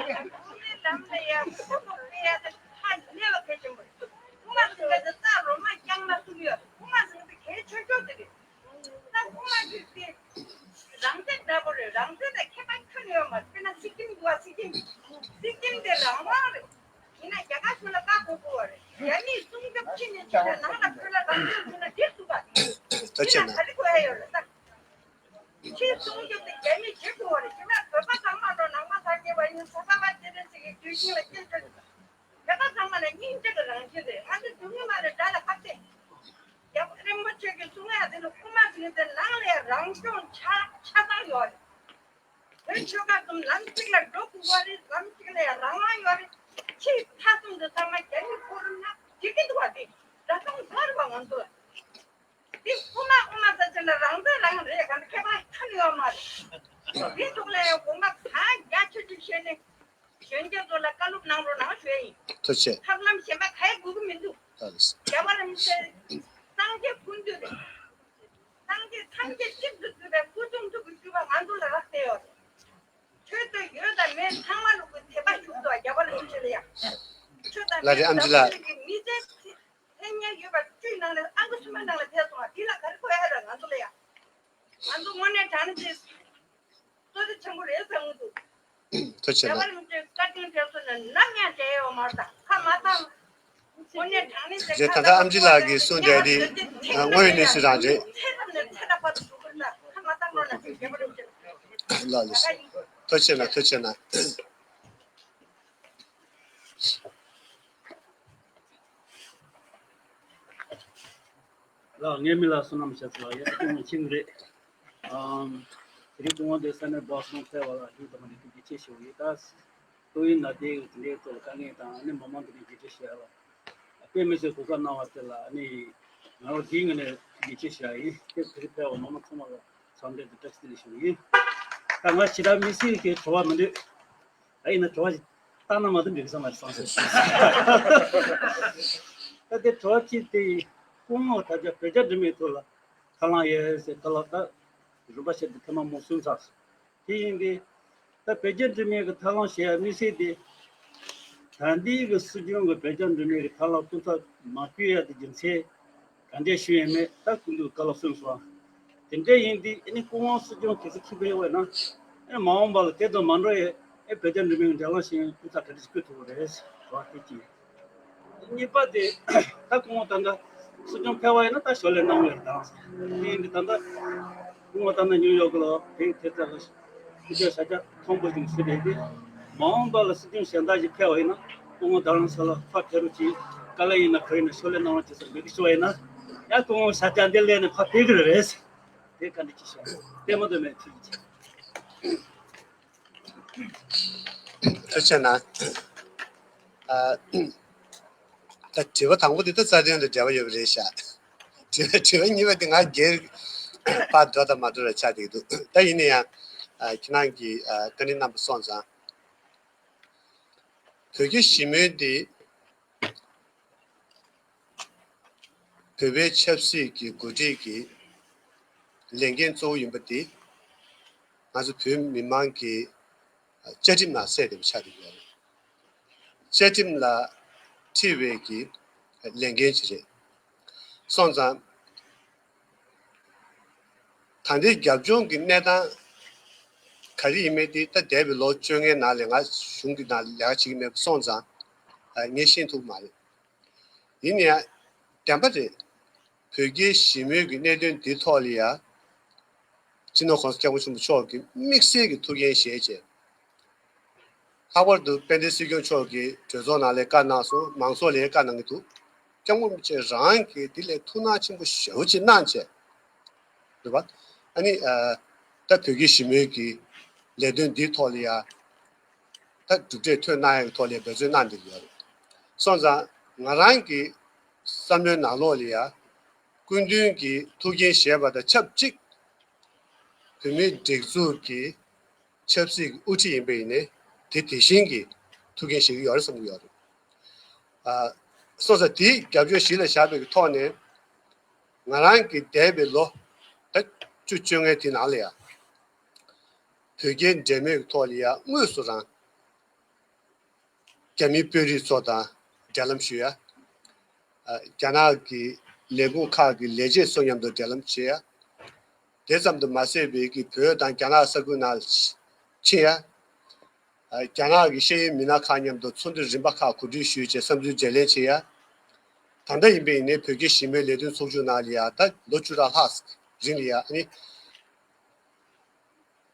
དབུ་མའི་ལམ་ལ་ཡ་གོ་རྟོགས་སྤེལ་ཡ་དེ་ཧ་ལས་པ་གལ་ཆེན་པོ་རེད། དབུ་མ་ཟེར་བ་དེ་རྩ་རོ་མ་རྐྱང་མ་གསུམ་ཡོད་རེད། དབུ་མ་ཟེར་བ་དེ་གལ་ཆེ་ཤོས་དེ་རེད། ད་དབུ་མ་ཟེར་དེ་རང་བཙན་འདྲ་པོ་རེད། རང་བཙན་དང་ཁྱད་པར་ཁྱོན་ནས་ཡོད་མ་རེད། དཔེར་ན་སྲིད་ཁྱིམ་འདུག་བ། སྲིད་ཁྱིམ། སྲིད་ཁྱིམ་དེ་རང་དབང་རེད། ཡིན་ན་རྒྱ་གར་གཞུང་ལ་བཀའ་བསྒོ་དགོས་པ་རེད། རྒྱ་མིས་སྲུང་སྐྱོབ་ཕྱི་ནས་བྱེད་ན་ནང་ལ་ཁུར་ལ་རང་སྐྱོང་བྱུང་ན་འགྲིག་ཐུབ་པ། ད་ཕྱིར་ན་ག་རེ་དགོས་ཡ་ཡོད་རེད་ད། ཕྱིའི་སྲུང་སྐྱོབ་དེ་རྒྱ་མིས་བྱེད་དགོས་པ་རེད། ཞུ་ན་བོད་པ་ཚང་མ་འགྲོ་ནང་པ་སངས་རྒྱས་པ་ཡིན། ས་ཐག་པ་སྤྱི་རེད་ཟེར་གྱི་དུས་ཆེན་ལ་སྐྱེལ་ཆོག་ཡོད། བོད་པ་ཚང་མ་ལ་སྙིང་རྗེ་གི་རང་བཞིན་རེད། ང་ཚོ་སྡུག་བསྔལ་མ་རེད། དགྲ་ལ་ཁ་གཏད། རྒྱལ་བ་རིན་པོ་ཆེ་གིས་གསུང་ཡ་དེ་ནི་དབུ་མ་ཟེར་དེ་ནང་ལ་ཡ་རང་སྐྱོང་ཆ་ཆ་ཚང་ཡོད་རེད། བོད་ཆོལ་ཁ་གསུམ་ལམ་གཅིག་ལ་འགྲོ་དགོས་པ་རེད། ལམ་གཅིག་ལ་ཡང་རང་དབང་ཡོད་རེད། ཕྱིའི་མཐའ་སྲུང་དེ་ཚང་མ་རྒྱ་མིས་ཁུར་ན་འགྲིག་གི་འདུག་བ། དེ་འདྲ་སོང་ཚར་བ་ང་ཚོ་ལ། དེ་དབུ་མ་དབུ་མ་ཟེར་ཆེ་ན་རང་བཙན་རང་རེད། གང་ཁྱད་པར་ཁྱོན་ཡོད་མ་རེད། དེ་ཐོག་ལ་ཡང་དགོངས་པ་གང་རྒྱ་ཆེ་ཆེ་བཤད་ནས་གཞོན་སྐྱེས་ཚོ་ལ་བཀའ་སློབ་གནང་རོགས་གནང་ཞུ་ཡ་ཡིན། ཐུགས་རྗེ་ཆེ། ཐབས་ལམ་གཞན་པ་ག་ཡེ་དགོས་ཀྱི་མི་འདུག་ལགས་སོ། རྒྱལ་བ་རིན་པོ་ཆེ་སངས་རྒྱས་ཀུན་འདུས་རེད། སངས་རྒྱས་ཐམས་ཅད་གཅིག་ཏུ་བསྡུས་པའི་སྐུ་གསུང་ཐུགས་ཀྱི་སྤྲུལ་པ་ང་ཚོ་ལ་རག་བསྡད་ཡོད་རེད། ཆོས་དེ་ཡོད་དང་མེད་ཚང་མ་ལུག་གི་དད་པ་ཞུགས་སོ། རྒྱལ་བ་རིན་པོ་ཆེ་ལ་ཡང་། ཆོས་དང་ལགས་རེད། མེད་ཨམ་ཆི་ལགས། རྡོ་རྗེ་གི་མི་ཚེ་ལྷན་ཉེ་ཡོད་པ་བཅུའི་ནང་ནས་ཨང་ཀི་གསུམ་པའི་ནང་ལ་ཕེབས་སོང་བ། འདི་ལ་ག་རེ་དགོས་ཡ་རེད་ང་ཚོ་ལ་ཡང་། ང་ཚོ་དངོས་གནས་དྲང་གནས་བསོད་བདེ་ཆེན་པོ་རེད་བསམ་གྱི་འདུག་ཐུགས་རྗེ་ཆེ་ལགས། རྒྱལ་བ་རིན་པོ་ཆེ་བཀའ་དྲིན་དྲན་གསོ་ནས་ནམ་ཡང་བྲལ་ཡོད་མ་རེད། ད་ཁ་མ་བཏང་། དངོས་གནས་དྲང་གནས་ཟེར། རེད། ད་ལྟ་ཨམ་ཆི་ལགས་ཀྱིས་གསུངས་བསྡད་དེ་དངོས་ཡོད་གནས་ཚུལ་རང་རེད། ཚེ་རབས་ནས་ཚེ་རབས་བར་དུ་འགྲོ་གི་རེད། ད་ཁ་མ་བཏང་རོགས་གནང་ཞུ། རྒྱལ་བ་རིན་པོ་ཆེ་ལགས། ལགས་ལགས་སོ། ཐུགས་རྗེ་ཆེ་ལགས། ཐུགས་རྗེ་ཆེ་ལགས། ལགས། ངའི་མིང་ལ་བསོད་ནམས་ཞབས་ལགས་ཡ། སྐུ་ངོ་ཆིང་རེད། ཨམ། དེ་རིང་སྐུ་ངོ་འདི་ས་གནས་སྦག་སུང་ཕེབས་པ་ལ་ལྷན་དུ་མ་ནས་ཐུགས་རྗེ་ཆེ་ཞུ་ཡི། ད་ཏོག་དབྱིབས་ནད་དེ་དེ་འདྲའི་ཐོག་དཀའ་ངལ་དང་ཨ་ནི་མི་མང་དེ་འདྲའི་བརྒྱུད་སྤྲོད་བྱས་ལ་དཔེ་མི་སྲིད་གོ་སྐབས་གནང་བ་དེ་ལ་ཨ་ནི་ ང་རང་འདིའི་ངོས་ནས་ཡིད་ཆེས་ཞུ་ཡ་ཡིན། དེ་བོད་ཕལ་བ་མང་མང་ཚང་མ་ལ་འཚམས་འདྲི་དང་བཀྲ་ཤིས་བདེ་ལེགས་ཞུ་གི་ཡིན། ད་ང་ཞེ་དྲག་དམིགས་བསལ་གྱི་དྲི་བ་མི་འདུག་ད་ཡིན་ན་དྲི་བ་ཞིག་བཏང་ན་མ་གཏོགས་འགྲིག་ས་མ་རེད་བསམ་སོང་། ད་དེ་དྲི་བ་གཅིག་དེ་ཡིན། སྐུ་ངོ་ད་ཆ་བོད་རྒྱ་འབྲེལ་མོལ་ཐོག་ལ་ཁས་བླངས་ཡོད་ཟེར། ད་ལ་ད་རིམ་པ་བྱས་ཏེ་ཐེངས་མ་མོ་གསུམ་ཚར་སོང་། དེ་ཡིན་དུས་ད་བོད་རྒྱ་འབྲེལ་མོལ་གྱི་ཐབས་ལམ་བྱེད་ཡ་དམིགས་བསལ་དེ། ད་ལྟའི་གི་སྲིད་སྐྱོང་གི་བོད་རྒྱ་འབྲེལ་མོལ་གྱི་ཐབས་ལམ་སྐུ་ཚབ་མ་བསྐོས་ཡ་དེ་རྒྱུ་མཚན་ག་འདྲས་ཞུ་ཡས་མེད། ད་སྐུ་མདུན་བཀའ་སློབ་གསུངས་སོང་། དེ་འདྲས་ཡིན་དུས་ཨ་ནི་སྐུ་ངོ་སྲིད་སྐྱོང་གལ་སྲིད་ཁྱི་ཕེ་ཡོད་ན་ཨེ་མ་འོངས་པ་ལ་དེ་དང་མ་འགྲོ་ཡས་ཨེ་བོད་རྒྱ་འབྲེལ་མོལ་གྱི་འབྲེལ་ལམ་བྱེད་ཡས་སྐུ་ཚབ་ག་འདྲས་ཞིག་བསྐོས་ཐུབ་ཀྱི་རེད་ཟེར་བ་དེ་གཅིག་གཉིས་པ་དེ། ད་སྐུ་ངོ་ད་ལྟ་སྲིད་སྐྱོང་ཕེབས་པ་ཡིན་ན་ད་ཞོར་ལས་གནང་བའི་རེད་དང་། དེ་ཡིན་དུས་ད་ལྟ་སྐུ་ངོ་ད་ལྟ་ཉིའུ་ཡོག་ལ་དེ་དེ་ཚོ་ལ་སྐུ་ཞབས་ཤ་ཁྲག་མཐོན་པོ་ཞིག་ཞུ་བསྡད་དེ། མ་འོངས་པ་ལ་སྲིད་སྐྱོང་གཞན་དག་ཞིག་ཕེབས་པ་ཡིན་ན་སྐུ་ངོ་རྡ་རམ་ས་ལ་ཕར་ཕེབས་རོགས་གྱིས། དཀའ་ལས་ཡིན་ན་ག་ཡིན་ན་ཞོར་ལས་གནང་རོགས་གྱིས་ཟེར་འབོད་སྐུལ་ཞུ་བ་ཡིན་ན་ཡང་སྐུ་ངོ་ཤར་རྒྱག་འདི་ལས་ནས་ཕར་ཕེབས་ཀྱི་རེད། དེ་བཀའ་འདྲི་ཅིག་ཞུ་བ་ཡིན། ལྟད་མོ་འདོད་མེད་ཐུགས་རྗེ་ཆེ། ཐུགས་རྗེ་གནང་། ཨ། ད་དྲི་བ་དང་པོ་དེ་ད་རྩ་དོན་དང་འབྲེལ་བ་ཡོད་པ་རེད་ཤག་དྲི་བ་དྲི་བ་གཉིས་པ་དེ་ང་སྒེར་པར་འགྲོ་དང་མ་འགྲོ་ར་ཆགས་བསྡད་ཀྱི་འདུག་ད་ཡིན་ན་ཡང་ཨ་ཁྱེད་རང་གིས་ཨ་བཀའ་འདྲི་གནང་པ་སོང་ཙང་། བོད་རྒྱ་ཞི་མོལ་འདི་བོད་པའི་ཆབ་སྲིད་ཀྱི་འགོ་ཁྲིད་ཀྱི་ལས་འགན་གཙོ་བོ་ཡིན་པ་འདི་ང་ཚོ་བོད་མི་མང་གི་བཅའ་ཁྲིམས་ནང་གསལ་བསྡད་པ་ཆགས་བསྡད་ཡོད་རེད། བཅའ་ཁྲིམས་ལ་འཁྲི་བའི་གི་ལས་འགན་ཅིག་རེད། སོང་ཙང་། ད་ལྟའི་རྒྱབ་ལྗོངས་ཀྱི་གནས་སྟངས་ག་རེ་ཡིན་མིན་དེ་ད་འདས་པའི་ལོ་བཅོ་ལྔའི་ནང་ལས་ང་གཞུང་གི་ནང་ལས་ཀ་བྱེད་ཀྱི་མེད་པ་སོང་ཙང་ངས་ཤེས་ཐུབ་མ་རེད། ཡིན་ན་ཡང་བདེན་པ་རེད། བོད་རྒྱའི་ཞི་མོལ་གྱི་གནད་དོན་འདིའི་ཐོག་ལ་ཡང་སྤྱི་ནོར་༸གོང་ས་༸སྐྱབས་མགོན་ཆེན་པོ་མཆོག་གིས་དམིགས་བསལ་གྱི་ཐུགས་འགན་བཞེས་བྱས། ལྷག་པར་དུ་དཔལ་ལྡན་སྲིད་སྐྱོང་མཆོག་གིས་གྲོས་ཚོགས་ནང་ལ་བཀའ་གནང་སོང་། མང་ཚོགས་ལ་བཀའ་གནང་གི་འདུག་སྐྱབས་མགོན་རིན་པོ་ཆེ་རང་གིས་འདི་ལས་ཐུགས་སྣང་ཆེན་པོ་ཞེ་པོ་ཅིག་གནང་བྱས། རེད་པ། ཨ་ནི་ཨ། ད་བོད་རྒྱའི་ཞི་མོལ་གྱི་ལས་དོན་འདིའི་ཐོག་ལ་ཡ། ད་གྲུབ་འབྲས་ཐོན་གནང་ཡག་གི་ཐོག་ལ་ཡ་འབད་བརྩོན་གནང་བསྡད་ཀྱི་ཡོད་རེད། སོང་ཙང་ང་རང་གི་བསམ་བློའི་ནང་ལོགས་ལ་ཡ། སྐུ་མདུན་གྱིས་ཐུགས་འགན་བཞེས་པ་དང་ཆབས་ཅིག་བོད་མིའི་སྒྲིག་འཛུགས་ཀྱི་ཆབ་སྲིད་ཀྱི་དབུ་ཁྲིད་ཡིན་པ་ཡིན་ནའི་དེ་དེ་བཞིན་གྱི་ཐུགས་འགན་བཞེས་ཀྱི་ཡོད་རེད་བསམ་གྱི་ཡོད་རེད། ཨ། སོང་ཙང་དེའི་རྒྱབ་སྐྱོར་གཞི་ལ་བཞག་པའི་ཐོག་ནས་ང་རང་གི་འདས་པའི་ལོ་ད་བཅུ་བཅོ་ལྔའི་དེ་ནང་ལ་ཡང་བོད་རྒྱའི་འབྲེལ་མོལ་གྱི་ཐོག་ལ་ཡང་དངོས་སུ་རང་རྒྱ་མིའི་དཔོན་རིགས་ཚོ་དང་འབྲེལ་ལམ་ཞུ་ཡ། ཨ། རྒྱ་ནག་གི་ལས་ཁུངས་ཁག་གི་ལས་བྱེད་ཚོ་མཉམ་དུ་འབྲེལ་ལམ་བྱེད་ཡ། དེ་ཙམ་དུ་མ་ཟད་པའི་གི་བོད་དང་རྒྱ་ནག་ས་ཁུལ་ནང་ཕྱིན་ཡ། ཨ། རྒྱ་ནག་གི་ཤེས་ཡོན་མི་སྣ་ཁག་མཉམ་དུ་ཚོགས་འདུ་རིམ་པ་ཁག་གོ་སྒྲིག་ཞུས་བྱས་བསམ་ཚུལ་བརྗེ་ལེན་བྱེད་ཡ། ད་ལྟ་ཡིན་པ་ཡིན་ནའི་བོད་རྒྱའི་ཞི་མོལ་ལས་དོན་ཚོགས་ཆུང་ནང་ལ་ཡ་ད་ལོ་བཅུ་ཕྲག་ལྷག་རིང་ལ་ཡ་ཨ་ནི།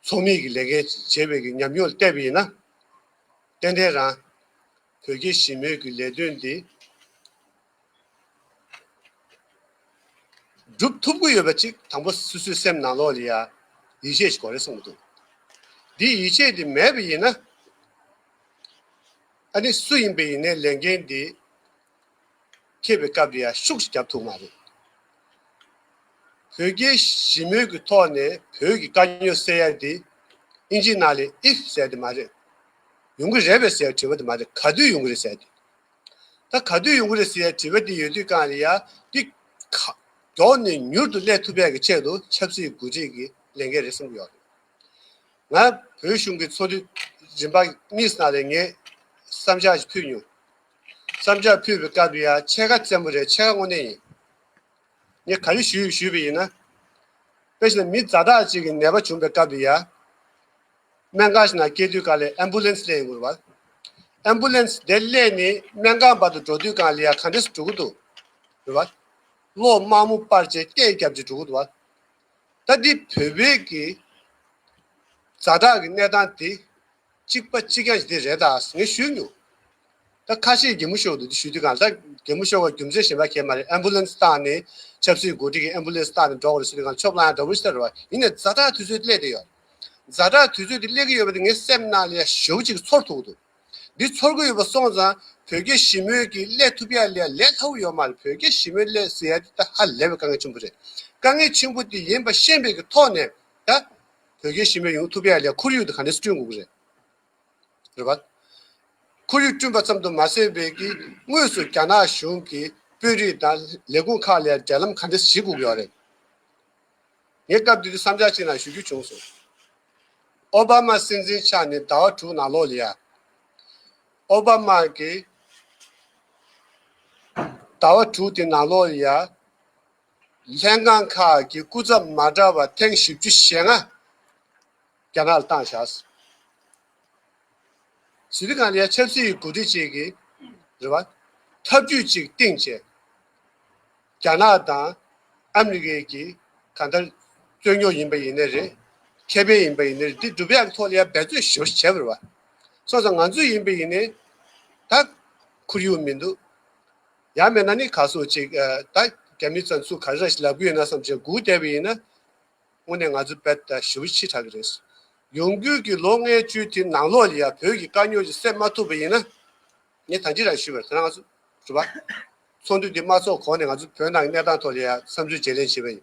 ཚོགས་མི་གི་ལས་འགན་བྱེད་པའི་གི་ཉམས་མྱོང་ལ་བལྟས་པ་ཡིན་ན། ཏན་ཏན་རང་བོད་རྒྱའི་ཞི་མོལ་གྱི་ལས་དོན་འདི་སྒྲུབ་ཐུབ་ཀྱི་ཡོད་པ་ཅིག་དང་པོ་སོ་སོའི་སེམས་ནང་ལོགས་ལ་ཡ་ཡིད་ཆེས་ཤིག་དགོས་རེད་བསམ་གྱི་འདུག་འདི་ཡིད་ཆེས་འདི་མེད་པ་ཡིན་ན། ཨ་ནི་སུ་ཡིན་པ་ཡིན་ནའི་ལས་འགན་འདི་འཁྱེར་བའི་སྐབས་ལ་ཡ་ཤུགས་ཤིག་རྒྱབ་ཐུབ་མ་རེད། བོད་རྒྱའི་ཞི་མོལ་གྱི་ཐོག་ནས་བོད་ཀྱི་དཀའ་རྙོག་སེལ་ཡ་དེ་ཨིན་ཇི་ནང་ལ་if ཟེར་དེ་མ་རེད། ཡོང་གི་རེད་པས་ཟེར་དྲི་བ་དེ་མ་རེད། ག་དུས་ཡོང་གི་རེད་ཟེར་དེ། ད་ག་དུས་ཡོང་གི་རེད་ཟེར་དྲི་བ་དེ་ཡོད་དུས་གང་ལ་ཡ་དེ་ག་མགྱོགས་ནས་མྱུར་དུ་སླེབས་ཐུབ་ཡ་གི་ཆེད་དུ་ཆབ་སྲིད་འགོ་ཁྲིད་ཀྱི་ལས་འགན་རེད་བསམ་གྱི་ཡོད་རེད། ང་བོད་གཞུང་གི་ཚོགས་འདུ་རིམ་པ་གཉིས་ནང་ལ་ངས་བསམ་འཆར་ཞིག་ཕུལ་མྱོང་། བསམ་འཆར་ཕུལ་བའི་སྐབས་ལ་ཡ་ཕྱེད་ཀ་བཙན་པོ་རེད། ཕྱེད་ཀ་དངོས་གནས་ཡིན། ངས་ག་རེ་ཞུས་ཞུས་པ་ཡིན་ན། དཔེ་བཞག་ན་མི་ཛ་དྲག་ཅིག་གི་ནད་པ་བྱུང་བའི་སྐབས་ལ་ཡ། སྨན་ཁང་ཞིག་ནང་སྐྱེལ་དུས་སྒང་ལ་ཨེམ་བུ་ལན་སི་སླེབས་ཡོང་གི་རེད་བ། ཨེམ་བུ་ལན་སི་དེ་སླེབས་ནས་སྨན་ཁང་བར་དུ་འགྲོ་དུས་སྒང་ལ་ཡ་ག་འདྲས་སེ་འགྲོ་གི་འདུག་རེད་བ། གློག་དམར་སྨུག་སྤར་བྱས་སྐད་བརྒྱབ་བྱས་འགྲོ་གི་འདུག་བ། ད་འདི་བོད་པའི་གི་ཛ་དྲག་གི་གནས་སྟངས་དེ། གཅིག་པ་གཅིག་རྐྱང་ཞིག་དེ་རེད་ད་ངས་ཞུས་མྱོང་། ད་ཁ་ཤས་རྒན་མོ་ཤོག་འདུག་དེ་ཞུ་དུས་གང་ལ་ད་རྒན་མོ་ཤོག་བ་རྒྱུ་མཚན་གཞན་པ་གས་མ་རེད། ཨེམ་བུ་ལན་སི་བཏང་ནས་ཆབ་སྲིད་འགོ་ཁྲིད་ཀྱི་ཨེམ་བུ་ལན་སི་བཏང་ནས་འགྲོ་བ་རེད་ཞུ་དུས་གང་ཆོབ་ལ་ཡང་འདྲ་བོ་ཞིག་ལྟ་རེད་བ། ཡིན་ནའི་ཛ་དྲག་དུས་ཚོད་སླེབས་བསྡད་ཡོད། ཛ་དྲག་དུས་ཚོད་དེ་སླེབས་ཀྱི་ཡོད་པ་དེ་ངའི་སེམས་ནང་ལ་ཡང་ཞེ་པོ་ཅིག་ཚོར་ཐུབ་ཀྱི་འདུག་འདི་ཚོར་གྱི་ཡོད་པ་སོང་ཙང་ བོད་རྒྱ་ཞི་མོལ་གྱི་སླེབས་ཐུབ་ཡ་ལས་ལས་སླ་བོ་ཡོད་མ་རེད། བོད་རྒྱ་ཞི་མོལ་སླེབས་ཟེར་ཡ་དེ་ད་ཧ་ལས་པའི་དཀའ་ངལ་ཆེན་པོ་རེད། དཀའ་ངལ་ཆེན་པོ་དེ་ཡིན་པ་ཤེས་པའི་གི་ཐོག་ནས་ད་བོད་རྒྱ་ཞི་མོལ་ཡོང་ཐུབ་ཡ་ལས་ཁོར་ཡུག་དེ་ག་འདྲས་སེ་བསྐྲུན་དགོས་ཀྱི་རེད། རེད་པ། ཁོར་ཡུག་བསྐྲུན་པ་ཙམ་དུ་མ་ཟད་པའི་གི་དངོས་སུ་རྒྱ་ནག་གཞུང་གི་དཔོན་རིགས་དང་ལས་ཁུངས་ཁག་ལ་འབྲེལ་ལམ་ག་འདྲས་བྱེད་དགོས་ཀྱི་ཡོད་རེད། ངས་སྐབས་དེ་དུས་བསམ་འཆར་ཅིག་ནང་ཞུ་རྒྱུ་བྱུང་སོང་། ཨོ་བྷ་མ་སྲིད་འཛིན་ཆགས་ནས་ཟླ་བ་དྲུག་ནང་ལོགས་ལ་ཡ། ཨོ་བྷ་མ་གི་ཟླ་བ་དྲུག་དེ་ནང་ལོགས་ལ་ཡ། ལྷན་ཁང་ཁག་གི་སྐུ་ཚབ་མ་འདྲ་བ་ཐེངས་བཞི་བཅུ་ཞེ་ལྔ་རྒྱ་ནག་ལ་བཏང་བཞག་ཟེར་དུས་གང་ལ་ཡ་ཆབ་སྲིད་ཀྱི་འགོ་ཁྲིད་ཅིག་གིས་རེད་བ། ཐབས་ཇུས་ཅིག་བཏིང་བྱས། རྒྱ་ནག་དང་ཨ་མི་རི་ཀའི་གི་གང་ལྟར་རྩོད་རྙོག་ཡིན་པ་ཡིན་ནའི་རེད། ཁེ་ཕན་ཡིན་པ་ཡིན་ནའི་རེད། འདི་སྒྲུབ་ཡག་གི་ཐོག་ལ་ཡ་འབད་བརྩོན་ཞེ་པོ་ཞིག་བྱས་པ་རེད་བ། སོང་ཙང་ང་ཚོ་ཡིན་པ་ཡིན་ནའི་ད་ཁོར་ཡུག་མི་འདུག་ཡང་མིན་ན་ནི་ག་ཚོད་ཅིག་ཨ། ད་རྒྱ་མི་ཚོ་ཚུར་ག་རེ་ར་ཞིག་ལབ་ཀྱི་ཡོད་ན་བསམ་བྱས་སྒུག་བསྡད་པ་ཡིན་ན། དངོས་གནས་ང་ཚོ་དཔེ་ད་ཞེ་པོ་ཕྱི་དྲགས་ཀྱི་རེད། ཡོང་རྒྱུ་གི་ལོ་ལྔའི་བཅུའི་དེ་ནང་ལོགས་ལ་ཡ་བོད་ཀྱི་དཀའ་རྙོག་ཅིག་སེལ་མ་ཐུབ་པ་ཡིན་ན། ངས་ད་ཅི་རང་ཞུས་པ་རེད། ད་ང་ཚོ་རེད་པ། ཚོགས་འདུ་འདི་མ་ཚོགས་གོང་ནས་ང་ཚོ་བོད་ནང་གི་གནས་སྟངས་ཐོག་ལ་ཡ་བསམ་ཚུལ་བརྗེ་ལེན་བྱས་པ་ཡིན།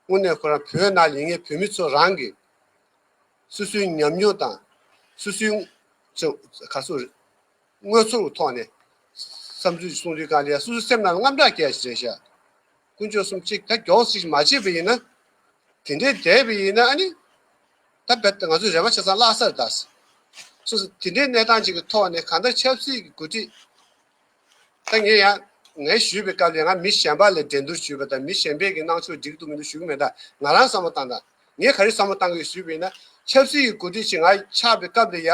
དངོས་གནས་ཁོ་རང་བོད་ནང་ལ་ཡིན་མཁན་བོད་མི་ཚོ་རང་གི་སོ་སོའི་ཉམས་མྱོང་དང་། སོ་སོའི་ཚོ་ག་ཚོད་རེད། དངོས་ཚོར་གྱི་ཐོག་ནས་བསམ་ཚུལ་གསུང་དུས་གང་ལ་ཡ་སོ་སོའི་སེམས་ནང་ལ་དངངས་སྐྲག་སྐྱེ་ཡ་ཞིག་རེད་ཤག་དཀོན་མཆོག་གསུམ་གཅིག་ད་མགྱོགས་ཤིག་མ་བྱས་པ་ཡིན་ན། དེ་འདྲའི་བསྡད་པ་ཡིན་ན་ཨ་ནི། ད་རྦད་དེ་ང་ཚོའི་རེ་བ་བྱེད་ས་བརླག་ས་རེད་ད། སོ་སོ་དེ་འདྲའི་གནས་སྟངས་ཅིག་གི་ཐོག་ནས་གང་ལྟར་ཆབ་སྲིད་ཀྱི་འགོ་ཁྲིད། ད་ངས་ཡང་ངས་ཞུས་པའི་སྐབས་ལ་ང་མི་གཞན་པ་ལ་འགྲན་བསྡུར་ཞུས་པ་དང་མི་གཞན་པས་ཀྱི་གནང་ཕྱོགས་འགྲིག་འདུག་མི་འདུག་ཞུ་གི་མེད། ད་ང་རང་བསམ་བློ་བཏང་ད། ངས་ག་རེ་བསམ་བློ་བཏང་གི་ཡོད་ཞུས་པ་ཡིན་ན། ཆབ་སྲིད་ཀྱི་འགོ་ཁྲིད་ཅིག་ང་ཆགས་པའི་སྐབས་ལ་ཡ།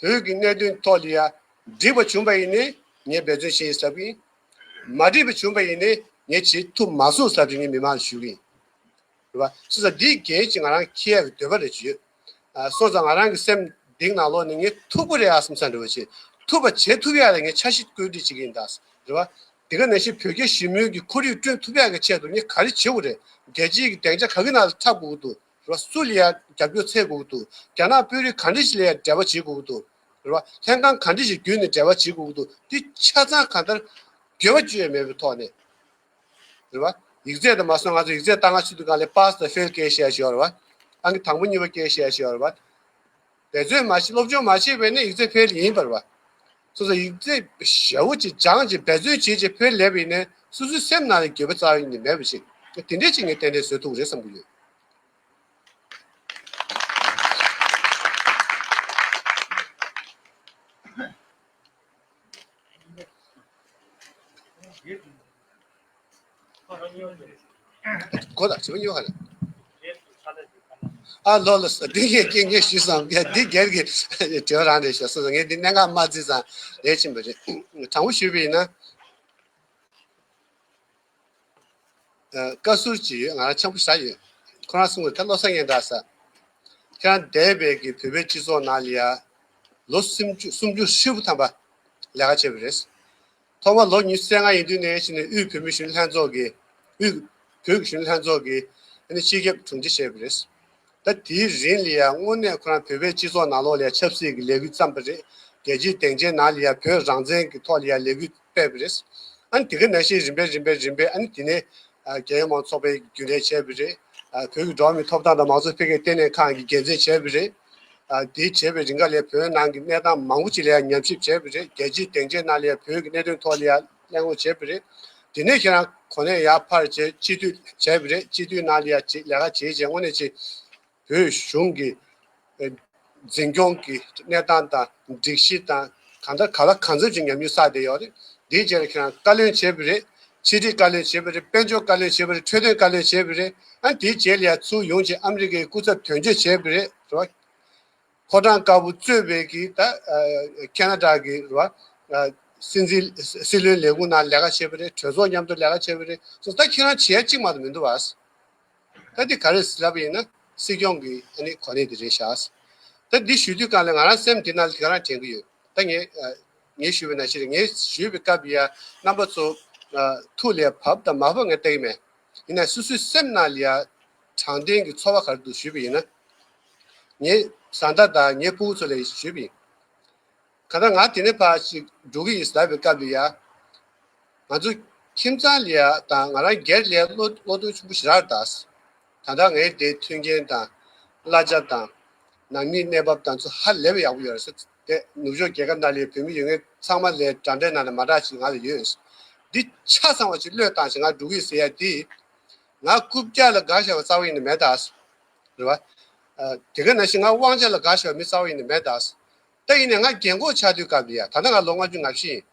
བོད་ཀྱི་གནད་དོན་ཐོག་ལ་ཡ་འགྲིག་པ་བྱུང་བ་ཡིན་ནའི་ངས་འབད་བརྩོན་བྱེད་ཡིན་ཟེར་གྱི་ཡིན། མ་འགྲིག་པ་བྱུང་བ་ཡིན་ནའི་ངས་བྱེད་ཐུབ་མ་སོང་ཟེར་གྱི་ངས་མི་མང་ལ་ཞུ་གི་ཡིན། རེད་བ། སོ་སོ་འདིའི་འགན་ཅིག་ང་རང་འཁྱེར་ཡག་གི་འདོད་པ་རེ་ཅིག་ཡོད། ཨ། སོང་ཙང་ང་རང་གི་སེམས་གཏིང་ནང་ལོགས་ནས་ངས་ཐུབ་ཀྱི་རེད་ཨ་བསམ་ས་འདྲ་བོ་ཅིག་ཐུབ་པ་བྱེད་ཐུབ་ཡག་ལ་ངས་འཆར་གཞི་བཀོད་སྒྲིག་བྱེད་ཀྱི་ཡིན་ད། རེད་བ། དེ་ག་ནང་བཞིན་བོད་རྒྱ་ཞི་མོལ་གྱི་ཁོར་ཡུག་བསྐྲུན་ཐུབ་ཡག་གི་ཆེད་དུ་ངས་ག་རེ་བྱེད་དགོས་རེད། རྒྱལ་སྤྱིའི་གི་སྡིངས་ཆ་ག་གི་ནང་ལ་འཁྲབ་དགོས་ཀྱི་འདུག་རེད་བ། སུ་ལ་ཡ་རྒྱབ་སྐྱོར་འཚོལ་དགོས་ཀྱི་འདུག་རྒྱ་ནག་དཔོན་རིགས་ག་འདྲ་ཞིག་ལ་ཡ་འབྲེལ་བ་བྱེད་དགོས་ཀྱི་འདུག་རེད་བ། ལྷན་ཁང་ག་འདྲ་ཞིག་བརྒྱུད་ནས་འབྲེལ་བ་བྱེད་དགོས་ཀྱི་འདུག་འདི་ཆ་ཚང་གང་ལྟར་འགྱོད་པ་བཅོས་ཡ་མེད་པའི་ཐོག་ནས། རེད་བ། ཡིག་ཚད་དང་མ་སོང་ང་ཚོ་ཡིག་ཚད་ལྟ་ག་ཆུ་དུས་གང་ལས་པཱ་སི་དང་ཕེལ་སྐད་བཤད་ཞོར་བ། ཨང་ཀི་དང་པོ་གཉིས་པ་སྐད་བཤད་ཞོར་བ། འབད་བརྩོན་མ་བྱེད་སློབ་སྦྱོང་མ་བྱེད་པས་ནི་ཡིག་ཚད་ཕེལ་ཡིན་པར་བ། སོ་སོ་ཡིག་ཚད་ཞེ་བོ་ཅིག་སྦྱངས་ཅིག་འབད་བརྩོན་བྱེད་ཅིག་ཕེལ་ལེབ་ཡིན་ནས་སོ་སོའི་སེམས་ནང་ལ་འགྱོད་པ་རྩ་བ་ཉིད་ནས་མེད་པ་ཅིག་དེ་འདྲས་ཅིག་ངས་ཏན་ཏན་བཟོ་ཐུབ་རེད་བསམ་གྱི་ཡོད། གོ་ད་བྱིས་པ་གཉིས་པ་ག་རེ། ཨ་ལོ་ལོ་ས་འདི་ངས་སྐད་ངས་ཞུས་སམ། ཡ་འདི་སྒེར་གྱི་དྲི་བ་རང་རེད་ཤག་སོ་སོ་ངས་འདི་གནད་འགག་མ་བརྩིས་ཙང་ལས་ཕྱིན་པ་རེད། དྲང་པོ་ཞུས་པ་ཡིན་ན། ཨ། བཀའ་ཟུར་ཅིག་ཡོད། ང་རང་འཆམ་པོ་ཞེ་དྲག་ཡོད། ཁོ་རང་གསུང་གི་ད་བློ་གསལ་སྙན་གྲགས་ས། ཁྱེད་རང་འདས་པའི་གི་བོད་པའི་སྤྱི་ཚོགས་ནང་ལ་ཡ། ལོ་སུམ་ཅུ་སུམ་ཅུ་ཧྲིལ་པོ་ཐམ་པ་ལས་ཀ་བྱས་པ་རེད། ཐོག་མར་ལོ་ཉི་ཤུ་རྩ་ལྔ་ཡིན་དུས་ནས་ཕྱིན་ནས་དབུས་བོད་མི་གཞོན་ནུ་ལྷན་ཚོགས་ཀྱི་དབུས་བོད་ཀྱི་གཞོན་ནུ་ལྷན་ཚོགས་ཀྱི་ཨ་ནི་སྤྱི་ཁྱབ་དྲུང་ཆེ་བྱས་པ་རེད། ད་དེའི་རིང་ལ་ཡང་དངོས་གནས་ཁོ་རང་བོད་པའི་སྤྱི་ཚོགས་ནང་ལོགས་ལ་ཡང་ཆབ་སྲིད་ཀྱི་ལས་འགུལ་བརྩམས་པ་རེད། རྒྱལ་སྤྱིའི་སྡིངས་ཆའི་ནང་ལ་ཡང་བོད་རང་བཙན་གྱི་ཐོག་ལ་ཡང་ལས་འགུལ་སྤེལ་བ་རེད། ཨ་ནི་དེ་ག་ནང་བཞིན་རིམ་པས་རིམ་པས་རིམ་པས་ཨ་ནི་དེ་ནས་ཨ་རྒྱལ་ཡོངས་མང་གཙོ་ཚོགས་པའི་རྒྱུན་ལས་བྱས་པ་རེད། ཨ་བོད་ཀྱི་འགྲོ་བ་མིའི་ཐོབ་ཐང་དང་མང་གཙོ་འཕེལ་རྒྱས་ལྟེ་གནས་ཁང་གི་འགན་འཛིན་བྱས་པ་རེད། ཨ་དེ་བྱས་པའི་རིང་ག་ལ་བོད་ནང་གི་གནས་སྟངས་མང་པོ་ཅིག་ལ་ཡང་ཉམས་ཞིབ་བྱས་པ་རེད། རྒྱལ་སྤྱིའི་སྡིངས་ཆའི་ནང་ལ་ཡང་བོད་ཀྱི་གནད་དོན་ཐོག་ལ་ཡང་གླེང་སློང་བྱས་པ་རེད། དེ་ནས་ཁྱེད་རང་གོ་གནས་ཡར་ཕར་བྱས་སྤྱི་འཐུས་བྱས་པ་རེད། སྤྱི་འཐུས་ནང་ལ་ཡང་ཅིག་ལས་ཀ་བྱས་རྗེས་དངོས་གནས་ཅིག་བོད་གཞུང་གི་ཨེ་འཛིན་སྐྱོང་གི་གནས་སྟངས་དང་སྒྲིག་གཞི་དང་གང་ལྟར་ག་ལ་གང་འཚམ་ཅིག་ཉམས་མྱོང་བསགས་བསྡད་ཡོད་རེད། དེའི་རྗེས་ལ་ཁྱེད་རང་བཀའ་བློན་བྱས་པ་རེད། ཕྱི་དྲིལ་བཀའ་བློན་བྱས་པ་རེད། དཔལ་འབྱོར་བཀའ་བློན་བྱས་པ་རེད། འཕྲོད་བསྟེན་བཀའ་བློན་བྱས་པ་རེད། ཨ་དེའི་རྗེས་ལ་ཡང་ཚུར་ཡོང་རྗེས་ཨ་མི་རི་ཀའི་སྐུ་ཚབ་དོན་གཅོད་བྱས་པ་རེད། རེད་བ། ཕོ་བྲང་དཀར་པོ་གཙོས་པའི་གི་ད་ཨ་ཁེ་ན་ཌ་གི་རེད་བ། ཨ་སྲིད་འཛིན་སྲིད་བློན་ལས་ཁུངས་ནང་ལས་ཀ་བྱས་པ་རེད། གྲོས་ཚོགས་མཉམ་དུ་ལས་ཀ་བྱས་པ་རེད། སོ་ད་ཁྱེད་རང་བྱེད་ཡ་གཅིག་མ་གཏོགས་མི་འདུག་བ། ད་འདི་ག་རེ་ལབ་པ་ཡིན་ན་སྲིད་སྐྱོང་གི་ཨ་ནི་གོ་གནས་འདི་རེད་ཤག་ད་འདི་ཞུ་དུས་གང་ལ་ང་རང་སེམས་འདི་ནང་ལ་དེ་ག་རང་དྲན་གི་ཡོད། ད་ངས་ཨ་ངས་ཞུས་པ་ནང་བཞིན་རེད། ངས་ཞུས་པའི་སྐབས་ཡ་རྣམ་པ་ཚོ་ཨ་ཐུགས་ལ་བབས་དང་མ་བབས་ངས་བལྟ་གི་མེད། ཡིན་ན་སོ་སོའི་སེམས་ནང་ལ་ཡ་དྲང་བདེན་གྱི་ཚོར་བ་ག་རེ་འདུག་ཞུས་པ་ཡིན་ན། ངས་བཟའ་ཟླ་དང་ངའི་ཕྲུ་གུ་ཚོ་ལ་ཞུས་པ་ཡིན། ག་ད་ང་དེ་ནས་ཕར་ཅིག་འགྲོ་གི་ཡིན་ཟེར་ལབ་པའི་སྐབས་ལ་ཡ། ང་ཚོ་ཁྱིམ་ཚང་ལ་ཡ་དང་ང་རང་སྒེར་ལ་ཡ་བློ་བློ་གཏོང་ཆེན་པོ་ཞེ་དྲག་རེད་ད། ད་ལྟ་ངའི་དེ་མཐུན་རྐྱེན་དང་། གླ་ཆ་དང་། ནང་མིའི་གནས་བབ་དང་ཚོ་ཧ་ལས་པ་ཡག་པོ་ཡོད་རེད་ཟེར། དེ་ནུབ་ཕྱོགས་རྒྱལ་ཁབ་ནང་ལ་ཡ་བོད་མི་ཡོད་མཁན་ཚང་མ་ལ་འདྲ་འདྲའི་ནང་ནས་མ་འདྲ་ཅིག་ང་ལ་ཡོད། འདི་ཆ་ཚང་བ་ཅིག་བློས་བཏང་བྱས་ང་འགྲོ་གི་ཡིན་ཟེར་ཡ་དེ། ང་རྐུབ་བཀྱག་ལ་དགའ་ཤོར་བ་རྩ་བ་ཡིན་ནི་མེད་ད། རེད་བ། ཨ། དེ་ག་ནང་བཞིན་ང་དབང་ཆ་ལ་དགའ་ཤོར་བ་མི་རྩ་བ་ཡིན་ནི་མེད་ད། ད་ཡིན་ནའི་ང་རྒན་གོག་ཆགས་དུས་སྐབས་ལ་ཡ། ད་ལྟ་ང་ལོ་ལྔ་བཅུ་ང་བཞི་ཡིན།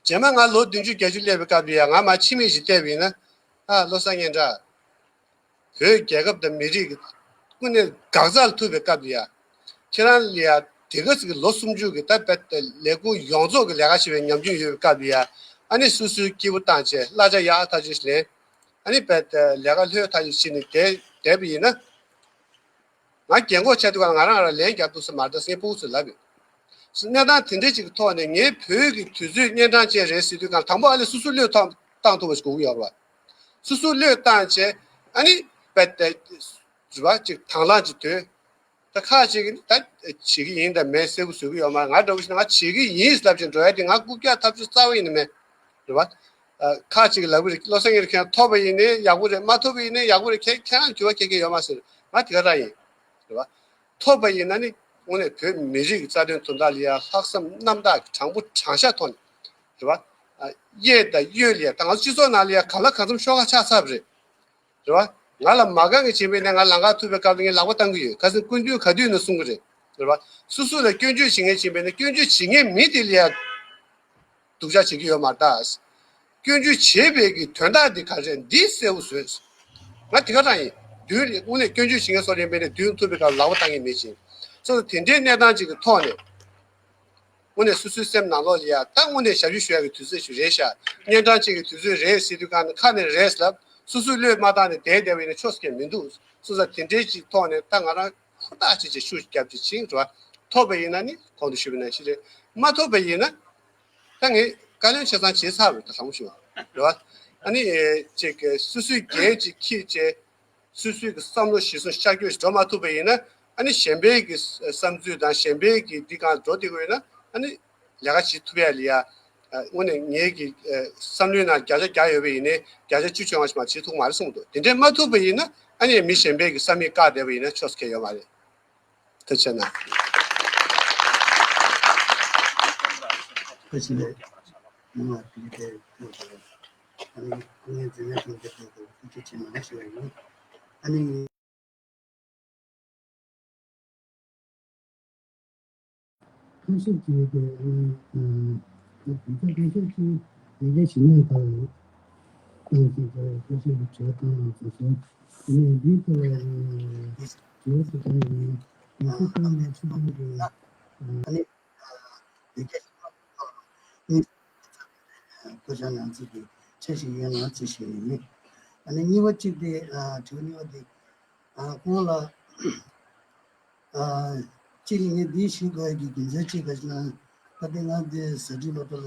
རྗེས་མ་ང་ལོ་བདུན་ཅུ་བརྒྱད་ཅུ་སླེབས་པའི་སྐབས་ལ་ཡ་ང་མར་ཕྱི་མིག་ཅིག་བལྟས་པ་ཡིན་ན། ཨ། བློ་བཟང་སྙན་གྲགས། བོད་རྒྱལ་ཁབ་དང་མི་རིགས་ཀྱི་དངོས་གནས་འགག་རྩ་ལ་ཐུག་པའི་སྐབས་ལ་ཡ། ཁྱེད་རང་ལ་ཡ་དེ་ག་ཅིག་གི་ལོ་སུམ་ཅུ་གི་ད་བད་ལས་ཁུངས་ཡོངས་རྫོགས་ཀྱི་ལས་ཀ་བྱེད་པའི་ཉམས་མྱོང་ཡོད་པའི་སྐབས་ལ་ཡ། ཨ་ནི་སོ་སོའི་སྐྱིད་པོ་བཏང་བྱས་གླ་ཆ་ཡག་ཐག་ཆོད་ཞིག་ལེན། ཨ་ནི་བད་ལས་ཀ་ལྷོད་ཐག་ཆོད་བྱས་ནས་བསྡད་བསྡད་པ་ཡིན་ན། ང་རྒན་གོག་ཆགས་དུས་ག་ང་རང་རང་ལན་རྒྱག་ཐུབ་ས་མ་རེད་ད་ངས་སྤུ་གུ་ཚོས་ལབ་ཡོད། གནས་སྟངས་དེ་འདྲ་ཅིག་གི་ཐོག་ནས་ངའི་བོད་ཀྱི་དུས་ཚོད་གཉན་འཕྲང་ཅན་རེད་ཟེར་དུས་ག་དང་པོ་ཨ་ལས་སོ་སོ་བློས་ཐོངས་བཏང་ཐུབ་པ་ཞིག་དགོས་ཀྱི་ཡོད་རེད་བ། སོ་སོ་བློས་བཏང་བྱས་ཨ་ནི་བད་དེ་རེད་བ་ཅིག་དང་བླངས་ཅིག་དོན། ད་ཁག་ཅིག་གིས་ད་བྱེད་ཀྱི་ཡིན་དང་མེད་གསལ་པོ་བཟོ་གི་ཡོད་མ་རེད། ང་འདྲ་བོ་ཞིག་ན་ང་བྱེད་ཀྱི་ཡིན་ལབ་བྱས་འགྲོ་ཡ་དེ་ང་རྐུབ་བཀྱག་ཐབས་ཤེས་རྩ་བ་ཡིན་ནི་མེད། རེད་བ། ཨ། ཁག་ཅིག་ལབ་གི་རེད། བློ་བཟང་ངེད་ཁྱེད་ཐོབ་པ་ཡིན་ནའི་ཡག་པོ་རེད། མ་ཐོབ་པ་ཡིན་ནའི་ཡག་པོ་རེད། ཁྱེད་ཁྱེད་རང་འགྱུར་བ་སྐྱེ་གི་ཡོད་མ་ཟེར། ང་དེ་ག་རང་ཡིན། རེད་བ། ཐོབ་པ་ཡིན་ན་ནི་དངོས་གནས་བོད་མི་རིགས་ཀྱི་རྩ་དོན་དོན་དག་ལ་ཡ་ལྷག་བསམ་རྣམ་དག་གི་དྲང་པོ་དྲང་བཞག་ཐོག་ནས། རེད་བ། ཨ། གཡས་དང་གཡོན་ལ་ཡ་ད་ང་ཚོ་སྤྱི་ཚོགས་ནང་ལ་ཡ་གང་ལ་གང་འཚམ་ཤོག་ཁ་ཆགས་ཚར་བ་རེད། རེད་བ། ང་ལ་མ་དགའ་ངེས་བྱེད་པའི་ནས་ང་ལམ་ཁ་ཐུག་པའི་སྐབས་ལ་ངས་ལག་པ་བཏང་གི་ཡོད། ཁ་སང་སྐུ་མདུན་ག་དུས་ནས་གསུང་གི་རེད། རེད་བ། སོ་སོ་ལ་སྐྱོན་བརྗོད་བྱེད་ངེས་བྱེད་པའི་ནས་སྐྱོན་བརྗོད་བྱེད་ངེས་མི་དེ་ལ་ཡ་སྡུག་ཅག་བྱེད་ཀྱི་ཡོད་མ་རེད་ད། སྐྱོན་བརྗོད་བྱེད་པའི་གི་དོན་དག་འདི་ག་རེད་འདི་གསལ་པོ་བཟོས། ང་དེ་ག་རང་ཡིན། མདུན་ལ་དངོས་གནས་སྐྱོན་བརྗོད་བྱེད་མཁན་སོགས་ཡིན་པའི་ནས་མདུན་ཐུག་པའི་སྐབས་ལག་པ་བཏང་གི་མེད་ཅིང་། སོ་སོ་དེ་འདྲའི་གནས་སྟངས་ཅིག་གི་ཐོག་ནས། དངོས་གནས་སོ་སོའི་སེམས་ནང་ལོགས་ལ་ཡ་ད་དངོས་གནས་ཞབས་ཞུ་ཞུ་ཡག་གི་དུས་ཚོད་ཞིག་རེད་ཤག་གཉན་འཕྲང་ཅན་གྱི་དུས་ཚོད་རེད་ཟེར་དུས་གང་ནས་ཁ་ནས་རེད་ལབ་སོ་སོའི་བློས་མ་བཏང་ནས་བསྡད་བསྡད་པ་ཡིན་ན་ཆོག་ས་མི་འདུག་སོ་སོ་དེ་འདྲའི་ཅིག་ཐོག་ནས་ད་ང་རང་ཧུར་ཐག་བྱེད་ཅིག་ཤུགས་རྒྱབ་ཅིག་ཕྱིན་རེད་བ། ཐོབ་པ་ཡིན་ན་ནི་གོང་དུ་ཞུས་པ་ནང་བཞིན་རེད། མ་ཐོབ་པ་ཡིན་ན་ད་ངས་བཀའ་བློན་ཆེ་ཚང་བྱས་ཚར་བ་རེད། ད་དྲང་པོ་ཞུ་རེད་བ། ཨ་ནི་ཅིག་སོ་སོའི་འགན་ཅིག་འཁྱེར་བྱས། སོ་སོའི་གི་བསམ་བློ་གཞིར་བཟུང་ཤར་བསྐྱོད་ཞིག་འགྲོ་མ་ཐུབ་པ་ཡིན་ན་ཨ་ནི་གཞན་པའི་གི་བསམ་ཚུལ་དང་གཞན་པའི་གི་འདི་གང་འགྲོ་བསྡད་དགོས་ཡོད་ན་ཨ་ནི་ལས་ཀ་བྱེད་ཐུབ་ཡ་ལ་ཡ། དངོས་གནས་ངའི་གི་བསམ་བློའི་ནང་བརྒྱ་ཆ་བརྒྱ་ཡོད་པ་ཡིན་ནའི་བརྒྱ་ཆ་བཅུ་བྱུང་བ་ཞིག་མ་བྱེད་ཐུབ་མ་རེད་གསུངས་འདུག་དེ་འདྲས་མ་ཐུབ་པ་ཡིན་ན་ཨ་ནི་མི་གཞན་པའི་གི་བསམ་ཡིག་བཀག་བསྡད་པ་ཡིན་ན་ཆོག་ས་གང་ཡོད་མ་རེད། ཐུགས་རྗེ་གནང་། ཐུགས་རྗེ་ཆེ། ང་དེ་གའི་ཐུགས་རྗེ་ཆེ། ཨ་ནི་སྐུ་ངལ་འཛེམས་མེད་ཐོག་ནས་ཐུགས་རྗེ་ཆེ་གནང་ཞུ་བ་ཡིན། ཨ་ནི། ཁ་ཤས་ཀྱིས་དེ་ཨ་ནི་ཨ་ཁ་ཁ་ཤས་ཀྱིས་ཡི་གེ་ཞིག་གནས་ཐོག་ལ་ཏང་གི་ཁ་ཤས་ཀྱིས་བྱེད་སྟངས་ལ་བཟོ་སོང་། ཨ་ནི་འདིའི་ཐོག་ལ་ཨ་བྱེད་སུ་བཏང་ནས་ང་ཚོ་ཏང་ནས་སྤྱི་བཏང་གི་ཨ་ནི་ཡི་གེ་ཞིག་གནས་ཐོག་ལ་ཨ་ནི་བསྐོ་བཞག་གནང་ཚུལ་གྱི་འཆར་གཞི་ཡན་ལ་རྩིས་ཞུས་ཡིན། ཨ་ནི་གཉིས་པ་གཅིག་དེ་ཨ་དྲི་བ་གཉིས་པ་དེ། ཨ་ཁོང་ལ་ཨ་གཅིག་ངས་འདི་ཞུ་དགོས་ཀྱི་རྒྱུ་མཚན་གཅིག་ག་ཞིག་ན་ད་ལྟ་ང་འདི་ཟ་འབྲུ་སློབ་གྲྭ་ལ་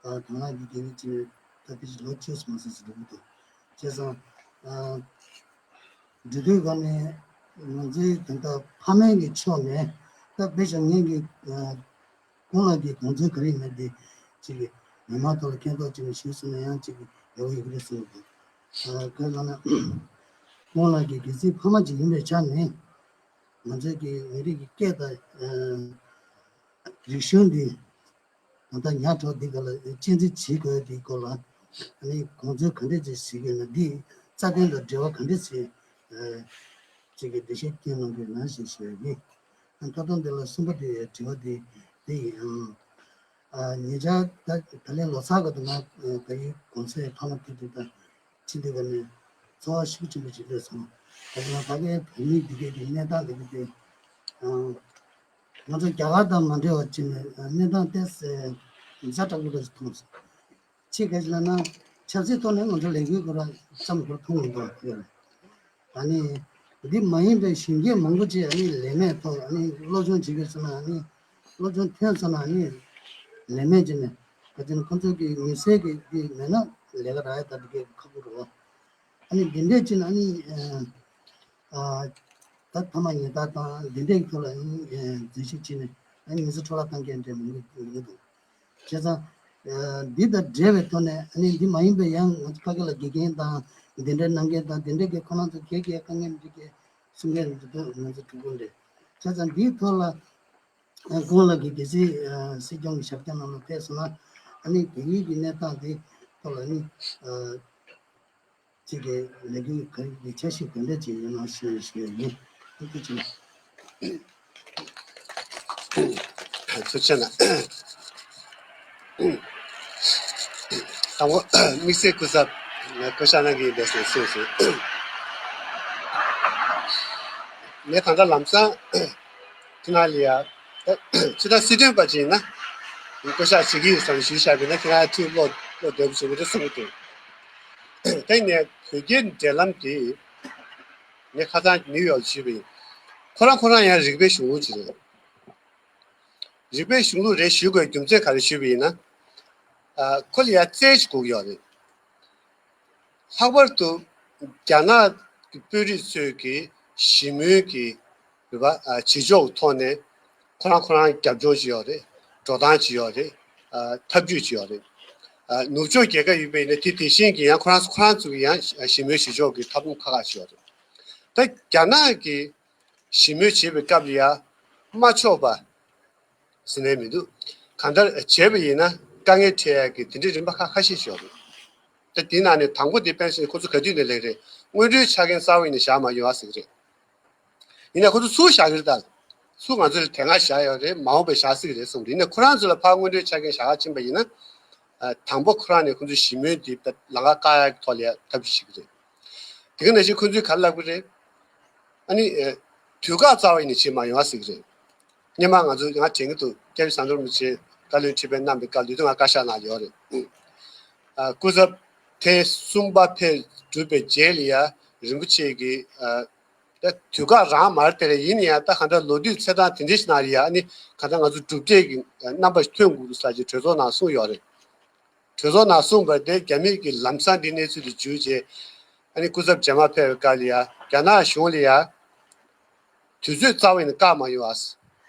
ཨ་དང་བླངས་ཀྱི་དགེ་རྒན་གཅིག་ད་ལྟ་ཞིག་ལོ་བཅུ་ཙམ་མ་ཟིན་ཟིན་འགྲོ་གི་འདུག་བྱས་ཙང་ཨ་འབྲི་དུས་ག་ནས་ང་ཚོའི་ད་ལྟ་ཕ་མའི་གི་ཕྱོགས་ནས་ད་དཔེ་བཞག་ངས་ཀྱི་ཨ་ཁོང་ལ་གི་དགོངས་ཚུལ་ག་རེ་ཡིན་ན་དེ་གཅིག་གི་མི་མང་ཐོག་ལ་མཁྱེན་རྟོགས་གཅིག་ཞུས་སོང་ན་ཡང་གཅིག་གི་ཡག་པོ་ཡོད་ཀྱི་རེད་བསམ་གི་འདུག་ཨ་ག་ལ་ན་ཁོང་ལ་གི་གལ་སྲིད་ཕ་མ་གཅིག་ཡིན་པའི་ཆ་ནས་ང་ཚོའི་གི་མི་རིགས་ཀྱི་སྐད་དང་ཨ་རིག་གཞུང་འདི་ད་ལྟ་ཉག་ཕྲ་འདི་ག་ལ་གཅེས་འཛིན་བྱེད་དགོས་དེའི་སྐོར་ལ་ཨ་ནི་དགོངས་ཚུལ་ག་འདྲས་ཅིག་ཞིག་ཡོད་ན་འདི་རྩ་དོན་དང་འབྲེལ་བ་ག་འདྲས་ཅིག་ཨ་ཅིག་གི་འགྲེལ་བཤད་སྐྱོན་གནང་དགོས་ན་ཞེས་ཞུ་ཡ་ཡིན། ད་ལྟ་འདི་ལ་གསུམ་པ་དེ་དྲི་བ་དེ་དེ་ཡིན། ཨ་ཉེ་ཆར་ད་ད་ལན་ལོ་གསར་ག་དུ་ང་ད་ཡིན་གོང་ས་ཕ་མ་དེ་དེ་ད་ཕྱི་འདི་ག་ནས་འཚོ་བ་ཤུགས་ཆེན་པོ་ཞིག་སླེབས་སོང་། ད་ང་ད་གའི་བོད་མི་འདི་གའི་གི་གནས་སྟངས་འདི་ག་དེ་ང་ཚོ་རྒྱ་གར་དང་མ་འདྲ་བ་ཅིག་ནས་གནས་སྟངས་ཏོག་ཙམ་ཛ་དྲག་པོ་འདྲ་ཞིག་མཐོང་སོང་། ཅི་ག་ཅི་ལབ་ན་ཆབ་སྲིད་ཐོག་ནས་ང་ཚོ་ལས་འགུལ་སྐོར་ལ་ཙམ་སྐོར་མཐོང་མི་འདུག་ཡོད་རེད། ཨ་ནི་འདི་མ་ཡིན་པའི་གཞོན་སྐྱེས་མང་པོ་ཅིག་ཨ་ནི་ལས་མེད་ཐོག་ཨ་ནི་སློབ་སྦྱོང་བྱེད་དགོས་ཟེར་ན་ཨ་ནི་སློབ་སྦྱོང་ཐོན་ཚར་ན་ཨ་ནི་ལས་མེད་ཅིག་ནས་ག་ཅི་ན་ཁོང་ཚོ་གི་མི་སེར་གི་འདི་མེད་ན་ལས་ཀ་རག་ཡ་ད་འདི་གའི་ཁག་པོ་རེད། ཨ་ནི་འདི་འདྲས་ཅིག་ན་ཨ་ནི་ཨ་ད་ཐ་མ་ཉེན་བརྡ་དང་འདི་འདྲས་ཀྱི་ཐོག་ལ་ཨ་ནི་འཛུལ་ཞུགས་བྱས་ནས་ ཨ་ནི་མི་ཚེ་འཕྲོ་བརླག་བཏང་མཁན་འདྲ་མི་འདུག་མི་འདུག་བྱས་ཙང་། ཨ་འདི་དང་འབྲེལ་བའི་ཐོག་ནས་ཨ་ནི་འདི་མ་ཡིན་པའི་ཡང་ང་ཚོ་ཕ་གི་ལ་དགེ་རྒན་དང་འདི་འདྲའི་གནང་མཁན་དང་འདི་འདྲའི་གི་ཁོ་རང་ཚོ་གལ་གལ་དཀའ་ངལ་འདི་གི་གསུང་མཁན་འདི་ཚོ་ང་ཚོ་གྲོགས་པོ་རེད། བྱས་ཙང་འདིའི་ཐོག་ལ་ཨ་ཁོང་ལ་གི་གལ་སྲིད་ཨ་སྲིད་སྐྱོང་གི་ཞབས་བཀྱག་ནང་ལ་ཕེབས་སོང་ན་ཨ་ནི་བལ་ཡུལ་གྱི་གནས་སྟངས་དེ་ཐོག་ལ་ནི་ཨ། གཅིག་གི་ལས་འགུལ་ག་རེ་འཆར་གཞི་ག་འདྲ་ཅིག་ཡོད་ན་ཞུ་ཞུ་ཡིན། ཐུགས་རྗེ་ཆེ། ཐུགས་རྗེ་གནང་། དང་པོ་དམིགས་བསལ་སྐུ་ཚབ་བསྐོ་བཞག་གནང་གི་ཡིན་པས་སོ་སོ། ངས་ད་ལྟ་ལམ་སང་ཁྱེད་རང་ལ་ཡ། ད་ཕྱི་ཟླ་སྲིད་དོན་པ་ཅིག་ཡིན་ན་བསྐོ་བཞག་བྱེད་ཀྱི་ཡོད་བསམ་ཞུས་བཞག་པ་ཡིན་ན་ཁྱེད་རང་ཐུགས་བློ་བློ་བདེ་པོ་བྱུང་གི་འདུག་གསུང་གི་འདུག་དེ་ནས་བོད་རྒྱའི་འབྲེལ་ལམ་དེ་ངས་ཁ་སང་ནིའུ་ཡོག་ཞུས་པ་ཡིན། ཁོ་རང་ཁོ་རང་ཡང་རིག་པའི་གཞུང་ལུགས་ཅིག་རེད། རིག་པའི་གཞུང་ལུགས་རེད་ཞུ་དགོས་རྒྱུ་མཚན་ག་རེ་ཞུས་པ་ཡིན་ན། ཨ་ཁོ་ལ་ཡང་རྩལ་ཅིག་དགོས་ཀྱི་ཡོད་རེད། ལྷག་པར་དུ་རྒྱ་ནག་གི་དཔོན་རིགས་ཚོས་ཀྱི་ཞི་མོལ་གྱི་རེད་པ་ཨ་བྱེད་ཕྱོགས་ཐོག་ནས་ཁོ་རང་ཁོ་རང་རྒྱབ་ལྗོངས་ཅིག་ཡོད་རེད། འགྲོ་སྟངས་ཅིག་ཡོད་རེད། ཨ་ཐབས་ཇུས་ཅིག་ཡོད་རེད། ཨ་ནུབ་ཕྱོགས་རྒྱལ་ཁབ་ཡིན་པ་ཡིན་ན་དེ་དེ་བཞིན་གྱི་ཡང་ཁོ་རང་ཁོ་རང་ཚོ་གི་ཡང་ཞི་མོལ་བྱེད་ཕྱོགས་ཀྱི་ཐབས་ལམ་ཁག་ཁག་ཅིག་ཡོད་རེད། ད་རྒྱ་ནག་གི་ཞི་མོལ་བྱེད་པའི་སྐབས་ལ་ཡ་མ་ཆོག་པ་ཟེར་ནས་མི་འདུག་གང་ལྟར་བྱས་པ་ཡིན་ན་དཀའ་ངལ་འཕྲད་ཡ་གི་དེ་འདྲའི་རིམ་པ་ཁ་ཁ་ཤས་ཤིག་ཡོད་རེད། ད་དེའི་ནང་ནས་དང་པོ་དེ་དཔེ་བཞག་ན་ཁོ་ཚོ་ག་དུས་ནས་ལེགས་རེད། སྔོན་འགྲོའི་ཆ་རྐྱེན་རྩ་བ་ཡིན་ནས་བཞག་མ་ཡོང་བ་ཟེར་གི་རེད། ཡིན་ན་ཁོ་ཚོ་ཚུར་བཞག་གི་རེད་ད། ཚུར་ང་ཚོ་ལ་དེ་སྔ་བཞག་ཡོད་རེད་མ་འོངས་པའི་བཞག་སྲིད་གི་རེད་གསུངས་རེད། ཡིན་ན་ཁོ་རང་ཚོ་ལ་ཕར་སྔོན་འགྲོའི་ཆ་རྐྱེན་བཞག་ག་ཕྱིན་པ་ཡིན་ན། དང་པོ་ཁོ་རང་ནས་ཁོ་ཚོའི་ཞི་མོལ་དེ་ལམ་ཁ་བཀག་ཡ་གི་ཐོག་ལ་ཡ་ཐབས་ཤེས་བྱེད་ཀྱི་རེད། དེ་ག་ནང་བཞིན་ཁོ་ཚོས་ག་རེ་ལབ་ཀྱི་རེད། ཨ་ནི། དུས་བཀག་རྩ་བ་ཡིན་ནས་བྱེད་མ་ཡོང་བ་ཟེར་གྱི་རེད། སྔོན་མ་ང་ཚོ་ང་དྲན་གྱི་འདུག་སྐྱབས་རྗེ་ཟམ་གདོང་རིན་པོ་ཆེ་བཀའ་བློན་ཁྲི་པའི་གནང་པའི་སྐབས་ལུས་དོན་ང་བཀའ་ཤག་ནང་ཡོད་རེད། ཨ་སྐུ་ཚབ་ཐེངས་གསུམ་པ་ཕེབས་གྲུབ་པའི་རྗེས་ལ་ཡ་རིན་པོ་ཆེ་གིས་ཨ། ད་དུས་བཀག་རང་མ་རེད་དེ་རེད། ཡིན་ན་ཡང་ད་གང་ལྟར་ལོ་དུས་ཚེས་གྲངས་དེ་འདྲའི་ཞིག་ནང་ལ་ཡ་ཨ་ནི་གང་ལྟར་ང་ཚོ་གྲུབ་འབྲས་ཀྱི་རྣམ་པ་ཞིག་ཐོན་དགོས་འདུག་ཟེར་གྱི་གྲོས་ཚོགས་ནང་གསུངས་ཡོད་རེད། གྲོས་ཚོགས་ནང་གསུངས་པ་དེ་རྒྱ་མི་གིས་ལམ་སང་འདི་གནས་ཚུལ་དེ་བརྗོད་རྗེས་ཨ་ནི་སྐུ་ཚབ་རྗེས་མ་ཕེབས་པའི་སྐབས་ལ་ཡ་རྒྱ་ནག་གཞུང་ལ་ཡ་དུས་ཚོད་རྩ་བ་ཡིན་ན་བཀག་མ་ཡོང་ཨ།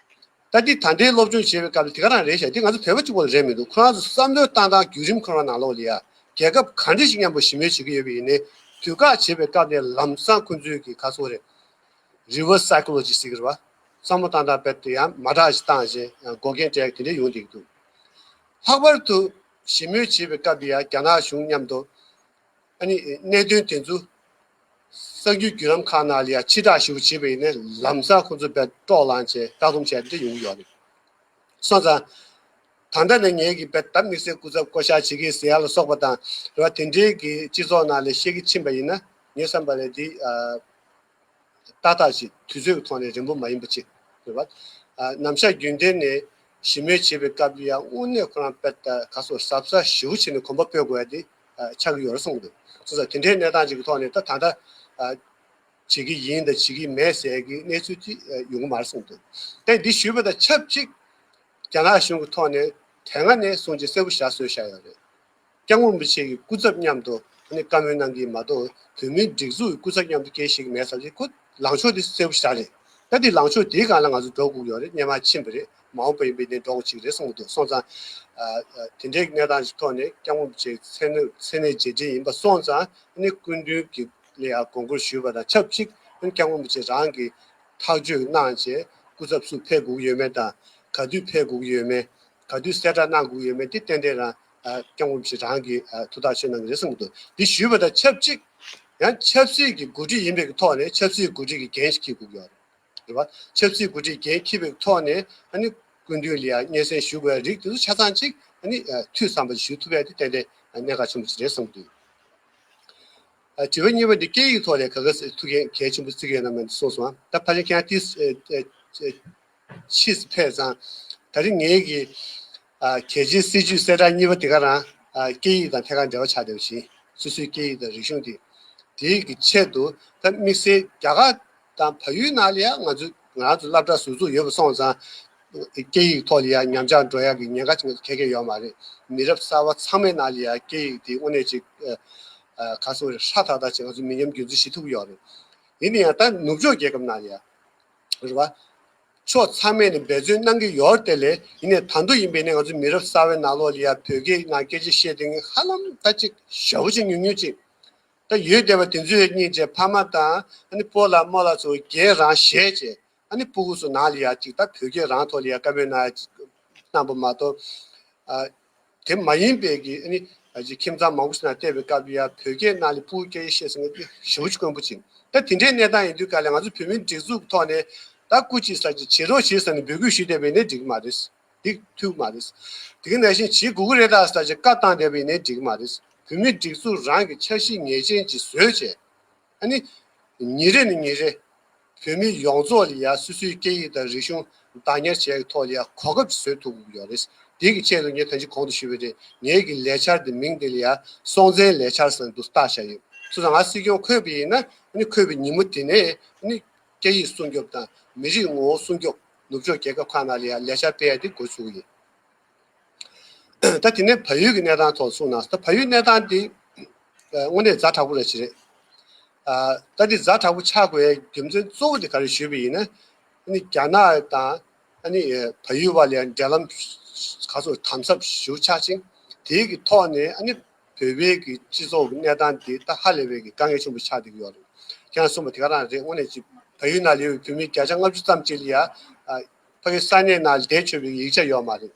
ད་འདི་ད་ལྟའི་སློབ་སྦྱོང་བྱེད་པའི་སྐབས་ལ་དེ་ག་རང་རེད་ཤག་འདི་ང་ཚོ་བོད་པ་གཅིག་པོ་ལ་རེད་མི་འདུག་ཁོ་རང་ཚོ་བསམ་བློའི་བཏང་སྟངས་བརྒྱུད་རིམ་ཁོ་རང་ནང་ལོགས་ལ་ཡ་རྒྱལ་ཁབ་ག་འདྲ་ཞིག་མཉམ་པོ་ཞི་མོལ་བྱེད་ཀྱི་ཡོད་པ་ཡིན་ནའི་དུས་བཀག་བྱེད་པའི་སྐབས་ནས་ལམ་སང་ཁོ་ཚོའི་གི་ག་ཟེར་དགོས་རེད། Reverse psychology ཟེར་གྱི་རེད་བ། བསམ་བློ་བཏང་སྟངས་རྦད་དེ་ཡང་མ་དྲག་ཞིག་བཏང་བྱས་འགོག་རྐྱེན་སྤྲད་དེ་འདྲ་ཡོང་བསྡད་ཀྱི་འདུག་ལྷག་པར་དུ་ཞི་མོལ་བྱེད་པའི་སྐབས་ལ་ཡང་རྒྱ་ནག་གཞུང་མཉམ་དུ་ཨ་ནི་གནད་དོན་དེ་ཚོ་གསར་འགྱུར་བརྒྱུད་ལམ་ཁག་ནང་ལ་ཡང་ཕྱིར་བསྒྲགས་ཞེ་པོ་བྱེད་པ་ཡིན་ན་ལམ་སང་ཁོ་ཚོ་དཔེ་དཀྲོག་ལངས་བྱས་བཀག་སྡོམ་བྱས་ཏེ་ཡོང་གི་ཡོད་རེད། སོང་ཙང་། ད་ལྟ་ནས་ངེད་ཀྱིས་དཔེ་ད་དམིགས་བསལ་སྐུ་ཚབ་བསྐོ་བཞག་བྱེད་ཀྱི་ཟེར་ཡ་ལ་སོགས་པ་དང་རེད་བ། དེ་འདྲའི་གི་སྤྱི་ཚོགས་ནང་ལ་བཤད་ཀྱི་ཕྱིན་པ་ཡིན་ན་ངའི་བསམ་པ་ལ་འདི་ཨ། ཏག་ཏག་ཅིག་དུས་ཚོད་ཀྱི་ཐོག་ནས་རན་པོ་མ་ཡིན་པ་ཅིག་རེད་བ། ཨ་ནམ་ཞག་རྒྱུན་ལྡན་ནས་ཞི་མོལ་བྱེད་པའི་སྐབས་ལ་ཡང་དངོས་གནས་ཁོ་རང་དཔེ་ད་ག་སོ་གཟབ་གཟབ་ཞེ་པོ་བྱས་ནས་གོམ་པ་སྤོས་དགོས་ཡ་དེ་ཨ་ཆགས་ཀྱི་ཡོད་རེད་གསུངས་འདུག་སོང་ཙང་དེ་འདྲའི་གནས་སྟངས་ཅིག་གི་ཐོག་ནས་ད་ད་ལྟ་ཨ་བྱེད་ཀྱི་ཡིན་དང་བྱེད་ཀྱི་མེད་ཟེར་གྱི་གནས་ཚུལ་དེ་ཨ་ཡོང་གི་མ་རེད་གསུངས་འདུག་དེ་འདི་ཞུས་པ་དང་ཆབས་ཅིག་རྒྱ་ནག་གཞུང་གི་ཐོག་ནས་དེ་སྔ་ནས་བཟུང་ཅིག་གསལ་པོ་བཞག་སྲོལ་བཞག་ཡོད་རེད། སྐྱབས་མགོན་རིན་པོ་ཆེ་གི་སྐུ་ཚབ་མཉམ་དུ་ཨ་ནི་བཀའ་མོལ་གནང་གི་མ་གཏོགས་བོད་མིའི་སྒྲིག་འཛུགས་ཀྱི་སྐུ་ཚབ་མཉམ་དུ་སྐད་ཆ་བཤད་ཀྱི་མེད་ཟེར་གྱི་ཁོ་ལངས་ཕྱོགས་དེ་གསལ་པོ་ཞིག་རེད། ད་དེ་ལངས་ཕྱོགས་དེའི་སྒང་ལ་ང་ཚོ་འགྲོ་དགོས་ཀྱི་ཡོད་རེད། སྔོན་མ་ཕྱིན་པ་རེད། མ་འོངས་པ་ཡིན་པའི་ནས་འགྲོ་དགོས་ཀྱི་རེད་གསུངས་འདུག་སོང་ཙང་ཨ་དེ་འདྲའི་གནས་སྟངས་ཀྱི་ཐོག་ནས་སྐྱབས་མགོན་རིན་པོ་ཆེའི་མཚན་གནས་མཚན་གནས་རྗེས་དྲན་ཡིན་པ་སོང་ཙང་ཨ་ནི་སྐུ་མདུན་གྱི་ལ་ཡང་དགོངས་སྐོར་ཞུས་པ་དང་ཆབས་ཅིག་ཨ་ནི་སྐྱབས་མགོན་རིན་པོ་ཆེ་རང་གིས་ཐག་གཅོད་གནང་བྱས་སྐུ་ཚབ་སུ་ཕེབས་དགོས་ཀྱི་ཡོད་མེད་དང་ག་དུས་ཕེབས་དགོས་ཀྱི་ཡོད་མེད། ག་དུས་གསལ་བསྒྲགས་གནང་དགོས་ཡོད་མེད་དེ་ཏན་ཏན་རང་ཨ་སྐྱབས་མགོན་རིན་པོ་ཆེ་རང་གིས་ཨ་ཐུགས་ཐག་ཆོད་གནང་གི་རེད་གསུངས་འདུག་འདི་ཞུས་པ་དང་ཆབས་ཅིག་ཡང་ཆབ་སྲིད་ཀྱི་འགོ་ཁྲིད་ཡིན་པའི་ཐོག་ནས་ཆབ་སྲིད་འགོ་ཁྲིད་ཀྱི་འགན་ཞིག་འཁྱེར་དགོས་ཀྱི་ཡོད་རེད། རེད་བ། ཆབ་སྲིད་འགོ་ཁྲིད་འགན་འཁྱེར་བའི་ཐོག་ནས་ཨ་ནི་སྐུ་མདུན་ལ་ཡང་སྙན་སེང་ཞུ་དགོས་ཡ་རིགས་དེ་ཚོ་ཆ་ཚང་ཅིག་ཨ་ནི་ཨ་འཐུས་ཚང་པ་ཞུ་ཐུབ་ཡ་དེ་ཏན་ཏན་ཨ་གནད་འགག་ཆེན་པོ་ཞིག་རེད་གསུངས་འདུག་ཨ་དྲི་བ་གཉིས་པ་འདི་སྐད་ཡིག་ཐོག་ལ་ག་ག་ཐུགས་འགན་གལ་ཆེན་པོ་བརྩི་གི་ཡོད་ན་མེད་ན་གསུངས་སོང་། ད་ཕལ་ཆེར་ཁྱེད་རང་ཏིས་ཨེ་ཨེ་ཨེ་ཕྱིས་སུ་ཕེབས་ཙང་། ད་རིང་ངེད་ཀྱི་ཨ་གལ་ཆེའི་སྲིད་ཇུས་གསལ་བསྒྲགས་གཉིས་པ་དེ་ག་རང་ཨ་སྐད་ཡིག་དང་ཐད་ཀར་འབྲེལ་བ་ཆགས་བསྡད་པ་བཞིན་སོ་སོའི་སྐད་ཡིག་དང་རིག་གཞུང་དེ། དེའི་གི་ཆེད་དུ་ད་དམིགས་བསལ་རྒྱ་གར་དང་བལ་ཡུལ་ནང་ལ་ཡང་ང་ཚོ་ང་རང་ཚོ་སློབ་གྲྭ་ཟུར་འཛུགས་ཡོད་པ་སོང་ཙང་། སྐད་ཡིག་ཐོག་ལ་ཡང་ཉམས་ཆག་འགྲོ་ཡག་གི་ཉེན་ཁ་ཅིག་གལ་གལ་ཡོད་མ་རེད། མི་རབས་གསར་པ་ཚང་མའི་ནང་ལ་ཡང་སྐད་ཡིག་དེ་དངོས་གནས་ཅིག་ཨ་ཨ་ག་སོ་རེ་ཧྲ་ཐག་ཐག་ཅིག་ང་ཚོ་མི་ཉམས་རྒྱུན་འཛིན་བྱེད་ཐུབ་ཀྱི་ཡོད་རེད། ཡིན་ན་ཡང་ད་ནུབ་ཕྱོགས་རྒྱལ་ཁབ་ནང་ལ་ཡང་རེད་བ། ཕྱོགས་ཚང་མས་ནི་འབད་བརྩོན་གནང་གི་ཡོད་རེད་དེ་ལས། ཡིན་ནའི་ད་དུང་ཡིན་པས་ནི་ང་ཚོ་མི་རབས་གསར་བའི་ནང་ལོགས་ལ་ཡ་བོད་སྐད་ནང་སྐད་ཆ་བཤད་དེ་ཧ་ལམ་ད་ཅིག་ཞེ་པོ་ཅིག་ཉུང་ཉུང་ཅིག་ད་ཡོད་བསྡད་པ་དེ་ཚོའི་སྙིང་རྗེ། ཕ་མ་དང་ཨ་ནི་སྤོ་ལགས་རྨོ་ལགས་ཚོ་རྒན་རང་བཞེས་བྱས། ཨ་ནི་སྤུ་གུ་ཚོ་ནང་ལ་ཡ་ཅིག་ད་བོད་སྐད་རང་ཐོག་ལ་ཡ་བཀའ་མོལ་གནང་ཡ་ཅིག་གནང་པ་མ་གཏོགས། ཨ། དེ་མ་ཡིན་པའི་གི་ཨ་ནི་ཨ་ཅིག་ཁྱིམ་ཚང་མང་པོ་ཞིག་ནང་བལྟས་པའི་སྐབས་ལ་ཡ་བོད་སྐད་ནང་ལ་སྤུ་གུ་སྐད་ཆ་བཤད་ཟེར་མཁན་དེ་ཞེ་པོ་ཅིག་དཀོན་པོ་ཅིག་ད་དེ་འདྲའི་གནས་སྟངས་ཡིན་དུས་ག་ལ་ང་ཚོ་བོད་མིའི་སྒྲིག་འཛུགས་ཐོག་ནས་ད་སྐུ་མཁྱེན་ས་ཅིག་བྱེད་རོགས་བྱེད་ཟེར་ནས་འབོད་སྐུལ་ཞུས་བསྡད་པ་ཡིན་ནའི་འགྲིག་གི་མ་རེད། འགྲིག་ཐུབ་མ་རེད། དེ་ག་ནང་བཞིན་བྱེད་དགོས་ཀྱི་རེད་ད་ཟེར་ཅིག་བཀའ་བཏང་བསྡད་པ་ཡིན་ནའི་འགྲིག་གི་མ་རེད། བོད་མིའི་སྒྲིག་འཛུགས་རང་གི་འཆར་གཞི་ངེས་ཅན་ཅིག་བཟོས་བྱས། ཨ་ནི། ཉིན་རེ་ནས་ཉིན་རེ། བོད་མི་ཡོངས་རྫོགས་ལ་ཡ་སོ་སོའི་སྐད་ཡིག་དང་རིག་གཞུང་བདག་གཉེར་བྱེད་ཡག་ཐོག་ལ་ཡ་གོ་སྐབས་བཟོ་ཐུབ་ཀྱི་ཡོད་རེད། དེ་གི་ཆེད་དུ་ངས་ད་ཅི་གོང་དུ་ཞུས་པ་རེད། ངེད་ཀྱི་ལས་འཆར་དེ་མིང་དེ་ལ་ཡ་སྲོང་བཙན་ལས་འཆར་ཟེར་འདུག་བཏགས་བཞག་ཡོད། སོང་ཙང་ང་སྲིད་སྐྱོང་འཁོད་པ་ཡིན་ན་ཨ་ནི་འཁོད་པའི་ཉིན་མོ་དེ་ནས་ཨ་ནི་སྐད་ཡིག་སྲུང་སྐྱོབ་དང་མི་རིགས་ངོ་བོ་སྲུང་སྐྱོབ། ནུབ་ཕྱོགས་རྒྱལ་ཁབ་ཁག་ནང་ལ་ཡ་ལས་འཆར་སྤེལ་ཡ་དེ་འགོ་ཚུགས་ཀྱི་ཡིན། ད་དེ་ནས་བལ་ཡུལ་གྱི་གནས་སྟངས་ཐོག་གསུངས་ན། ད་བལ་ཡུལ་གནས་སྟངས་འདི་ཨ་དངོས་གནས་ཛ་དྲག་པོ་རེད་ཅི་རེད། ཨ་ད་འདི་ཛ་དྲག་པོ་ཆགས་དགོས་ཡའི་རྒྱུ་མཚན་གཙོ་བོ་དེ་ག་རེ་ཞུས་པ་ཡིན་ན། ཨ་ནི་རྒྱ་ནག་དང་ཨ་ནི་བལ་ཡུལ་བར་ལ་ཡང་འབྲེལ་ལམ་ག་ཚོད་དམ་ཟབ་ཞེ་པོ་ཆགས་ཤིང་། དེའི་གི་ཐོག་ནས་ཨ་ནི་བོད་པའི་གི་སྤྱི་ཚོགས་ཀྱི་གནས་སྟངས་འདི་ད་ཧ་ལས་པའི་གི་དཀའ་ངལ་ཆེན་པོ་ཆགས་བསྡད་ཀྱི་ཡོད་རེད། ཁྱེད་རང་གསུངས་པ་དེ་ག་རང་རེད། དངོས་གནས་ཅིག་བལ་ཡུལ་ནང་ལ་ཡོད་པའི་བོད་མི་བརྒྱ་ཆ་ལྔ་བཅུ་ཙམ་ཅིག་ལ་ཡ་ཨ་ཕ་གི་ས་གནས་ནང་བསྡད་ཆོག་པའི་ཡིག་ཆ་ཡོད་མ་རེད།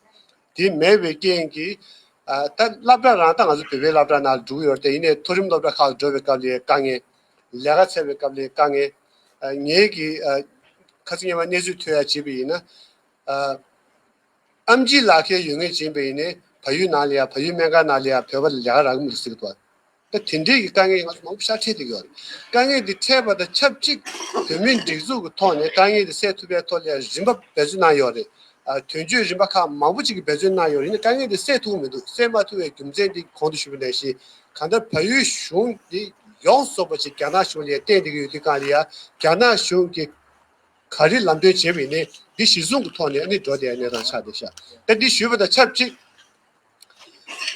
དེ་མེད་པའི་རྐྱེན་གྱིས་ཨ་ད་སློབ་གྲྭ་རང་ད་ང་ཚོ་བོད་པའི་སློབ་གྲྭ་ནང་ལ་འགྲོ་གི་ཡོད་རེད་དེ། ཡིན་ནའི་མཐོ་རིམ་སློབ་གྲྭ་ཁག་ལ་འགྲོ་བའི་སྐབས་ལ་ཡ་དཀའ་ངལ། ལས་ཀ་འཚོལ་བའི་སྐབས་ལ་ཡ་དཀའ་ངལ། ཨ་ངེད་ཀྱིས་ཨ་ཁ་སང་ཉི་མ་གནས་ཚུལ་ཐོས་ཡ་བྱས་པ་ཡིན་ན། ཨ་ཨེམ་ཆི་ལག་ཁྱེར་ཡོད་མཁན་ཅིག་ཡིན་པ་ཡིན་ནའི་བལ་ཡུལ་ནང་ལ་ཡ་བལ་ཡུལ་སྨན་ཁང་ནང་ལ་ཡ་བོད་པ་ལ་ལས་ཀ་རག་གི་མི་འདུག་ཟེར་གི་འདུག་ད་དེ་འདྲའི་གི་དཀའ་ངལ་ང་ཚོ་མང་པོ་ཞིག་འཕྲད་བསྡད་ཀྱི་ཡོད་རེད། དཀའ་ངལ་འདི་འཕྲད་པ་དང་ཆབས་ཅིག་བོད་མིའི་སྒྲིག་འཛུགས་ཀྱི་ཐོག་ནས་དཀའ་ངལ་འདི་སེལ་ཐུབ་པའི་ཐོག་ལ་ཡ་རིམ་པ་འབད་བརྩོན་གནང་ཡོད་རེད། ཨ་དོན་གཅོད་རིམ་པ་ཁག་མང་པོ་ཅིག་གིས་འབད་བརྩོན་གནང་ཡོད་རེད། ཡིན་ནའི་དཀའ་ངལ་འདི་སེལ་ཐུབ་ཀྱི་མི་འདུག་སེལ་མ་ཐུབ་པའི་རྒྱུ་མཚན་འདི་གོང་དུ་ཞུས་པ་ནང་བཞིན་གང་ལྟར་བལ་ཡུལ་གཞུང་འདི་ཡོངས་སུ་རྫོགས་པ་ཅིག་རྒྱ་ནག་གཞུང་ལ་ཡ་བརྟེན་བསྡད་ཀྱི་ཡོད་དུས་གང་ལ་ཡ་རྒྱ་ནག་གཞུང་གིས་ག་རེ་ལམ་སྟོན་བྱས་པ་ཡིན་ནའི་འདི་གཞི་བཟུང་གི་ཐོག་ནས་ཨ་ནི་འགྲོ་བསྡད་ཡ་གནས་སྟངས་ཆགས་བསྡད་ཤག་ད་འདི་ཞུས་པ་དང་ཆབས་ཅིག་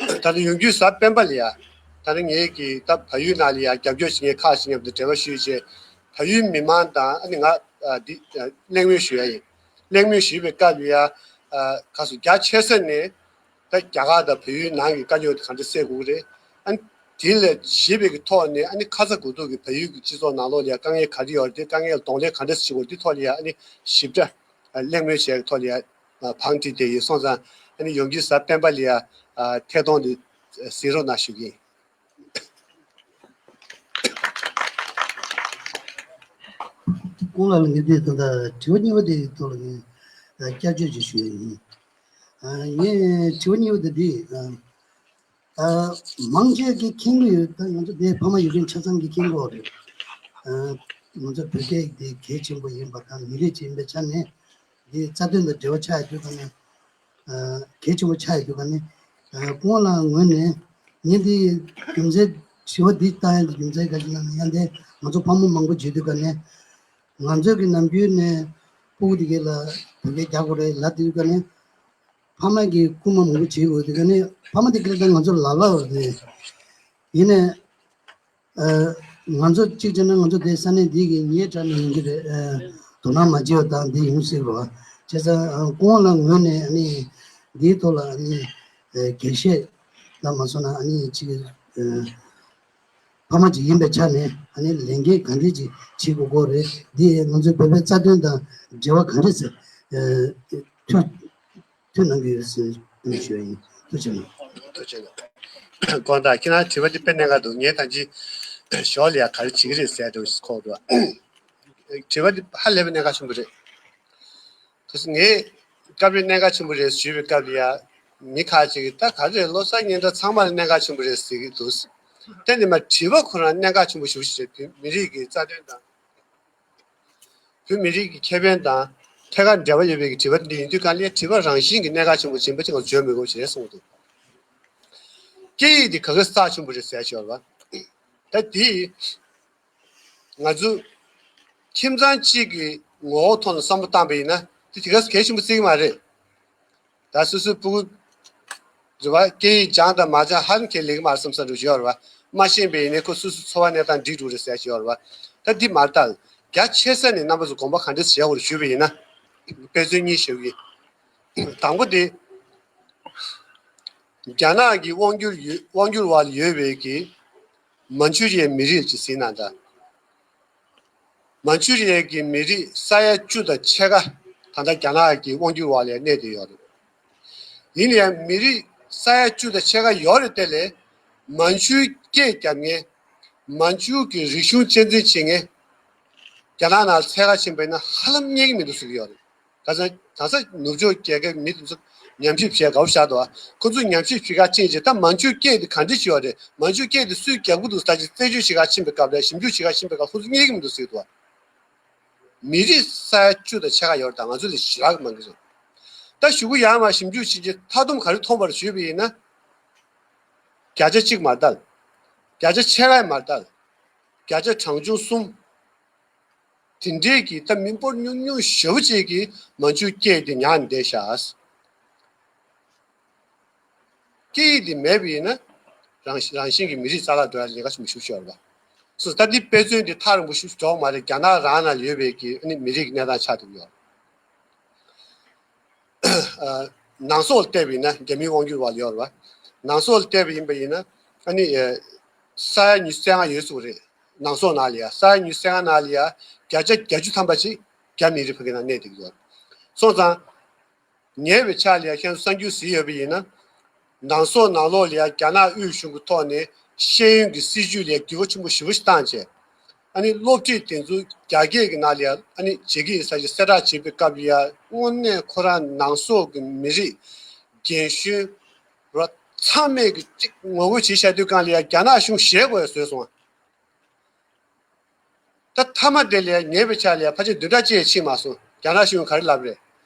ད་ལྟ་ཡོང་རྒྱུའི་གཟའ་སྤེན་པ་ལ་ཡ། ད་ལྟ་ངེད་ཀྱིས་ད་བལ་ཡུལ་ནང་ལ་ཡ་རྒྱབ་སྐྱོར་བྱེད་མཁན་ཁག་ཅིག་མཉམ་དུ་འབྲེལ་བ་ཞུས་རྗེས། བལ་ཡུལ་མི་མང་དང་ཨ་ནི་ང་ཨ་འདི་ཨ་གླེང་མོལ་ཞུ་ཡ་ཡིན། གླེང་མོལ་ཞུས་པའི་སྐབས་ལ་ཡ། ཨ་ག་སོ་རྒྱ་ཆེ་ས་ནས་ད་རྒྱ་གར་དང་བལ་ཡུལ་ནང་གི་དཀའ་རྙོག་དེ་ག་འདྲ་སེལ་དགོས་ཀྱི་རེད། ཨ་ནི་དེ་ལས་གཞིགས་པའི་གི་ཐོག་ནས་ཨ་ནི་ཁ་ཚ་དགོས་གཏུག་གི་བལ་ཡུལ་གྱི་སྤྱི་ཚོགས་ནང་ལོགས་ལ་ཡ་དཀའ་ངལ་ག་རེ་ཡོད་རེད། དེ་དཀའ་ངལ་གདོང་ལེན་ག་འདྲ་བྱེད་དགོས་རེད། དེ་ཐོག་ལ་ཡ་ཨ་ནི་ཞིབ་ཕྲ་ཨ་གླེང་མོལ་བྱས་ཀྱི་ཐོག་ལ་ཡ། ཨ་བང་སྒྲིག་བསྡད་ཡོད། སོང་ཙང་ཨ་ནི་ཡོང་རྒྱུའི་གཟའ་སྤེན་པ་ལ་ཡ་ཨ་ཐད་གཏོང་འདི་གཟིགས་རོགས་གནང་ཞུ་གི་ཡིན། སྐུ་ངོ་ལགས་ལ་ངས་འདི་ད་ལྟ་དྲི་བ་གཉིས་པ་དེའི་ཐོག་ལ་ངས་ཨ་བསྐྱར་བཅོས་ཅིག་ཞུ་ཡ་ཡིན། ཨ་ངས་དྲི་བ་གཉིས་པ་དེ་འདི་ཨ། ད་མང་ཆེ་གིས་མཁྱེན་གྱི་ཡོད། ད་ང་ཚོ་དེ་ཕ་མ་ཡུལ་གྲུ་ཆ་ཚང་གིས་མཁྱེན་གྱི་ཡོད་རེད། ཨ་ང་ཚོ་བོད་སྐད་དེ་གལ་ཆེན་པོ་ཡིན་པ་དང་མི་རིགས་ཅིག་ཡིན་པའི་ཆ་ནས་དེ་རྩ་དོན་དང་འབྲེལ་བ་ཆགས་ཡོད་དུས་ག་ནས་ཨ་གལ་ཆེན་པོ་ཆགས་ཡོད་དུས་ག་ནས་ཨ་སྐུ་ངོ་ལགས་ངོས་ནས་ངས་འདི་རྒྱུ་མཚན་དྲི་བ་འདི་བཏང་ཡ་འདི་རྒྱུ་མཚན་ག་ཅི་ན་ཡང་དེ་ང་ཚོ་ཕ་མ་མང་པོ་བརྗེད་དུས་ག་ནས་ང་ཚོ་གི་ནམ་རྒྱུན་ནས་སྤུ་གུ་དེ་གས་ལ་བོད་སྐད་རྒྱག་དགོས་རེད་ལབ་དུས་ག་ནས། ཕ་མ་གིས་སྐུལ་མ་མང་པོ་བྱེད་དགོས་དེ་ག་ནས་ཕ་མ་དེ་ག་ལ་ད་ང་ཚོ་ལབ་ལབ་རེད། ཡིན་ནའི་ཨ་ང་ཚོ་གཅིག་བྱས་ན་ང་ཚོ་དེ་ས་གནས་འདི་གི་ངའི་དྲ་ནས་ཡིན་གྱི་རེད། ཨ་དོ་སྣང་མ་བྱས་པ་དང་འདི་ཡོང་སྲིད་རོགས། བྱས་ཙང་ཨ་སྐུ་ངོ་ལགས་ངོས་ནས་ཨ་ནི་འདིའི་ཐོག་ལ་ཨ་ནི་ཨ་རྒྱས་བཤད་ལ་མ་སོང་ན་ཨ་ནི་གཅིག་ཨ་ཕ་མ་གཅིག་ཡིན་པའི་ཆ་ནས་ཨ་ནི་ལས་འགན་ག་འདྲས་ཅིག་བྱེད་དགོས་ཀྱི་རེད། འདི་ང་ཚོའི་བོད་པའི་རྩ་དོན་དང་འབྲེལ་བ་ག་འདྲས་ཟེར་ཨ་མཐུན། ཐུགས་གནང་གི་ཡོད་ཟེར་དེ་ཞུ་ཡ་ཡིན། ཐུགས་རྗེ་གནང་། ཐུགས་རྗེ་གནང་། དགོངས་དག་ཁྱེད་རང་དྲི་བ་འདི་དཔེ་གནད་འགག་འདུག་ངས་ད་ཅི་ཞོར་ལ་ཡ་ག་རེ་བྱེད་ཀྱི་རེད་ཟེར་དུ་གོ་འདུག་དྲི་བ་འདི་ཧ་ལས་པའི་གནད་འགག་ཆེན་པོ་རེད། ཁོ་ཚོ་ངས་སྐབས་རེ་གནད་འགག་ཆེན་པོ་རེད་ཞུས་པའི་སྐབས་ལ་ཡ་མི་ཁག་ཅིག་གིས་ད་ག་རེ་བློ་གསར་སྙན་གྲགས་ཚང་མ་ལ་གནད་འགག་ཆེན་པོ་རེད་ཟེར་གྱི་འདུག་དེ་ནི་མ་དྲི་བ་ཁོ་རང་གནད་འགག་ཆེན་པོ་ཞེ་པོ་ཞིག་རེད། བོད་མི་རིགས་ཀྱི་རྩ་དོན་དང་། བོད་མི་རིགས་ཀྱི་ཁེ་ཕན་དང་ཐད་ཀར་འབྲེལ་བ་ཡོད་པའི་དྲི་བ་འདི་ཡིན་དུས་གང་ལས་དྲི་བ་རང་བཞིན་གྱི་གནད་འགག་ཆེན་པོ་ཡིན་པ་ཅིག་ང་བརྗོད་མི་དགོས་ཞེས་གསུངས་འདུག་སྐད་ཡིག་འདི་ག་གེ་རྩ་ཆེན་པོ་རེད་ཟེར་ཞོར་བ། ད་འདི་ང་ཚོ་ཁྱིམ་ཚང་གཅིག་གི་ངོ་བོ་ཐོག་ནས་བསམ་བློ་བཏང་པ་ཡིན་ན་འདི་དེ་ག་གལ་ཆེན་པོ་བརྩི་གི་མ་རེད། ད་སོ་སོའི་སྤུ་གུ་རེད་བ། སྐད་ཡིག་སྦྱང་དང་མ་སྦྱང་ཧ་ལམ་ཁས་ལེན་གྱི་མ་རེད་བསམ་ས་འདྲ་ཞིག་ཡོད་རེད་བ། མ་ཤེས་པས་ཡིན་ནའི་ཁོ་སོ་སོའི་འཚོ་བ་གནས་སྟངས་འགྲིག་འགྲོ་རེད་ཟེར་ཞིག་ཡོད་རེད་བ། ད་འདི་མ་རེད་ད། རྒྱ་ཆེ་ས་ནས་རྣམ་པ་ཚོ་དགོངས་པ་ག་འདྲས་བཞེས་དགོས་རེད་ཞུས་པ་ཡིན་ན། དཔེ་མཚོན་གཉིས་ཞུ་གི་ཡིན། དང་པོ་དེ། རྒྱ་ནག་གི་དབང་སྒྱུར་ཡོད་དབང་སྒྱུར་བ་ལ་ཡོད་པའི་གི་མན་ཇུ་རི་ཡའི་མི་རིགས་ཅིག་ཟིན་ན་འདྲ། མན་ཇུ་རི་ཡའི་གི་མི་རིགས་ས་ཡ་བཅུ་དང་ཕྱེད་ཀ་ད་ལྟ་རྒྱ་ནག་གི་དབང་སྒྱུར་བ་ལ་གནས་བསྡད་ཡོད་རེད། ཡིན་ཡང་མི་རིགས་ས་ཡ་བཅུ་དང་ཕྱེད་ཀ་ཡོད་རེད་དེ་ལས་མན་ཇུའི་སྐད་རྒྱབ་མཁན། མན་ཇུ་གི་རིག་གཞུང་གཅེས་འཛིན་བྱེད་མཁན། རྒྱ་ནག་ནང་འཚོལ་ག་ཕྱིན་པ་ཡིན་ན་ཧ་ལམ་རྙེད་ཀྱི་མི་འདུག་ཟེར་གྱི་ཡོད་རེད། ཁ་སང་ད་ས་ནུབ་ཕྱོགས་རྒྱལ་ཁབ་མི་དེ་ཚོ་ཉམས་ཞིབ་བྱས་དགའ་པོ་བཞག་འདུག་ཁོ་ཚོས་ཉམས་ཞིབ་བྱེད་ག་ཕྱིན་རྗེས་ད་མན་ཇུའི་སྐད་དེ་ག་འདྲ་ཞིག་ཡོད་རེད། མན་ཇུའི་སྐད་དེ་སུས་རྒྱག་གི་འདུག་ཟེར་ད་ཅིག་རྩད་གཅོད་བྱེད་ག་ཕྱིན་པའི་སྐབས་ལ་ཞིབ་འཇུག་བྱེད་ག་ཕྱིན་པའི་སྐབས་ཁོ་ཚོ་རྙེད་ཀྱི་མི་འདུག་ཟེར་འདུག་མི་རིགས་ས་ཡ་བཅུ་དང་ཕྱེད་ཀ་ཡོད་རེད། ད་ང་ཚོ་ལས་ཞེ་དྲག་མང་གི་རེད། ད་གཞུག་གུ་ཡར་མར་ཞིབ་འཇུག་བྱེད་རྗེས་མཐའ་སྡོམ་ག་རེ་མཐོང་བར་ཞུས་པ་ཡིན་ན། བརྒྱ་ཆ་གཅིག་མ་རེད་ད། བརྒྱ་ཆ་ཕྱེད་ཀ་མ་རེད་ད། བརྒྱ་ཆ་གྲངས་ཆུང་གསུམ། དེ་འདྲའི་གི་ད་མི་འབོར་ཉུང་ཉུང་ཞེ་པོ་ཅིག་གིས་མན་ཇུའི་སྐད་དེ་ཉར་ནས་བསྡད་ཤག་སྐད་ཡིག་དེ་མེད་པ་ཡིན་ན་རང་རང་བཞིན་གྱི་མི་རིགས་རྩ་བརླག་འགྲོ་ཡ་ལས་ཀ་ཞིག་མི་ཞུ་ཤོར་བ། སོ་ད་འདི་དཔེ་མཚོན་འདི་ཐག་རིང་པོ་ཞིག་འགྲོ་མ་རེད། རྒྱ་ནག་རང་ན་ཡོད་པའི་གི་ཨ་ནི་མི་རིགས་གནས་སྟངས་ཆགས་འདུག་ཡོད། ནང་སོག་ལ་བལྟས་པ་ཡིན་ན་རྒྱ་མིའི་དབང་སྒྱུར་བ་ལ་ཡོད་རེད་བ། ནང་སོག་ལ་བལྟས་པ་ཡིན་པ་ཡིན་ན་ཨ་ནི་ས་ཡ་ཉི་ཤུ་རྩ་ལྔ་ཡོད་ཚུལ་རེད། ནང་སོག་ནང་ལ་ཡ་ས་ཡ་ཉི་ཤུ་རྩ་ལྔ་ནང་ལ་ཡ་བརྒྱ་ཆ་བརྒྱད་ཅུ་ཐམ་པ་ཅིག་རྒྱ་མི་རིགས་ཕ་གི་ནང་གནས་བསྡད་ཀྱི་ཡོད། སོང་ཙང་། ཉེ་བའི་ཆར་ལ་ཡ་ཁྱེད་ཚོ་གསར་འགྱུར་གཟིགས་ཡོད་པ་ཡིན་ན། ནང་སོག་ནང་ལོགས་ལ་ཡ་རྒྱ་ནག་དབུས་གཞུང་གི་ཐོག་ནས་ཤེས་ཡོན་གྱི་སྲིད་བྱུས་ལ་ཡ་འགྱུར་བ་ཆེན་པོ་ཞེ་པོ་ཞིག་བཏང་བྱས། ཨ་ནི་སློབ་ཁྲིད་དེ་ཚོ་རྒྱ་སྐད་ཀྱི་ནང་ལ་ཡ་ཨ་ནི་བྱེད་ཀྱི་ཡིན་ཟེར་གྱི་གསལ་བསྒྲགས་བྱེད་པའི་སྐབས་ལ་ཡ་དངོས་གནས་ཁོ་རང་ནང་སོག་གི་མི་རིགས་རྒན་གཞོན་ར་ཚང་མས་ཀྱི་གཅིག་ངོ་རྒོལ་བྱེད་བཞག་དུས་སྒང་ལ་ཡ་རྒྱ་ནག་གཞུང་ཞེད་དགོས་ཡ་བཟོས་སོང་། ད་མཐའ་མ་དེ་ལ་ཉེ་བའི་ཆར་ལ་ཕལ་ཆེར་བདུན་ཕྲག་གཅིག་ཕྱིན་མ་སོང་། རྒྱ་ནག་གཞུང་ག་རེ་ལབ་རེད།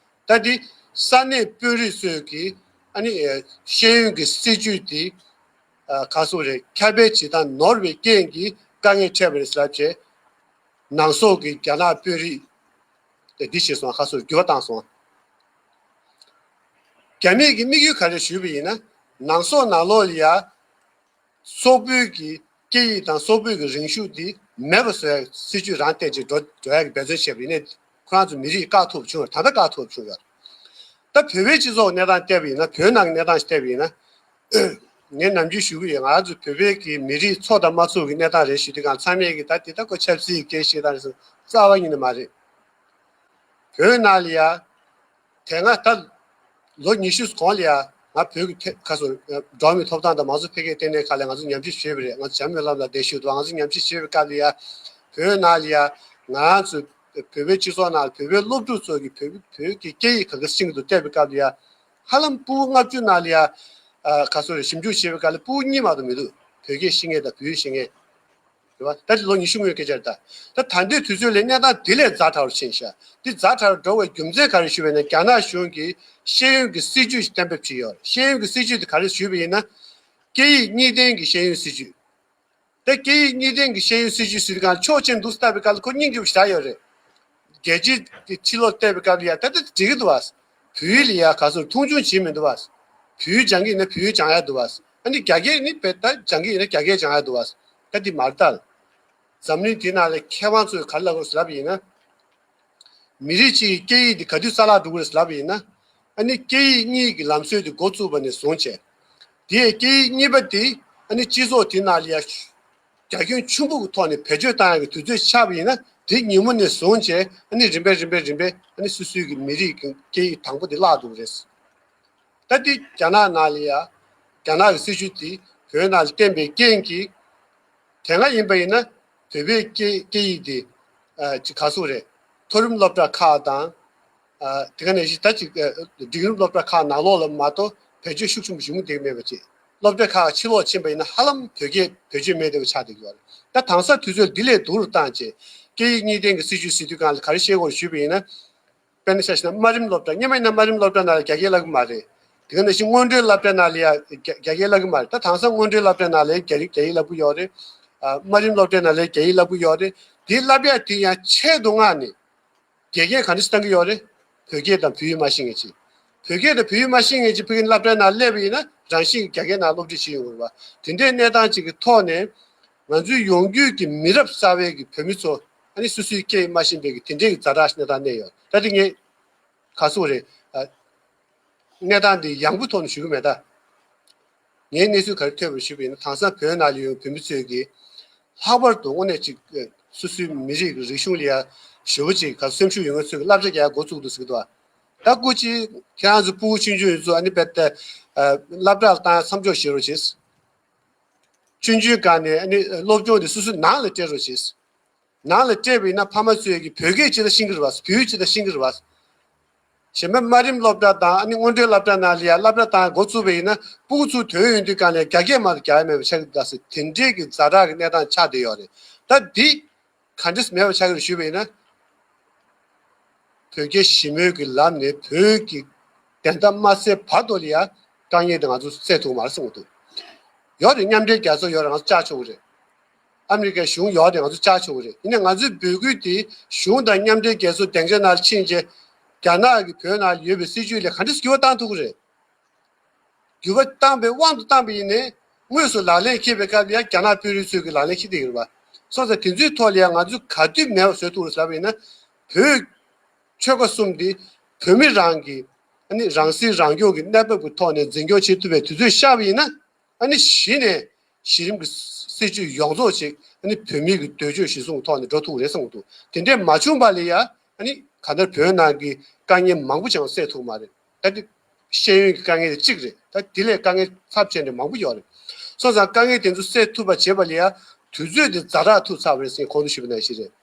ད་འདི་ས་གནས་དཔོན་རིགས་ཚོས་ཀྱིས་ཨ་ནི་ཤེས་ཡོན་གྱི་སྲིད་བྱུས་དེ་ག་སོང་རེད། ཁྱབ་སྤེལ་བྱེད་སྟངས་ནོར་བའི་རྐྱེན་གྱིས་དཀའ་ངལ་འཕྲད་པ་རེད་ལབ་བྱས། ནང་སོག་གི་རྒྱ་ནག་དཔོན་རིགས་དེ་འདི་བྱས་སོང་། ག་སོང་འགྱུར་བ་བཏང་སོང་། རྒྱ་མིས་ཀྱི་དམིགས་ཡུལ་ག་རེ་ཞུས་པ་ཡིན་ན། ནང་སོག་ནང་ལོགས་ལ་ཡ། སོག་པོའི་གི་སྐད་ཡིག་དང་སོག་པོའི་གི་རིང་ཤོས་དེ་མེད་པ་བཟོ་ཡ་སྲིད་ཇུས་རང་བསྟན་ཅིག་འགྲོ་འགྲོ་ཡ་གི་འབད་བརྩོན་བྱས་པ་ཡིན་ནའི་ཁོ་རང་ཚོ་མི་རིགས་བཀག་ཐུབ་བྱུང་ཡོད། ད་ལྟ་བཀག་ཐུབ་བྱུང་ཡོད། ད་བོད་པའི་སྤྱི་ཚོགས་གནས་སྟངས་བལྟས་པ་ཡིན་ན། བོད་ནང་གི་གནས་སྟངས་ཤིག་བལྟས་པ་ཡིན་ན། ངས་ནམ་རྒྱུན་ཞུ་གི་ཡོད། ང་རང་ཚོ་བོད་པའི་གི་མི་རིགས་ཚོགས་དང་མ་ཚོགས་ཀྱི་གནས་སྟངས་རེད་ཞུ་དུས་སྒང་ཚང་མས་གི་ད་དེ་ད་ཁོ་ཆབ་སྲིད་ཀྱི་སྐད་བཤད་སྟངས་རེད་ཟེར། རྩ་བ་ཉིད་ནས་མ་རེད། བོད་ནང་ལ་ཡ། དེ་སྔ་ད་ལོ་ཉི་ཤུ་གོང་ལ་ཡ་ང་བོད་ཀྱི་ཐད་ཁ་སོ་འགྲོ་བ་མིའི་ཐོབ་ཐང་དང་མང་གཙོ་འཕེལ་རྒྱས་ལྟེ་གནས་ཁག་ལ་ང་ཚོ་ཉམས་ཞིབ་བྱས་པ་རེད། ང་ཚོ་བྱམས་པའི་ལམ་ལ་བསྡད་ཤོད་དུ་ང་ཚོ་ཉམས་ཞིབ་བྱས་པའི་སྐབས་ལ་ཡ་བོད་ནང་ལ་ཡ་ང་རང་ཚོ་བོད་པའི་སྤྱི་ཚོགས་ནང་ལ་བོད་པའི་སློབ་ཕྲུག་ཚོ་གིས་བོད་བོད་ཀྱི་སྐད་ཡིག་ག་གེ་ཤེས་ཀྱི་འདུག་བལྟས་པའི་སྐབས་ལ་ཡ་ཧ་ལམ་ཕྲུ་གུ་ལྔ་བཅུ་ནང་ལ་ཡ་ཁ་སོ་རེ་ཞིབ་འཇུག་བྱས་པའི་སྐབས་ལ་ཕྲུ་གུ་གཉིས་མ་གཏོགས་མི་འདུག་བོད་སྐད་ཤེས་མཁན་དང་བོད་ཡིག་ཤེས་མཁན། རེད་བ། ད་ལོ་ཉི་ཤུ་སྔོན་སྐད་ཆ་རེད་ད། ད་ད་ལྟའི་དུས་ཚོད་ལ་གནས་སྟངས་དེ་ལས་ཛ་དྲག་རུ་ཕྱིན་ཤག་འདི་ཛ་དྲག་རུ་འགྲོ་བའི་རྒྱུ་མཚན་ག་རེ་ཞུས་པ་ཡིན་ན། རྒྱ་ནག་གཞུང་གིས་ཤེས་ཡོན་གྱི་སྲིད་ཇུས་ཤིག་གཏན་འབེབས་བྱས་ཡོད་རེད། ཤེས་ཡོན་གྱི་སྲིད་ཇུས་དེ་ག་རེ་ཞུས་པ་ཡིན་ན། སྐད་ཡིག་གཉིས་ལྡན་གྱི་ཤེས་ཡོན་སྲིད་ཇུས། ད་སྐད་ཡིག་གཉིས་ལྡན་གྱི་ཤེས་ཡོན་སྲིད་ཇུས་ཟེར་དུས་སྒང་ཕྱོགས་གཅིག་ནས་བལྟས་པའི་སྐབས་ལ་ཁོ་སྙིང་རྗེ་པོ་ཞེ་དྲག་ཡོད་རེད། རྒྱལ་སྤྱིའི་ཕྱི་ལོགས་བལྟས་པའི་སྐབས་ལ་ཡ་ད་ལྟ་འགྲིག་གི་འདུག་བ། བོད་ཡིག་ལ་ཡ་ག་ཚོད་མཐོང་ཆུང་བྱེད་མི་འདུག་བ། བོད་ཡིག་སྦྱང་གི་ཡིན་ན་བོད་ཡིག་སྦྱང་ཡ་འདུག་བ། ཨ་ནི་རྒྱ་སྐད་ནི་བེད་ད་སྦྱང་གི་ཡིན་ན་རྒྱ་སྐད་སྦྱང་ཡ་འདུག་བ། ད་འདི་མ་རེད་ད། འཛམ་གླིང་འདི་ནང་ལ་མཁས་དབང་ཚོས་ག་རེ་ལབ་དགོས་ལབ་པ་ཡིན་ན། མི་རིགས་གཅིག་གི་སྐད་ཡིག་འདི་ག་དུས་རྩ་བརླག་འགྲོ་གི་རེད་ལབ་པ་ཡིན་ན། ཨ་ནི་སྐད་ཡིག་གཉིས་ཀྱི་ལམ་སྲོལ་འདི་འགོ་བཙུགས་པ་ནས་བཟུང་བྱས། དེའི་སྐད་ཡིག་གཉིས་པ་དེ་ཨ་ནི་སྤྱི་ཚོགས་དེ་ནང་ལ་ཡ། རྒྱ་ཁྱོན་ཆེན་པོ་གི་ཐོག་ནས་བེད་སྤྱོད་བཏང་ཡག་གི་དུས་ཚོད་ཆགས་པ་ཡིན་ན། དེ་ཉིན་མོ་ནས་བཟུང་བྱས་ཨ་ནི་རིམ་པས་རིམ་པས་རིམ་པས་ཨ་ནི་སོ་སོའི་གི་མི་རིགས་ཀྱི་སྐད་ཡིག་དང་པོ་དེ་བརླག་འགྲོ་གི་རེད། ད་དེ་རྒྱ་ནག་ནང་ལ་ཡ། རྒྱ་ནག་གི་སྲིད་བྱུས་དེ་བོད་ནང་ལ་བསྟན་པའི་རྐྱེན་གྱིས། དེ་སྔ་ཡིན་པ་ཡིན་ན་བོད་པའི་སྐད་སྐད་ཡིག་དེ་ཨ་ཅིག་ག་ཚོད་རེད། མཐོ་རིམ་སློབ་གྲྭ་ཁག་དང་། ཨ་དེ་ག་ནང་བཞིན་ད་ཅིག་ཨ་འབྲིང་རིམ་སློབ་གྲྭ་ཁག་ནང་ལོགས་ལ་མ་གཏོགས་བེད་སྤྱོད་ཤུགས་ཆེན་པོ་ཞིག་མུ་མཐུད་མེད་པ་ཅིག་སློབ་གྲྭ་ཁག་ཕྱི་ལོགས་ཕྱིན་པ་ཡིན་ན་ཧ་ལམ་བོད་སྐད་བེད་སྤྱོད་མེད་བསྡད་པ་ཆགས་བསྡད་ཀྱི་ཡོད་རེད། ད་དེང་སང་དུས་ཚོད་འདི་ལས་སྡུག་རུ་བཏང་བྱས་སྐད་ཡིག་གཉིས་ལྡན་གྱི་སྲིད་བྱུས་ཟེར་དུས་སྒང་ལ་ག་རེ་བཤད་དགོས་རེད་ཞུས་པ་ཡིན་ན། དཔེར་ན་ཆ་བཞག་ན་དམའ་རིམ་སློབ་གྲྭ། སྔོན་མ་ཡིན་ན་དམའ་རིམ་སློབ་གྲྭ་ནང་ལ་རྒྱ་སྐད་བསླབ་ཀྱི་མ་རེད། དེ་ག་ནང་བཞིན་སྔོན་འགྲོའི་སློབ་གྲྭ་ནང་ལ་ཡང་རྒྱ་རྒྱ་སྐད་བསླབ་ཀྱི་མ་རེད། ད་དེང་སང་སྔོན་འགྲོའི་སློབ་གྲྭ་ནང་ལ་རྒྱ་རྒྱ་ཡིག་བསླབ་ཀྱི་ཡོད་རེད། ཨ་དམའ་རིམ་སློབ་གྲྭ་ནང་ལ་རྒྱ་ཡིག་བསླབ་ཀྱི་ཡོད་རེད། དེ་བསླབ་ཡག་དེ་ཡང་ཆེད་དུ་མངགས་ནས་དགེ་རྒན་ག་འདྲ་ཞིག་བཏང་གི་ཡོད་རེད། བོད་སྐད་དང་བོད་ཡིག་མ་ཤེས་མཁན་ཅིག་བོད་སྐད་དང་བོད་ཡིག་མ་ཤེས་མཁན་ཅིག་ཕ་གིའི་སློབ་གྲྭའི་ནང་སླེབས་པ་ཡིན་ན་རང་བཞིན་གྱིས་རྒྱ་སྐད་ནང་སློབ་ཁྲིད་བྱེད་ཡོང་གི་རེད་བ། དེ་འདྲའི་གནས་སྟངས་ཅིག་གི་ཐོག་ནས། ང་ཚོའི་ཡོང་རྒྱུས་ཀྱི་མི་རབས་གསར་པའི་གི་བོད་མི་ཚོ་ཨ་ནི་སོ་སོའི་སྐད་ཡིག་མ་ཤེས་པའི་གི་དེ་འདྲའི་གི་ཛ་དྲག་ཞིག་གནས་སྟངས་གནས་ཡོད། ད་དེ་ངས་ ག་སོག་རེད། ཨ། གནས་སྟངས་འདི་ཡང་པོ་ཐོག་ནས་ཞུ་གི་མེད་ད། ངའི་གནས་ཚུལ་ག་རེ་ཐོས་པར་ཞུས་པ་ཡིན་ན། དེང་སང་བོད་ནང་ལ་ཡོད་བོད་མི་ཚོས་ཀྱིས་ལྷག་པར་དུ་དངོས་གནས་ཅིག་སོ་སོའི་མི་རིགས་ཀྱི་རིག་གཞུང་ལ་ཡ་ཞེ་པོ་ཅིག་ག་སེམས་ཤུགས་ཡོད་མཁན་ཚོས་ཀྱིས་སློབ་གྲྭ་རྒྱག་འགོ་བཙུགས་འདུག་ཟེར་གི་འདུག་ད་སྐུ་མཁྱེན་ཁྱེད་རང་ཚོ་ཕྲུ་གུ་ཆུང་ཆུང་ཡོད་ཚོ་ཨ་ནི་རྦད་དེ་ཨ་སློབ་གྲྭར་བཏང་མཚམས་འཇོག་བྱེད་རོགས་བྱེད། ཆུང་ཆུང་སྒང་ནས་ཨ་ནི་སློབ་སྦྱོང་དེ་སོ་སོའི་ནང་ལ་སྤྲད་རོགས་བྱེད། ནང་ལ་སྤྲད་པ་ཡིན་ན་ཕ་མ་ཚོས་ཀྱིས་བོད་སྐད་ཅི་ལྟར་ཤེས་ཀྱི་རེད་བ། བོད་ཡིག་ཅི་ལྟར་ཤེས་ཀྱི་རེད་བ། གཞན་པ་དམའ་རིམ་སློབ་གྲྭ་དང་ཨ་ནི་སྔོན་འགྲོའི་སློབ་གྲྭ་ནང་ལ་ཡ་སློབ་གྲྭ་བཏང་འགོ་བཙུགས་པ་ཡིན་ན་ཕྲུ་གུ་ཚོ་ཐོན་ཡོང་དུས་སྒང་ལ་རྒྱ་སྐད་མ་གཏོགས་རྒྱག་ཡ་མེད་པ་ཆགས་ཀྱི་འདུག་ཟེར། དེ་འདྲའི་གི་ཛ་དྲག་གི་གནས་སྟངས་ཆགས་བསྡད་ཡོད་རེད། ད་འདི་ག་འདྲས་མེད་པ་ཆགས་ཀྱི་རེད་ཞུས་པ་ཡིན་ན། བོད་རྒྱ་ཞི་མོལ་གྱི་ལམ་ནས་བོད་ཀྱི་བདེན་མཐའ་མ་གསལ་བར་དུ་ལ་ཡ་དཀའ་ངལ་འདི་ང་ཚོ་སེལ་ཐུབ་མ་རེད་བསམ་གྱི་འདུག་ཡོད་རེད། མཉམ་འབྲེལ་རྒྱལ་ཚོགས་ཡོད་རེད། ང་ཚོ་བཅར་ཆོག་གི་རེད། ཨ་མི་རི་ཀའི་གཞུང་ཡོད་རེད། ང་ཚོ་བཅར་ཆོག་གི་རེད། ཡིན་ནའི་ང་ཚོའི་འབོད་སྐུལ་དེ་གཞུང་དང་མཉམ་འབྲེལ་རྒྱལ་ཚོགས་སྡིངས་ཆ་ནང་ལ་ཕྱིན་རྗེས་རྒྱ་ནག་གིས་བོད་ནང་ལ་ཡོད་པའི་སྲིད་བྱུས་ལ་ག་འདྲས་འགྱུར་བ་བཏང་ཐུབ་ཀྱི་རེད། འགྱུར་བ་བཏང་པའི་དབང་དུ་བཏང་པ་ཡིན་ནའི་དངོས་སུ་ལག་ལེན་འཁེལ་བའི་སྐབས་ལ་ཡང་རྒྱ་ནག་དཔོན་རིགས་ཚོས་ཀྱིས་ལག་ལེན་འཁེལ་བསྡད་ཀྱི་རེད་བ། སོང་ཙང་དེ་ཚོའི་ཐོག་ལ་ཡང་ང་ཚོས་ག་དུས་མེད་པ་བཟོ་ཐུབ་རེད་ཟེར་བ་ཡིན་ན། བོད་ཆོལ་ཁ་གསུམ་འདི་བོད་མི་རང་གི་ཨ་ནི་རང་སྲིད་རང་སྐྱོང་གི་གནས་བབ་ཀྱི་ཐོག་ནས་འཛིན་སྐྱོང་བྱེད་ཐུབ་པའི་དུས་ཚོད་ཤར་བ་ཡིན་ན། ཨ་ནི་གཞི་ནས་གཞི་རིམ་གྱི་སྲིད་བྱུས་ཡོངས་རྫོགས་ཅིག་ཨ་ནི་བོད་མི་གི་འདོད་ཕྱོགས་གཞིར་བཟུང་ཐོག་ནས་འགྲོ་ཐུབ་ཀྱི་རེད་བསམ་གྱི་འདུག་དེ་འདྲས་མ་བྱུང་བ་ལ་ཡ་ཨ་ནི་གང་ལྟར་བོད་ནང་གི་དཀའ་ངལ་མང་པོ་ཅིག་སེལ་ཐུབ་མ་རེད། ད་འདི་ཤེས་ཡོན་གྱི་དཀའ་ངལ་དེ་གཅིག་རེད། ད་དེ་ལས་དཀའ་ངལ་ཚབས་ཆེན་དེ་མང་པོ་ཡོད་རེད། སོང་ཙང་དཀའ་ངལ་དེ་ཚོ་སེལ་ཐུབ་པ་བྱེད་པ་ལ་ཡ་དུས་ཚོད་དེ་ཛ་དྲག་ཐུག་ཚར་བ་རེད་ཟེར་གོང་དུ་ཞུས་པ་ནང་བཞིན་རེད།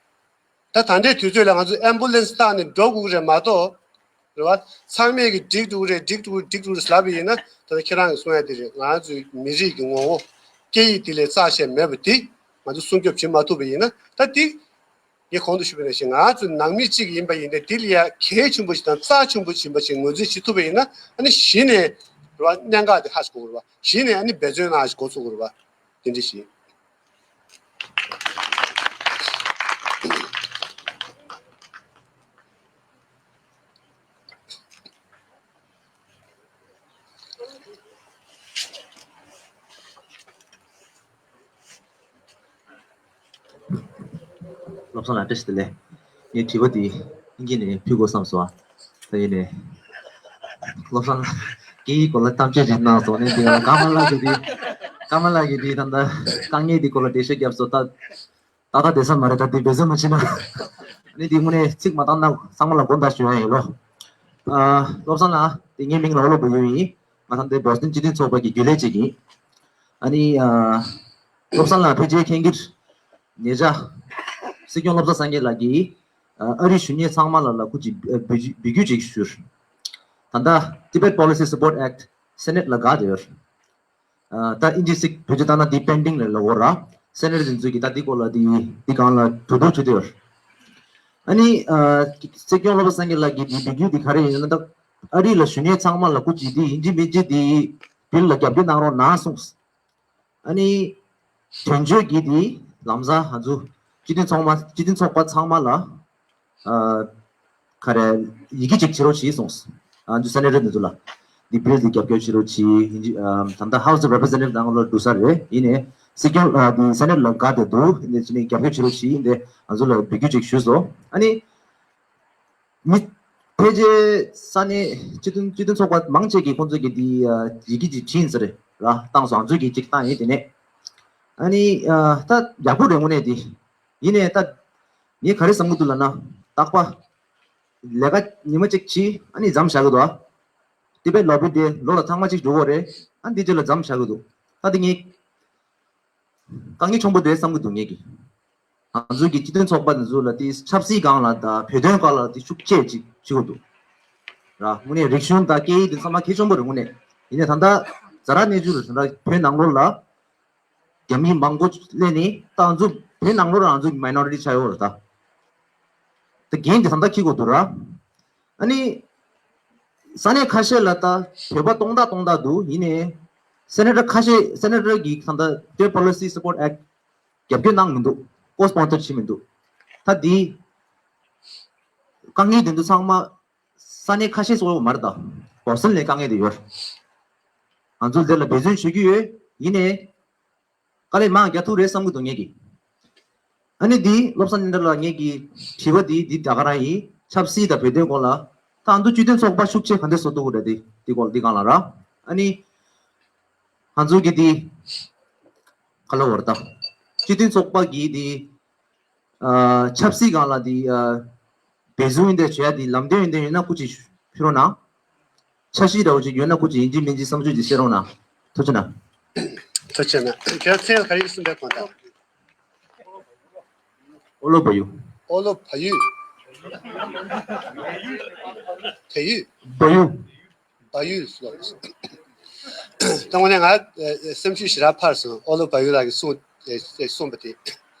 ད་ད་ལྟའི་དུས་ཚོད་ལ་ང་ཚོ་ཨེམ་བུ་ལན་སི་བཏང་ནས་འགྲོ་དགོས་ཀྱི་རེད་མ་གཏོགས། རེད་བ། ཚང་མས་ཀྱིས་འགྲིག་འགྲོ་གི་རེད། འགྲིག་འགྲོ་གི་འགྲིག་འགྲོ་གི་རེད་ཟེར་ལབ་པ་ཡིན་ན། ད་ལྟ་ཁྱེད་རང་གིས་གསུང་ཡ་དེ་རེད། ང་ཚོའི་མི་རིགས་ཀྱི་ངོ་བོ་སྐད་ཡིག་དེ་ལས་རྩ་ཆེ་མེད་པ་དེ་ང་ཚོ་སྲུང་སྐྱོབ་བྱེད་མ་ཐུབ་པ་ཡིན་ན། ད་དེ་ངས་གོང་དུ་ཞུས་པ་ནང་བཞིན་ང་ཚོ་ནང་མི་གཅིག་ཡིན་པ་ཡིན་ནའི་དེ་ལ་ཡ་གལ་ཆེན་པོ་ཞིག་དང་རྩ་ཆེན་པོ་ཞིག་ཡིན་པ་ཞིག་ངོས་འཛིན་བྱེད་ཐུབ་པ་ཡིན་ན། ཨ་ནི་གཞི་ནས་རེད་བ། གནད་འགག་དེ་ཧ་ཞིག་གོ་དགོས་རེད་བ། གཞི་ནས་ཨ་ནི་འབད་བརྩོན་གནང་ཞིག་འགོ་ཚུགས་དགོས་རེད་བ། དེ་འདྲ་ཞིག་བློ་བཟང་ལགས་བཀྲ་ཤིས་བདེ་ལེགས། ངས་དྲི་བ་འདི་ཨིན་ཇི་ནས་ཕུལ་དགོས་བསམ་སོང་། ད་ཡིན་ནས་བློ་བཟང་ལགས་སྐད་ཡིག་སྐོར་ལ་གཏམ་བཤད་ཅིག་གནང་སོང་ནས། འདི་ཀརྨ་ལགས་ཀྱིས་འདི་ཀརྨ་ལགས་ཀྱིས་འདི་ད་ལྟ་དཀའ་ངལ་འདི་སྐོར་ལ་འགྲེལ་བཤད་བརྒྱབ་སོང་། ད་ད་ལྟ་བསྡད་ས་མ་རེད། ད་འདི་འབད་བརྩོན་མ་བྱས་ན། ཨ་ནི་འདི་དངོས་གནས་ཚིག་མ་བཏང་ན་ཚང་མ་ལ་དགོངས་དག་ཞུ་ཡ་ཡིན་ལོ། ཨ། བློ་བཟང་ལགས། འདི་ངའི་མིང་ལ་ཨོ་ལོ་བུ་ཡུ་ཡིན། ང་ད་ལྟ་བོ་སི་ཊོན་སྤྱི་མཐུན་ཚོགས་པ་གི་རྒྱུན་ལས་ཅིག་ཡིན། ཨ་ནི། ཨ། བློ་བཟང་ལགས་ཕལ་ཆེར་མཁྱེན་གྱི་རེད། ཉེ་ཆར་སྲིད་སྐྱོང་བློ་བཟང་སེང་གེ་ལགས་ཀྱིས། ཨ། ཨ་རིའི་གཞོན་སྐྱེས་ཚང་མ་ལ་ལ་སྐུ་མཁྱེན་འབོད་འབོད་སྐུལ་ཅིག་ཞུས། ད་ལྟ་Tibet Policy Support Act Senate་ལ་བསྒང་བསྡད་ཡོད། ཨ། ད་ཨིན་ཇི་ཚིག་བེད་སྤྱོད་བཏང་ན་འདི་པེན་ཌིང་ལབ་ཡོད་རེད། སེ་ནེ་ཊི་དེ་ཚོས་ཀྱིས་ད་འདི་སྐོར་ལ་འདི་འདི་སྒང་ལ་གྲོས་བསྡུར་བྱེད་བསྡད་ཡོད་རེད། ཨ་ནི། ཨ། སྲིད་སྐྱོང་བློ་བཟང་སེང་གེ་ལགས་ཀྱིས་འདི་འབོད་སྐུལ་འདི་ག་རེ་ཡིན་ན། ད་ཨ་རི་ལ་གཞོན་སྐྱེས་ཚང་མ་ལ་སྐུ་མཁྱེན་འདི་ཡིན་གཅིག་མིན་གཅིག་འདི་བིལ་ལ་རྒྱབ་སྐྱོར་གནང་རོགས་གནང་གསུངས། ཨ་ནི། དོན་གཅོད་ཀྱིས་འདི་ལམ་སང་ང་ཚོ་སྤྱི་མཐུན་ཚོགས་མ་སྤྱི་མཐུན་ཚོགས་པ་ཚང་མ་ལ། ཨ། ག་རེ། ཡི་གེ་ཅིག་བྱེད་རོགས་གྱིས་གསུངས། ཨ། འདི་སེ་ནེ་ཊར་འདི་ཚོ་ལ། འདི་བིལ་འདི་རྒྱབ་སྐྱོར་བྱེད་རོགས་གྱིས། ཡིན་གཅིག་ཨ། ད་ལྟ་House of Representative་ནང་ལ་འགྲོ་ས་རེད། ཡིན་ནའི་སྲིད་སྐྱོང་། ཨ། འདི་སེ་ནེ་ཊི་ལ་བསྒང་བསྡད་འདུག་འདི་བྱས་ནས་རྒྱབ་སྐྱོར་བྱེད་རོགས་གྱིས་འདི་ང་ཚོ་ལ་འབོད་སྐུལ་ཅིག་ཞུས་སོང་། ཨ་ནི། མི་ཕལ་ཆེར་ས་གནས་སྤྱི་མཐུན་སྤྱི་མཐུན་ཚོགས་པ་མང་ཆེ་གིས་ཁོང་ཚོ་གིས་འདི། ཨ། ཡི་གེ་ཅིག་བྲིས་ཡིན་ས་རེད་ར། བཏང་སོང་། ང་ཚོ་གིས་ཅིག་བཏང་ཡིན། དེ་ནས་ཨ་ནི། ཨ། ད་ཡག་པོ་རེད་དངོས་གནས་འདི། ཡིན་ནའི་ད་ངས་ག་རེ་བསམ་གྱི་འདུག་ལབ་ན། རྟག་པར་ལས་ཀ་ཉི་མ་གཅིག་བྱས་ཨ་ནི་མཚམས་བཞག་གི་འདུག་ཨ། Tibet lobby་དེ་ལོ་ལ་ཐེངས་མ་གཅིག་འགྲོ་གི་རེད། ཨ་ནི་དེ་རྗེས་ལ་མཚམས་བཞག་གི་འདུག་ད་དེ་ངས་དཀའ་ངལ་ཆེན་པོ་རེད་བསམ་གྱི་འདུག་ངས་ཀྱི། ང་ཚོ་གི་སྤྱི་མཐུན་ཚོགས་པ་འདི་ཚོ་ལ་དེ་ཆབ་སྲིད་སྒང་ལ་དང་བོད་དོན་སྒང་ལ་དེ་ཤུགས་ཆེ་ཅིག་བྱེད་དགོས་འདུག་ར། དངོས་གནས་རིག་གཞུང་དང་སྐད་ཡིག་དེ་ཚང་མ་གལ་ཆེན་པོ་རེད་དངོས་གནས། ཡིན་ནའི་ད་ལྟ་ཛ་དྲག་གནས་ཚུལ་རེད། ད་ལྟ་བོད་ནང་ལོགས་ལ་རྒྱ་མི་མང་པོ་སླེབས་ནས་ད་ང་ཚོ་བོད་ནང་ལོགས་ལ་ང་ཚོ་གི་མའི་ནོ་རི་ཊི་ཆགས་ཡོད་རེད་ད། དེ་འགན་དེ་ད་ལྟ་འཁྱེར་དགོས་འདུག་ར། ཨ་ནི། ས་གནས་ཁ་ཤས་ལ་ད་བོད་པ་སྟོང་ཕྲག་སྟོང་ཕྲག་འདུག་ཡིན་ནའི་སེ་ནེ་ཊར་ཁ་ཤས་སེ་ནེ་ཊར་གྱིས་ད་ལྟ་Tibet Policy Support Act་རྒྱབ་སྐྱོར་གནང་མི་འདུག་ཀོ་སི་པོན་སར་བྱེད་མི་འདུག་ད་འདི་དཀའ་ངལ་དེ་ཚོ་ཚང་མ་ས་གནས་ཁ་ཤས་སོགས་མ་རེད་ད། བོ་སི་ཊོན་ལ་དཀའ་ངལ་དེ་ཡོད། ང་ཚོ་འདི་ལ་འབད་བརྩོན་བྱེད་ཀྱི་ཡོད། ཡིན་ནའི། དཀའ་ལས་མང་རྒྱག་ཐུབ་རེད་བསམ་གྱི་འདུག་ངེད་ཀྱིས། ཨ་ནི་འདི་བློ་བཟང་སྙན་གྲགས་ལགས་ངེད་ཀྱི་དྲི་བ་འདི་འདི་ད་ག་རང་ཡིན། ཆབ་སྲིད་དང་བོད་དོན་སྐོར་ལ་ ད་ང་ཚོ་སྤྱི་མཐུན་ཚོགས་པ་ཤུགས་ཆེ་ག་འདྲ་བཟོ་ཐུབ་ཀྱི་རེད། དེ་དེ་སྐོར་འདི་སྒང་ལ་ར། ཨ་ནི་ང་ཚོ་གི་དེ་ག་ལ་བར་ད་སྤྱི་མཐུན་ཚོགས་པ་གི་དེ་ཨ་ཆབ་སྲིད་སྒང་ལ་དེ་ཨ་འབད་བརྩོན་ཡིན་དེ་བྱེད་ཡ་དེ་ལམ་སྟོན་ཡིན་དེ་ཡོད་ན་སྐུ་མཁྱེན་ཕུལ་རོགས་གནང་། འཆར་གཞི་འདྲ་བོ་ཅིག་ཡོད་ན་སྐུ་མཁྱེན་ཡིན་གཅིག་མིན་གཅིག་བསམ་ཚུལ་ཅིག་བཤད་རོགས་གནང་། ཐུགས་རྗེ་གནང་། ཐུགས་རྗེ་གནང་། ཁྱེད་རང་མཚན་ག་རེ་ཡིན་གསུངས་པའི་གོང་ལྟར། ཨོ་ལོ་བ་ཡུ། ཨོ་ལོ་བ་ཡུ། བལ་ཡུལ། བ་ཡུ། བལ་ཡུལ་ལོ། ད་དངོས་གནས་ང་སེམས་ཤུགས་ཞེ་དྲག་འཕར་སོང་། ཨོ་ལོ་བལ་ཡུལ་ལགས་ཀྱིས་གསུངས་གསུངས་པ་དེ།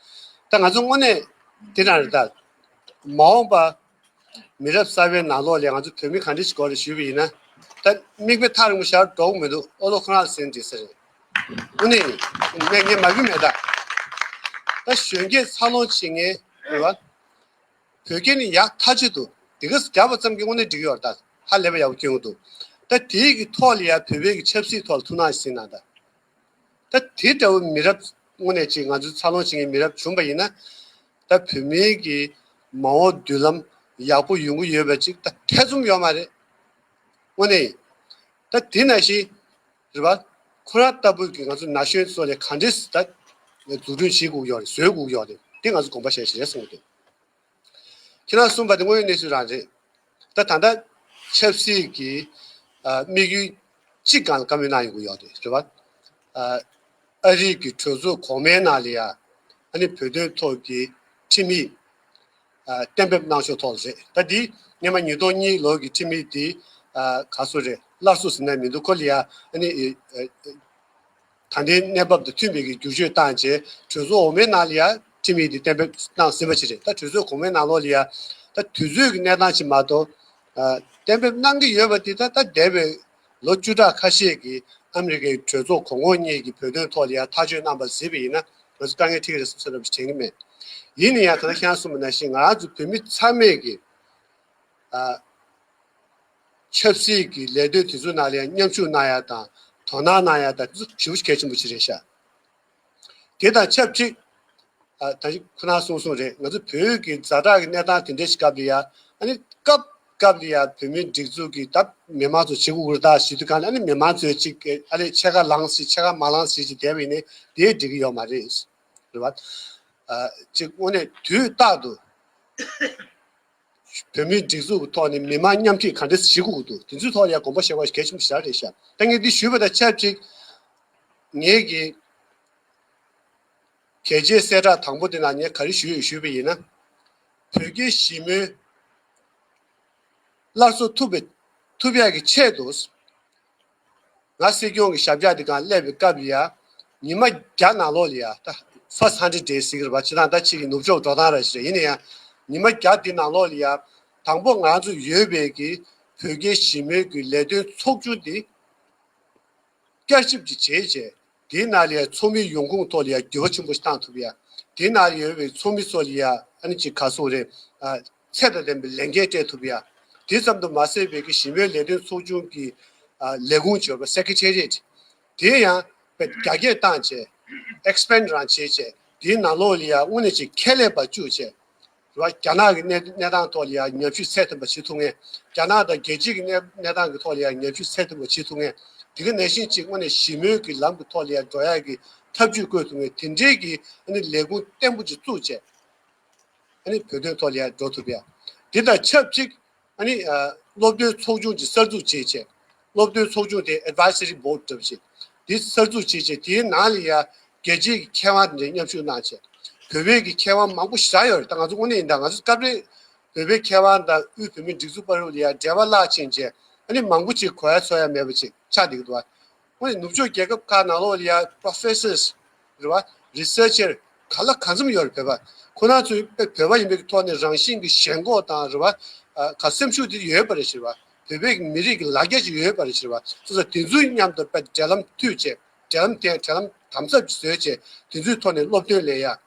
ད་ང་ཚོ་དངོས་གནས་དེ་འདྲ་རེད་ད། མ་འོངས་པ་མི་རབས་གསར་པའི་ནང་ལོགས་ལ་ང་ཚོ་བོད་མི་ག་འདྲ་ཞིག་དགོས་རེད་ཞུས་པ་ཡིན་ན། ད་མིག་དཔེ་ཐག་རིང་པོ་ཞེ་དྲག་འགྲོ་གི་མི་འདུག་ཨོ་ལོ་ཁོ་རང་ལ་ཟེར་ན་འགྲིག་ས་རེད། དངོས་གནས་ཡིན། ངས་ངས་མ་གི་མེད་ད། ད་གཞོན་སྐྱེས་འཚར་ལོངས་བྱེད་མཁན་རེད་བ། བོད་སྐད་ནི་ཡག་ཐག་ཆོད་འདུག་དེ་ག་རྒྱབ་པ་ཙམ་གྱིས་དངོས་གནས་འགྲིག་གི་ཡོད་རེད་ད། ཧ་ལས་པ་ཡག་པོ་སྐྱོན་གྱི་འདུག་ད་དེའི་གི་ཐོག་ལ་ཡ་བོད་པའི་གི་ཆབ་སྲིད་ཐོག་ལ་ཐུགས་སྣང་ཞིག་གནང་ད། ད་དེ་འདྲ་བོ་མི་རབས་དངོས་གནས་ཅིག་ང་ཚོའི་འཚར་ལོངས་བྱེད་མཁན་མི་རབས་བྱུང་པ་ཡིན་ན། ད་བོད་མིའི་གི་མ་འོངས་མདུན་ལམ་ཡག་པོ་ཡོང་གི་ཡོད་པ་ཅིག་ད་ཐེ་ཚོམ་ཡོད་མ་རེད། དངོས་གནས་ཡིན། ད་དེ་ནང་བཞིན་རེད་བ། ཁོ་རང་ལྟ་བུ་གི་ང་ཚོ་ན་གཞོན་ཚོ་ལ་ག་འདྲས་ད་འཛུགས་སྐྲུན་བྱེད་དགོས་ཡོད་རེད། བཟོ་དགོས་ཡོད་རེད། དེ་ང་ཚོ་དགོངས་པ་བཞེས་བྱས་རེད་གསུངས་འདུག་ཁྱེད་རང་གསུངས་པ་དེ་དངོས་ཡོད་གནས་ཚུལ་རང་རེད། ད་ད་ལྟ་ཆབ་སྲིད་ཀྱི་ཨ་དམིགས་ཡུལ་གཅིག་སྒང་ལ་བཀའ་མོལ་གནང་ཡོང་གི་ཡོད་རེད། རེད་བ། ཨ་ཨ་རིའི་གི་གྲོས་ཚོགས་གོང་མའི་ནང་ལ་ཡ་ཨ་ནི་བོད་དོན་ཐོག་གི་ཁྲིམས་ཡིག་ཨ་གཏན་འབེབས་གནང་ཕྱོགས་ཐོག་ལ་རེད། ད་འདི་སྔོན་མ་ཉིས་སྟོང་གཉིས་ལོ་གི་ཁྲིམས་ཡིག་འདི་ཨ་ག་སོ་རེད། སླར་གསོ་ཟེར་ན་མི་འདུག་ཁོ་ལ་ཡ་ཨ་ནི་ཨ་ཨ་ད་ལྟའི་གནས་བབ་དང་མཐུན་པའི་གི་བསྒྱུར་བཅོས་བཏང་རྗེས་གྲོས་ཚོགས་འོག་མའི་ནང་ལ་ཡ་ཁྲིམས་ཡིག་འདི་གཏན་འབེབས་གནང་ཟིན་པ་ཅིག་རེད། ད་གྲོས་ཚོགས་གོང་མའི་ནང་ལོགས་ལ་ཡ་ད་དུས་ཚོད་ཀྱི་གནས་སྟངས་ཅིག་མ་གཏོགས་ཨ་གཏན་འབེབས་གནང་གི་ཡོད་པ་འདི་ད་ད་འདས་པའི་ལོ་བཅུ་ཕྲག་ཁ་ཤས་ཀྱི་ཨ་མི་རི་ཀའི་གྲོས་ཚོགས་གོང་འོག་གཉིས་ཀྱི་བོད་དོན་ཐོག་ལ་ཡ་ཐག་གཅོད་གནང་པ་གཟིགས་པ་ཡིན་ན་ང་ཚོ་དཀའ་ངལ་འཕྲད་ཀྱི་རེད་བསམ་བསམ་རབ་ཞིག་དྲན་གྱི་མེད། ཡིན་ན་ཡང་ད་ལྟ་ཁྱེད་རང་གསུངས་པ་ནང་བཞིན་ང་རང་ཚོ་བོད་མི་ཚང་མས་ཀྱི་ཨ་ཆབ་སྲིད་ཀྱི་ལས་དོན་དེ་ཚོའི་ནང་ལ་ཡང་མཉམ་ཞུགས་གནང་ཡ་དང་དོ་སྣང་གནང་ཡ་དང་དེ་ཚོ་ཞེ་པོ་གལ་ཆེན་པོ་ཅིག་རེད་ཤག་དེ་དང་ཆབས་ཅིག་ཨ་ད་ཅིག་ཁོ་ན་གསུངས་གསུངས་རེད། ང་ཚོ་བོད་ཀྱི་ཛ་དྲག་གི་གནས་སྟངས་དེ་འདྲའི་ཞིག་སྐབས་ལ་ཡ་ཨ་ནི་སྐབས་སྐབས་ལ་ཡ་བོད་མིའི་སྒྲིག་འཛུགས་ཀྱི་ད་མི་མང་ཚོ་བྱེད་དགོས་ཀྱི་རེད་ད་ཞུ་དུས་གང་ལ་ཨ་ནི་མི་མང་ཚོས་ཅིག་ཨ་ལས་ཕྱེད་ཀ་ལངས་ཟིག་ཕྱེད་ཀ་མ་ལངས་ཟིག་ཅིག་བསྡད་པ་ཡིན་ནའི་དེ་འགྲིག་གི་ཡོད་མ་རེད། རེད་བ། ཨ་ཅིག་དངོས་གནས་དུས་རྟག་ཏུ་བོད་མིའི་སྒྲིག་འཛུགས་ཀྱི་ཐོག་ནས་མི་མང་མཉམ་ཁྲིད་ག་འདྲ་བྱེད་དགོས་ཀྱི་འདུག་དེ་ཚོའི་ཐོག་ལ་ཡང་དགོངས་པ་བཞེས་པ་གལ་ཆེན་པོ་ཞེ་དྲག་རེད་ཤག་ད་ངས་འདི་ཞུས་པ་དང་ཆབས་ཅིག་ངས་ཀྱི་གལ་ཆེའི་གསལ་བསྒྲགས་དང་པོ་དེ་ནང་ངས་ག་རེ་ཞུས་ཡོད་ཞུས་པ་ཡིན་ན། བོད་རྒྱའི་ཞི་མོལ་སླར་གསོ་ཐུབ་པའི་ཐུབ་ཡག་གི་ཆེད་དུ། ང་སྲིད་སྐྱོང་གི་ཞབས་བཀྱག་དེ་གང་སླེབས་པའི་སྐབས་ལ་ཡ། ཉི་མ་བརྒྱ་ནང་ལོགས་ལ་ཡ་ད་first hundred days ཟེར་གི་རེད་པ། སྤྱིར་བཏང་ད་ཕྱི་གི་ནུབ་ཕྱོགས་འགྲོ་སྟངས་ར་ཞིག་རེད། ཡིན་ན་ཡང་ཉི་མ་བརྒྱ་དེ་ནང་ལོགས་ལ་ཡ། དང་པོ་ང་ཚོ་ཡོད་པའི་གི་བོད་རྒྱའི་ཞི་མོལ་གྱི་ལས་དོན་ཚོགས་ཆུང་དེ་བསྐྱར་ཞིབ་ཅིག་བྱས་བྱས། དེའི་ནང་ལ་ཡ་ཚོགས་མིའི་ཡོང་ཁུངས་ཐོག་ལ་ཡ་འགྱུར་བ་ཆེན་པོ་ཞིག་བཏང་ཐུབ་ཡ། དེའི་ནང་ལ་ཡོད་པའི་ཚོགས་མི་ཚོ་ལ་ཡ་ཨ་ནི་ཅིག་ག་སོང་རེད། ཨ་ཚད་དང་ལྡན་པའི་ལས་འགན་སྤྲད་ཐུབ་ཡ། དེ་ཙམ་དུ་མ་ཟད་པའི་གི་ཞི་མོལ་ལས་དོན་ཚོགས་ཆུང་གི་ཨ་ལས་ཁུངས་བྱས་པ་སེ་ཀེ་ཊེ་རི་ཡེ་ཊི། དེ་ཡང་དཔེ་རྒྱ་སྐྱེད་བཏང་བྱས། ཨེག་སི་པེན་ཌི་རང་བྱས་བྱས། དེའི་ནང་ལོགས་ལ་ཡ་དངོས་གནས་ཅིག་ཁྱད་ལས་པ་བཅུག་བྱས། རེད་བ། རྒྱ་ནག་གི་གནས་གནས་སྟངས་ཐོག་ལ་ཡང་ཉམས་ཞིབ་ཚད་ལྡན་པ་བྱེད་ཐུབ་མཁན། རྒྱ་ནག་དང་རྒྱལ་སྤྱི་གི་གནས་གནས་སྟངས་ཀྱི་ཐོག་ལ་ཡང་ཉམས་ཞིབ་ཚད་ལྡན་པ་བྱེད་ཐུབ་མཁན། དེ་ག་ནང་བཞིན་ཅིག་དངོས་གནས་ཞི་མོལ་གྱི་ལམ་གྱི་ཐོག་ལ་ཡང་འགྲོ་ཡག་གི་ཐབས་ཇུས་བཀོད་ཐུབ་མཁན་དེ་འདྲའི་གི་ཨ་ནི་ལས་ཁུངས་བརྟན་པོ་ཅིག་བཙུགས་བྱས། ཨ་ནི་བོད་དོན་ཐོག་ལ་ཡང་འགྲོ་ཐུབ་ཡ། དེ་དང་ཆབས་ཅིག་ཨ་ནི་ཨ་སློབ་སྟོན་ཚོགས་ཆུང་ཅིག་གསར་འཛུགས་བྱས་བྱས། སློབ་སྟོན་ཚོགས་ཆུང་དེ་ཨེཌ་ཝའི་ཛ་རི་བྷོ་ཌི་འདྲ་བ་ཞིག་དེ་གསར་འཛུགས་བྱས་བྱས་དེའི་ནང་ལ་ཡ་རྒྱལ་སྤྱིའི་གི་མཁས་དབང་དེ་འདྲ་མཉམ་ཞུགས་གནང་བྱས། བོད་པའི་གི་མཁས་དབང་མང་པོ་ཞེ་དྲག་ཡོད་རེད། ད་ང་ཚོ་དངོས་གནས་ཡིན་ད་ང་ཚོ་སྐབས་རེ་བོད་པའི་མཁས་དབང་དང་དབུས་བོད་མིའི་སྒྲིག་འཛུགས་བར་ལ་ཡ་འབྲེལ་བ་བརླག་ཕྱིན་བྱས་ཨ་ནི་མང་པོ་ཅིག་གོ་ཡ་ཚོར་ཡ་མེད་པ་ཅིག་ཆགས་བསྡད་ཀྱི་འདུག་བ། དངོས་གནས་ནུབ་ཕྱོགས་རྒྱལ་ཁབ་ཁག་ནང་ལོགས་ལ་ཡ་པོ་རོ་ཕེ་སར་རེད་བ། རི་སར་ཆར་ག་ལ་གང་འཚམ་ཡོད་རེད་བོད་པ། ཁོ་རང་ཚོའི་དཔེ་བོད་པ་ཡིན་པའི་ཐོག་ནས་རང་བཞིན་གྱི་ཞེན་ཁོག་དང་རེད་བ། ཨ་ག་སེམས་ཤུགས་དེ་ཡོད་པ་རེད་ཟེར་བ། བོད་པའི་མི་རིགས་ཀྱི་ལ་རྒྱ་ཅིག་ཡོད་པ་རེད་ཟེར་བ། སོ་སོ་དེ་ཚོའི་མཉམ་དུ་དཔེ་འབྲེལ་ལམ་མཐུད་བྱས། འབྲེལ་ལམ་དེ་འབྲེལ་ལམ་དམ་ཟབ་ཅིག་བཟོས་བྱས་དེ་ཚོའི་ཐོག་ནས་སློབ་སྟོན་ལེན་ཡ།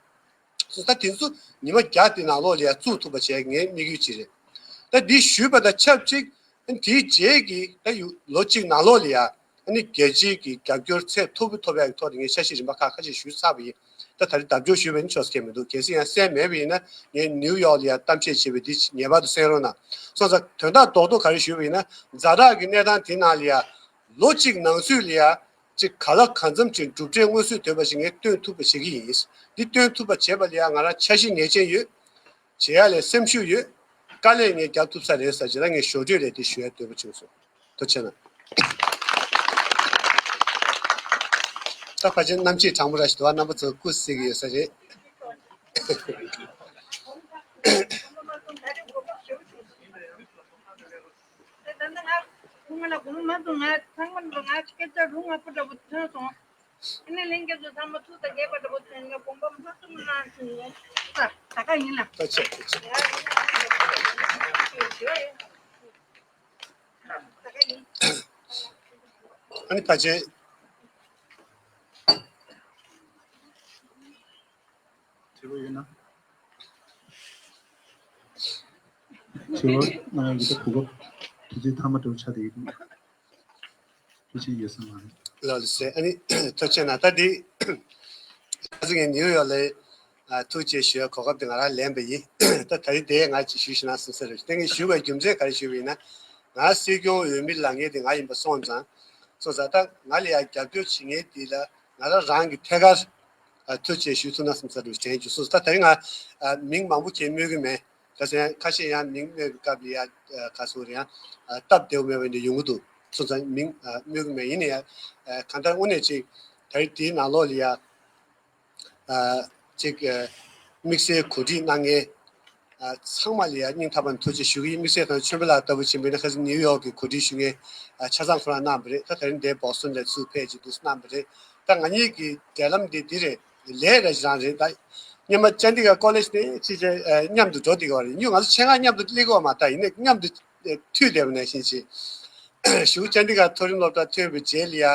སོ་ད་དེ་ཚོ་ཉི་མ་བརྒྱ་དེ་ནང་ལོགས་ལ་ཡ་བཙུགས་ཐུབ་པ་བྱས་ངའི་དམིགས་ཡུལ་ཅིག་རེད། ད་འདི་ཞུས་པ་དང་ཆབས་ཅིག་དེའི་རྗེས་ཀྱི་ད་ཡུ་ལོ་གཅིག་ནང་ལོགས་ལ་ཡ། ཨ་ནི་རྒྱལ་སྤྱིའི་གི་རྒྱབ་སྐྱོར་ཚད་མཐོ་པོ་ཐོབ་ཡག་གི་ཐོག་ཏུ་ངས་འཆར་གཞི་རིམ་པ་ཁག་ཁ་ཤས་ཞུས་ཚར་བ་ཡིན། ད་ད་རེས་བརྡ་སྦྱོར་ཞུས་པ་ཡིན་ན་ཆོག་ས་ཁེལ་མི་འདུག་གལ་སྲིད་ཡང་གསན་མེད་པ་ཡིན་ན་ངས་ནིའུ་ཡོག་ལ་ཡང་གཏམ་བཤད་བྱས་པ་འདི་ངེས་པར་དུ་གསན་རོགས་གནང་། སོང་ཙང་དོན་དག་རྡོག་རྡོག་ག་རེ་ཞུས་པ་ཡིན་ན་ཛ་དྲག་གི་གནས་སྟངས་དེ་ནང་ལ་ཡང་ལོ་གཅིག་ནང་ཚུད་ལ་ཡང་ཅིག་ག་ལ་གང་འཚམ་ཅིག་གྲུབ་འབྲས་མངོན་གསལ་དོད་པ་ཞིག་ངས་སྟོན་ཐུབ་པ་བྱེད་ཀྱི་ཡིན། འདི་སྟོན་ཐུབ་པ་བྱེད་པ་ལ་ཡང་ང་རང་འཆར་གཞི་ངེས་ཅན་ཡོད། བྱེད་ཡ་ལ་སེམས་ཤུགས་ཡོད། དཀའ་ལས་ངས་རྒྱབ་ཐུབ་ས་རེད་ཟེར་བྱས་ན་ངས་ཞོར་འཕྲོས་ལས་དེ་ཞུ་ཡ་འདོད་པ་བྱུང་སོང་། ཐུགས་རྗེ་གནང་། ད་ཕལ་ཆེར་གནམ་གཤིས་གྲང་མོ་ར་ཞིག་འདུག་བ། རྣམ་པ་ཚོ་སྐུ་གཟིགས་ཡོད་ས་རེད། ད་ལྟ་ང་ཁོང་ལ་དགོངས་མ་ཐུབ། ང་ཚང་མ་ང་སྐད་ཆ་རུང་ང་པོ་འདྲ་པོ་ཐོན་སོང་། ཨ་ནི་ལྷན་རྒྱས་ཚོ་ཚང་མ་ཐུགས་དང་རྒྱས་པ་འདྲ་པོ་ཐོན། ངས་དགོངས་པ་མ་ཚོམ་གནང་ཞུ་ཡིན། ད་ད་ག་ཡིན་ལ། ད་ཆེ་ད་ཆེ། ད་ག་ཡིན། ཨ་ནི་ཕལ་ཆེར། དྲི་བ་ཡོད་ན། དྲི་བ་གནང་ཡག་གི་ད་གོ་སྐབས་དུས་ཚོད་མཐའ་མ་འདྲ་བོ་ཆགས་བསྡད་ཡོད་འདུག་ཁྱེད་ཅིག་ཡོད་ས་མ་རེད། ལགས་ལགས་སེ། ཨ་ནི་ཐུགས་རྗེ་གནང་། ད་འདི་ཁ་སང་ངས་ནིའུ་ཡོག་ལ་ཨ་ཐུག་བཅར་ཞུ་ཡ་གོ་སྐབས་དེ་ང་རང་ལེན་པ་ཡིན། ད་ད་རེས་དེ་ང་ཅིག་ཞུས་ཤིག་གནང་གསུངས་ས་རེད། དེ་ངས་ཞུ་བའི་རྒྱུ་མཚན་ག་རེ་ཞུས་པ་ཡིན་ན། ང་སྲིད་སྐྱོང་འོས་མི་ལངས་མཁན་དེ་ང་ཡིན་པ་སོང་ཙང་། སོང་ཙང་ད་ང་ལ་ཡ་རྒྱབ་སྐྱོར་བྱེད་མཁན་དེ་ལ་ང་རང་རང་གི་ཐད་ཀར་ཨ་ཐུག་བཅར་ཞུ་ཐུབ་ན་བསམ་ས་རེད། དྲན་བྱུང་སོང་། ད་ད་རེས་ང་ཨ་མིང་མང་པོ་ཅིག་སྨོས་ཀྱི་མེད། ཁ་སང་ཁ་ཤས་ཡང་མིང་སྨོས་པའི་སྐབས་ལ་ཡ་ཨ་ག་ཟེར་རེད། ཡང་ཨ་སྟབས་བདེ་པོ་མེད་པ་འདྲ་ཡོང་གི་འདུག་སོང་ཙང་མིང་ཨ་སྨོས་ཀྱི་མེད། ཡིན་ན་ཡང་ཨ་གང་ལྟར་དངོས་གནས་ཅིག་ད་རེས་དེའི་ནང་ལོགས་ལ་ཡ་ཨ་ཅིག་ཨ་དམིགས་བསལ་གོ་སྒྲིག་གནང་མཁན་ཨ་ཚང་མ་ལ་ཡ་སྙིང་ཐག་པ་ནས་ཐུགས་རྗེ་ཞུ་གི་ཡིན། དམིགས་བསལ་དང་ཆོས་འཕེལ་ལགས་ལྟ་བུ་ཕྱིན་པ་ཡིན་ན་ཁ་སང་ནིའུ་ཡོག་གི་གོ་སྒྲིག་ཞུ་མཁན་ཨ་ཆ་ཚང་ཁོ་རང་གནང་བ་རེད། ད་ད་རིང་འདིར་བོ་སི་ཊོན་ལ་ཚུར་ཕེབས་བྱས་འདུག་སེ་གནང་བ་རེད། ད་ང་གཉིས་ཀྱི་འབྲེལ་ལམ་འདི་འདི་རེད། ལས་ར་ཞིག་རང་རེད། ད་སྔོན་མ་ཅན་ཌི་གྷར་ཀོ་ལེཇ་ནས་ཕྱིན་བྱས་ཨ་མཉམ་དུ་འགྲོ་བསྡད་ཀྱི་ཡོད་རེད། ཡང་ང་ཚོ་ཆེད་མངགས་མཉམ་དུ་སླེབས་ཀྱི་ཡོད་མ་རེད། ད་ཡིན་ནའི་མཉམ་དུ་ཨ་མཐུད་བསྡད་པ་ནང་བཞིན་བྱས། གཞུག་ཅན་ཌི་གྷར་མཐོ་རིམ་སློབ་གྲྭ་ཐོན་པའི་རྗེས་ལ་ཡ་ཨ་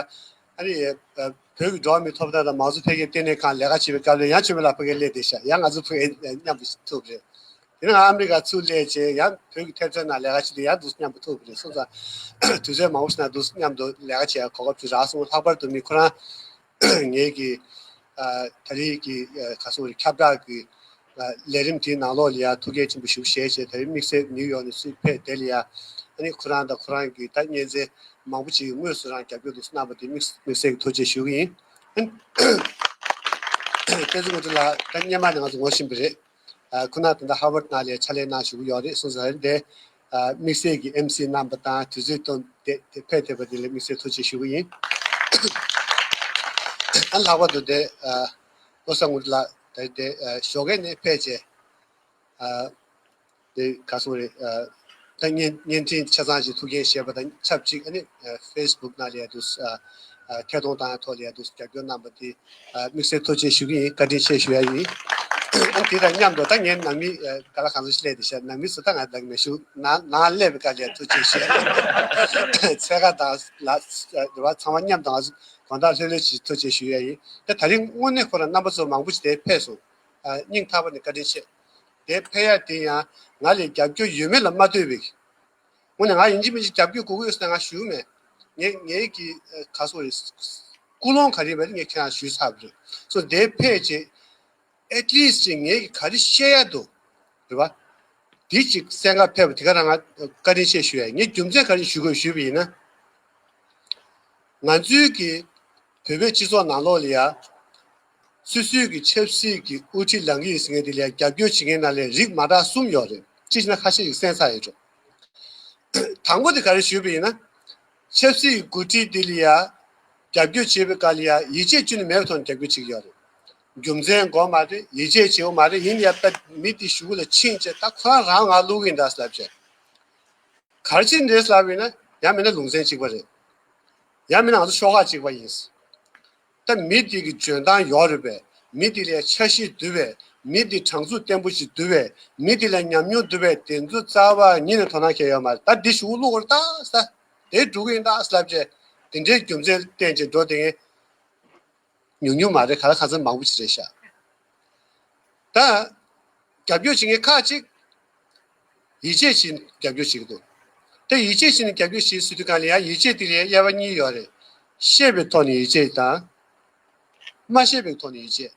ནི་ཨ་བོད་ཀྱི་འགྲོ་བ་མིའི་ཐོབ་ཐང་དང་མང་གཙོ་འཕེལ་རྒྱས་ལྟེ་གནས་ཁང་ལས་ཀ་བྱེད་པའི་སྐབས་ལ་ཡང་ཆོས་འཕེལ་ལགས་ཕ་གིར་སླེབས་བསྡད་ཤག་ཡང་ང་ཚོ་ཕ་གིར་མཉམ་དུ་ཐུག་པ་རེད། དེ་ནས་ང་ཨ་མི་རི་ཀར་ཚུར་སླེབས་རྗེས་ཡང་བོད་ཀྱི་ཐེབས་རྩའི་ནང་ལས་ཀ་བྱེད་དུས་ཡང་འདུག་སེ་མཉམ་དུ་ཐུག་པ་རེད། སོང་ཙང་དུས་ཚོད་མང་པོ་ཞིག་ནང་འདུག་སེ་མཉམ་དུ་ལས་ཀ་བྱེད་ཡ་གོ་སྐབས་ཅིག་རག་སོང་། ལྷག་པར་དུ་ནི་ཁོ་རང་ངེད་ཀྱི་ཨ་ད་རེས་ཀྱི་ཨ་ག་ཟེར་དགོས་རེད། ཁྱབ་བསྒྲགས་ཀྱི་ཨ་ལས་རིམ་དེའི་ནང་ལོགས་ལ་ཡ་ཐུགས་འགན་ཆེན་པོ་ཞིག་བཞེས་བྱས། ད་རེས་དམིགས་བསལ་ནིའུ་ཡོག་ནས་ཚུར་ཕེབས་དེ་ལ་ཡ་ཨ་ནི་ཁོ་རང་དང་ཁོ་རང་གི་ད་གཉེན་ཚན་མང་པོ་ཅིག་གིས་དངོས་སུ་རང་རྒྱབ་སྐྱོར་འདུག་སེ་གནང་བ་དེ་དམིགས་དམིགས་བསལ་གྱི་ཐུགས་རྗེ་ཞུ་གི་ཡིན། ཨ་ནི་བསྟན་འཛིན་དངོས་གྲུབ་ལགས་ད་སྔོན་མ་ནས་ང་ཚོ་ངོ་ཤེས་པ་རེད། ཨ་ཁོ་ན་ད་ལྟ་ཧར་ཝརཌ་ནང་ལ་ཕྱག་ལས་གནང་བཞུགས་ཀྱི་ཡོད་རེད། སོང་ཙང་དེ་ཨ་དམིགས་བསལ་གྱི་ཨེམ་སི་གནང་པ་དང་དུས་ཚོད་བཏོན་ཏེ་དེ་ཕེབས་ཐུབ་པ་དེ་ལ་དམིགས་བསལ་ཐུགས་རྗེ་ཞུ་གི་ཡིན། ཨ་ལྷག་པར་དུ་དེ་ཨ་བློ་བཟང་དངོས་གྲུབ་ལགས་དེ་དེ་ཨ་ཞོགས་ཀས་ནས་ཕེབས་བྱས་ཨ་དེ་ག་ཟེར་དགོས་རེད། ཨ་ད་བརྙན་བརྙན་འཕྲིན་ཆ་ཚང་ཞིག་ཐུགས་འགན་བཞེས་པ་དང་ཆབས་ཅིག་ཨ་ནི་ཨ་ཕེ་སི་བུག་ནང་ལ་ཡ་འདུག་སེ་ཨ་ཨ་ཐད་གཏོང་བཏང་ཡ་ཐོག་ལ་ཡ་འདུག་སེ་རྒྱབ་སྐྱོར་གནང་པ་དེ། ཨ་དམིགས་བསལ་ཐུགས་རྗེ་ཞུ་གི་ཡིན། བཀའ་དྲིན་ཆེ་ཞུ་ཡ་ཡིན། ཨ་དེ་དང་མཉམ་དུ་ད་ངའི་ནང་མི་ཨ་ག་ལ་གང་འཚམ་ཞིག་སླེབས་བསྡད་ཤག་ནང་མི་ཚོ་ད་ང་ལ་མེད་ཞུ། ནང་ནང་སླེབས་པའི་སྐབས་ལ་ཐུགས་རྗེ་ཞུ་ཡ་ཡིན། འཚོལ་ཁ་དང་ལ་རེ་བ་ཚང་མ་མཉམ་དུ་ང་ཚོ་དགོང་དག་ལྷོད་ལྷོད་ཅིག་ཐུགས་རྗེ་ཞུ་ཡ་ཡིན། ད་ད་རིང་དངོས་གནས་ཁོ་རང་རྣམ་པ་ཚོ་མང་པོ་ཞིག་དེ་ཕེབས་སོང་། ཨ་སྙིང་ཐག་པ་ནས་བཀའ་དྲིན་ཆེ། དེ་ཕེབས་ཡ་དེ་ཡང་ང་ལ་རྒྱབ་སྐྱོར་ཡོད་མེད་ལ་མ་ལྟོས་པའི། དངོས་གནས་ང་ཡིན་གཅིག་མིན་གཅིག་རྒྱབ་སྐྱོར་དགོས་ཀྱི་ཡོད་ཟེར་ན་ང་ཞུ་གི་མེད། ངས་ངའི་གི་ཨ་ག་ཟེར་དགོས་རེད། ཀུན་སློང་ག་རེ་ཡིན་པ་དེ་ངས་ཁྱེད་རང་ཞུས་ཚར་བ་རེད། སོ་དེ་ཕེབས་རྗེས་ཨེཊ་ལིསཊ་ཅིག་ངས་གི་ག་རེ་བཤད་ཡ་འདུག་རེད་པ། དེ་ཅིག་གསན་གར་ཕེབས་པ་དེ་ག་རང་ང་བཀའ་དྲིན་ཆེ་ཞུ་ཡ་ཡིན། ངས་རྒྱུ་མཚན་ག་རེ་ཞུ་དགོས་ཞུས་པ་ཡིན་ན། ང་ཚོའི་གི་བོད་པའི་སྤྱི་ཚོགས་ནང་ལོགས་ལ་ཡ། སོ་སོའི་གི་ཆབ་སྲིད་ཀྱི་དབུ་ཁྲིད་ལངས་ཀྱི་ཡིན་ཟེར་མཁན་དེ་ལ་ཡ་རྒྱབ་སྐྱོར་བྱེད་མཁན་ནང་ལ་རིགས་མ་འདྲ་གསུམ་ཡོད་རེད། གཅིག་བྱས་ན་ཁ་ཤས་ཤིག་གསན་ཚར་ཡོད་འགྲོ། དང་པོ་དེ་ག་རེ་ཞུས་པ་ཡིན་ན། ཆབ་སྲིད་ཀྱི་འགོ་ཁྲིད་དེ་ལ་ཡ་རྒྱབ་སྐྱོར་བྱེད་པའི་སྐབས་ལ་ཡ་ཡིད་ཆེས་ཅི་ནས་མེད་པའི་ཐོག་ནས་རྒྱབ་སྐྱོར་བྱེད་ཀྱི་ཡོད་རེད། རྒྱུ་མཚན་དགོས་མ་རེད། ཡིད་ཆེས་བྱེད་དགོས་མ་རེད། ཡིན་ཡ་ད་མི་དེ་གཞུག་གུ་ལ་ཕྱིན་བྱས་ད་ཁོ་རང་རང་ང་བླུག་གི་ཡིན་འདྲ་ལབ་བྱས། ག་རེ་བྱས་ནས་རེད་ལབ་ཡིན་ན་ཡང་མིན་ན་ལུང་ཚན་གཅིག་པ་རེད། ཡང་མིན་ན་ང་ཚོ་ཤོག་ཁག་གཅིག་པ་ཡིན། ད་མི་དེ་གི་འཇོན་ཐང་ཡོད་རེད་པས། མི་དེ་ལ་འཆར་གཞི་འདུག་པས། མི་དེ་དྲང་ཚུགས་བརྟན་པོ་ཞིག་འདུག་པས། མི་དེ་ལ་ཉམས་མྱོང་འདུག་པས། དེ་ཚོ་རྩ་བ་ཉིད་ནས་དོ་སྣང་བྱས་ཡོད་མ་རེད། ད་འདི་གཞུག་གུ་བླུག་དགོས་རེད་ད་ཟེར། དེ་འགྲོ་གི་ཡིན་ད་ཟེར་ལབ་བྱས། དེ་འདྲའི་རྒྱུ་མཚན་བསྟན་བྱས་འགྲོ་བསྡད་མཁན་ཉུང་ཉུང་མ་རེད། ག་ལ་ག་ཚོད་མང་པོ་ཞིག་རེད་ཤག་ད་རྒྱབ་སྐྱོར་བྱེད་མཁན་ཁག་ཅིག་ཡིད་ཆེས་བྱས་ནས་རྒྱབ་སྐྱོར་བྱེད་ཀྱི་འདུག་ད་ཡིད་ཆེས་བྱས་ནས་རྒྱབ་སྐྱོར་བྱེད་ཟེར་དུས་གང་ལ་ཡང་ཡིད་ཆེས་དེ་ལ་དབྱེ་བ་གཉིས་ཡོད་རེད། ཤེས་པའི་ཐོག་ནས་ཡིད་ཆེས་དང་། མ་ཤེས་པའི་ཐོག་ནས་ཡིད་ཆེས།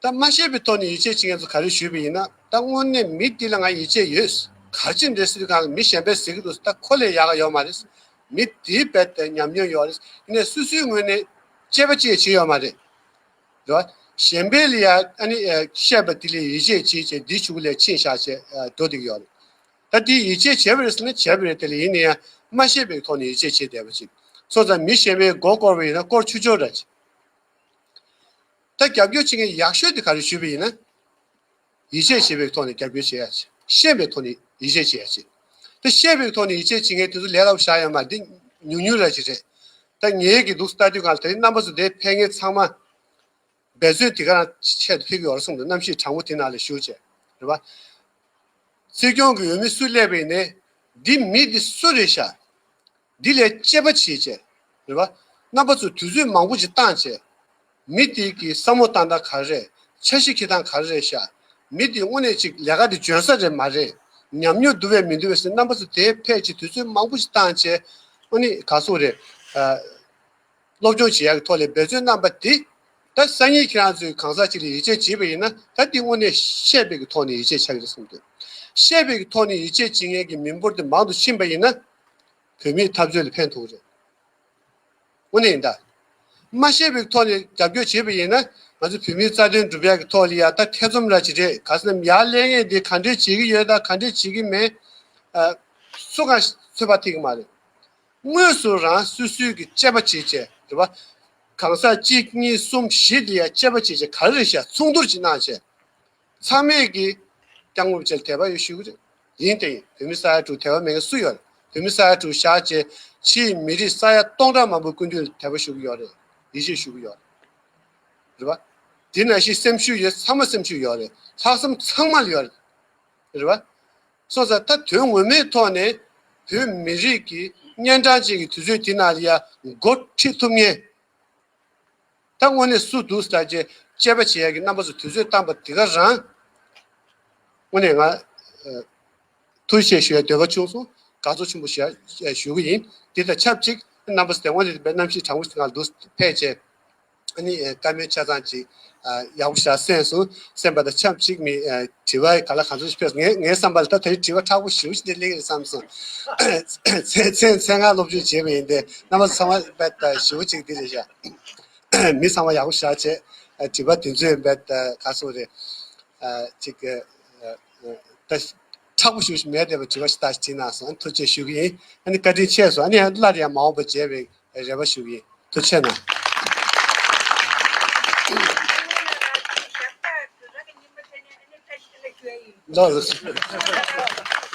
ད་མ་ཤེས་པའི་ཐོག་ནས་ཡིད་ཆེས་བྱེད་མཁན་ཚོ་ག་རེ་ཞུས་པ་ཡིན་ན། ད་དངོས་གནས་མི་འདི་ལ་ང་ཡིད་ཆེས་ཡོད། ག་ཅི་འདྲ་ཟེར་གང་ལ་མི་གཞན་པས་ཟེར་གི་འདུག་ད་ཁོ་ལས་ཡག་ག་ཡོད་མ་རེད། མི་འདིའི་རྦད་དེ་ཉམས་མྱོང་ཡོད་རེད། ཡིན་ནའི་སོ་སོའི་ངོས་ནས་དཔྱད་པ་ཅིག་བྱེད་ཡོད་མ་རེད། རེད་བ། གཞན་པའི་ལ་ཡ་ཨ་ནི་ཨ་བཤད་པ་དེ་ལ་ཡིད་ཆེས་བྱེད་བྱས་འདི་ཆུ་ལས་ཕྱིན་བཞག་བྱས་ཨ་འགྲོ་བསྡད་ཀྱི་ཡོད་རེད། ད་འདི་ཡིད་ཆེས་བྱས་པ་རེད་ཟེར་ན་བྱས་པ་རེད། དེ་ལ་ཡིན་ན་ཡང་མ་ཤེས་པའི་ཐོག་ནས་ཡིད་ཆེས་བྱེད་བསྡད་པ་ཅིག་སོང་ཙང་མི་གཞན་པའི་མགོ་སྐོར་བ་ཡིན་ན་སྐོར་ཆུག་ཆོག་འདྲ་ཅིག་ད་རྒྱབ་སྐྱོར་བྱེད་མཁན་ཡག་ཤོས་དེ་ག་རེ་ཞུས་པ་ཡིན་ན། ཡིད་ཆེས་བྱེད་པའི་ཐོག་ནས་རྒྱབ་སྐྱོར་བྱེད་ཡ་ཅིག་ཤེས་པའི་ཐོག་ནས་ཡིད་ཆེས་བྱེད་ཡ་ཅིག་ད་ཤེས་པའི་ཐོག་ནས་ཡིད་ཆེས་བྱེད་མཁན་དེ་ཚོ་ལས་སླ་པོ་བཞག་ཡོད་མ་རེད། འདི་ཉུང་ཉུང་ར་ཅིག་རེད། ད་ངེད་ཀྱི་འདུག་ལྟ་དུས་གང་ལ་དེ་རིང་རྣམ་པ་ཚོ་འདིར་ཕེབས་མཁན་ཚང་མ། འབད་བརྩོན་དེ་ག་རང་ཆེད་དུ་ཕེབས་ཀྱི་ཡོད་རེད་གསུངས་འདུག་གནམ་གཤིས་གྲང་མོ་དེ་ནང་ལ་བཞུགས་བྱས། རེད་པ། སྲིད་སྐྱོང་གི་འོས་མི་སུ་སླེབས་པ་ཡིན་ནའི། འདི་མི་འདི་སུ་རེད་ཤག་འདི་ལས་དཔྱད་པ་བྱེད་བྱས། རེད་པ། རྣམ་པ་ཚོས་དུས་ཚོད་མང་པོ་ཅིག་བཏང་བྱས། མི་དེ་གི་བསམ་བློ་བཏང་སྟངས་ག་རེ་རེད། འཆར་གཞི་འཁྱེར་སྟངས་ག་རེ་རེད་ཤག་མི་དེ་དངོས་གནས་ཅིག་ལས་ཀ་དེ་འཇོན་ས་རེད་མ་རེད། ཉམས་མྱོང་འདུག་པས་མི་འདུག་པས་ཟེར་རྣམ་པ་ཚོ་དེ་ཕལ་ཆེར་དུས་ཚོད་མང་པོ་ཞིག་བཏང་བྱས། ཨ་ནི་ག་སོག་རེད། ཨ། སློབ་སྦྱོང་བྱེད་ཡག་གི་ཐོག་ལ་འབད་བརྩོན་གནང་པ་དེ། ད་སང་ཉིན་ཁྱེད་རང་ཚོའི་གང་ཟག་ཅིག་ལ་ཡིད་ཆེས་བྱེད་པ་ཡིན་ན། ད་དེ་དངོས་གནས་ཤེས་པའི་གི་ཐོག་ནས་ཡིད་ཆེས་ཆགས་ཀྱི་རེད་བསམ་གྱི་འདུག་ཤེས་པའི་གི་ཐོག་ནས་ཡིད་ཆེས་བྱེད་མཁན་གྱི་མི་འབོར་དེ་མང་དུ་ཕྱིན་པ་ཡིན་ན། བོད་མིའི་འཐབ་རྩོད་ལ་ཕན་ཐོགས་ཀྱི་རེད། དངོས་གནས་ཡིན་ད། མ་ཤེས་པའི་ཐོག་ནས་རྒྱབ་སྐྱོར་བྱེད་པ་ཡིན་ན། ང་ཚོ་བོད་མིའི་རྩ་དོན་སྒྲུབ་ཡག་གི་ཐོག་ལ་ཡ་ད་ཐེ་ཚོམ་ར་ཅིག་རེད། ག་ཟེར་ན་ཡར་སླེབས་མཁན་དེ་ག་འདྲས་བྱེད་ཀྱི་ཡོད་དང་ག་འདྲས་བྱེད་ཀྱི་མེད། ཨ། སུ་གང་ཚོད་པ་ཐིག་གི་མ་རེད། དངོས་སུ་རང་སོ་སོའི་གི་དཔྱད་པ་བྱེད་བྱས། རེད་པ། གང་ཟག་གཅིག་གཉིས་གསུམ་བཞི་དེ་ཡ་དཔྱད་པ་བྱེད་བྱས་ག་རེ་རེད་ཤག་མཚུངས་བསྡུར་ཅིག་གནང་བྱས། ཚང་མས་ཀྱི་སྐྱབས་མགོན་རིན་པོ་ཆེ་ལ་དད་པ་ཡོད་ཞུ་གི་རེད། ཡིན་ཏེ་ཡིན། བོད་མི་ས་ཡ་དྲུག་དད་པ་མེད་མཁན་སུ་ཡོད་རེད། བོད་མི་ས་ཡ་དྲུག་བཞག་བྱས་ཕྱིའི་མི་རིགས་ས་ཡ་སྟོང་ཕྲག་མང་པོའི་སྐུ་མདུན་ལ་དད་པ་ཞུ་གི་ཡོད་རེད། ཡིད་ཆེས་ཞུ་གི་ཡོད་རེད། རེད་པ། དེ་ནང་བཞིན་སེམས་ཤུགས་ཡོད་ཚང་མ་སེམས་ཤུགས་ཡོད་རེད། ལྷག་བསམ་ཚང་མ་ལ་ཡོད་རེད། རེད་པ། སོང་ཙང་ད་དོན་ངོ་མའི་ཐོག་ནས་བོད་མི་རིགས་ཀྱི་གཉན་འཕྲང་ཅན་གྱི་དུས་ཚོད་འདི་ནང་ལ་ཡ་འགོ་ཁྲིད་ཐུབ་མཁན། ད་དངོས་གནས་སུ་འདུག་ཟེར་བྱས་དཔྱད་པ་བྱེད་ཡག་གི་རྣམ་པ་ཚོ་དུས་ཚོད་བཏང་པ་དེ་ག་རང་། དངོས་གནས་ང་ཨ་ཐུགས་རྗེ་ཆེ་ཞུ་ཡ་འདོད་པ་བྱུང་སོང་། དགའ་ཚོར་ཆེན་པོ་ཞུ་ཡ་ཞུ་གི་ཡིན། དེ་དང་ཆབས་ཅིག་རྣམ་པ་ཚོ་དེ་དངོས་གནས་དཔེ་གནམ་གཤིས་གྲང་མོ་ཞིག་ནང་འདུག་ཕེབས་བྱས། ཨ་ནི་ཨ་བཀའ་མོལ་ཆ་ཚང་ཅིག་ཨ་ཡག་པོ་ཞིག་གསན་སོང་། གསན་པ་དང་ཆབས་ཅིག་མི་ཨ་དྲི་བ་ག་ལ་གང་འཚམ་ཞིག་ཕེབས་སོང་། ངའི་ངའི་བསམ་པ་ལ་ད་དེ་རིང་དྲི་བ་མཁྲེགས་པོ་ཞེ་པོ་ཞིག་འདི་སླེབས་ཀྱི་རེད་བསམ་སོང་། ཚེ་ཚེ་ཚེ་སྔ་སློབ་སྦྱོང་བྱས་པ་ཡིན་ཏེ་རྣམ་པ་ཚོ་ཚང་མ་དཔེ་ཞེ་པོ་ཅིག་འདི་རེད་ཤག་མི་ཚང་མ་ཡག་པོ་བཞག་བྱས། དྲི་བ་དེ་ཚོའི་རྦད་དེ་ག་སོག་རེད། ཅིག་ད་མཁྲེགས་པོ་ཞེ་པོ་ཞིག་མེད་བསྡད་པའི་དྲི་བ་ཞིག་ད་ཅིག་གནང་སོང་། ཨ་ནི་ཐུགས་རྗེ་ཞུ་གི་ཡིན། ཨ་ནི་བཀའ་དྲིན་ཆེ་སོང་། ཨ་ནི་ཡང་སླར་ཡང་མ་འོངས་པ་མཇལ་བའི་རེ་བ་ཞུ་གི་ཡིན། ཐུགས་རྗེ་གནང་། ལགས་སོ།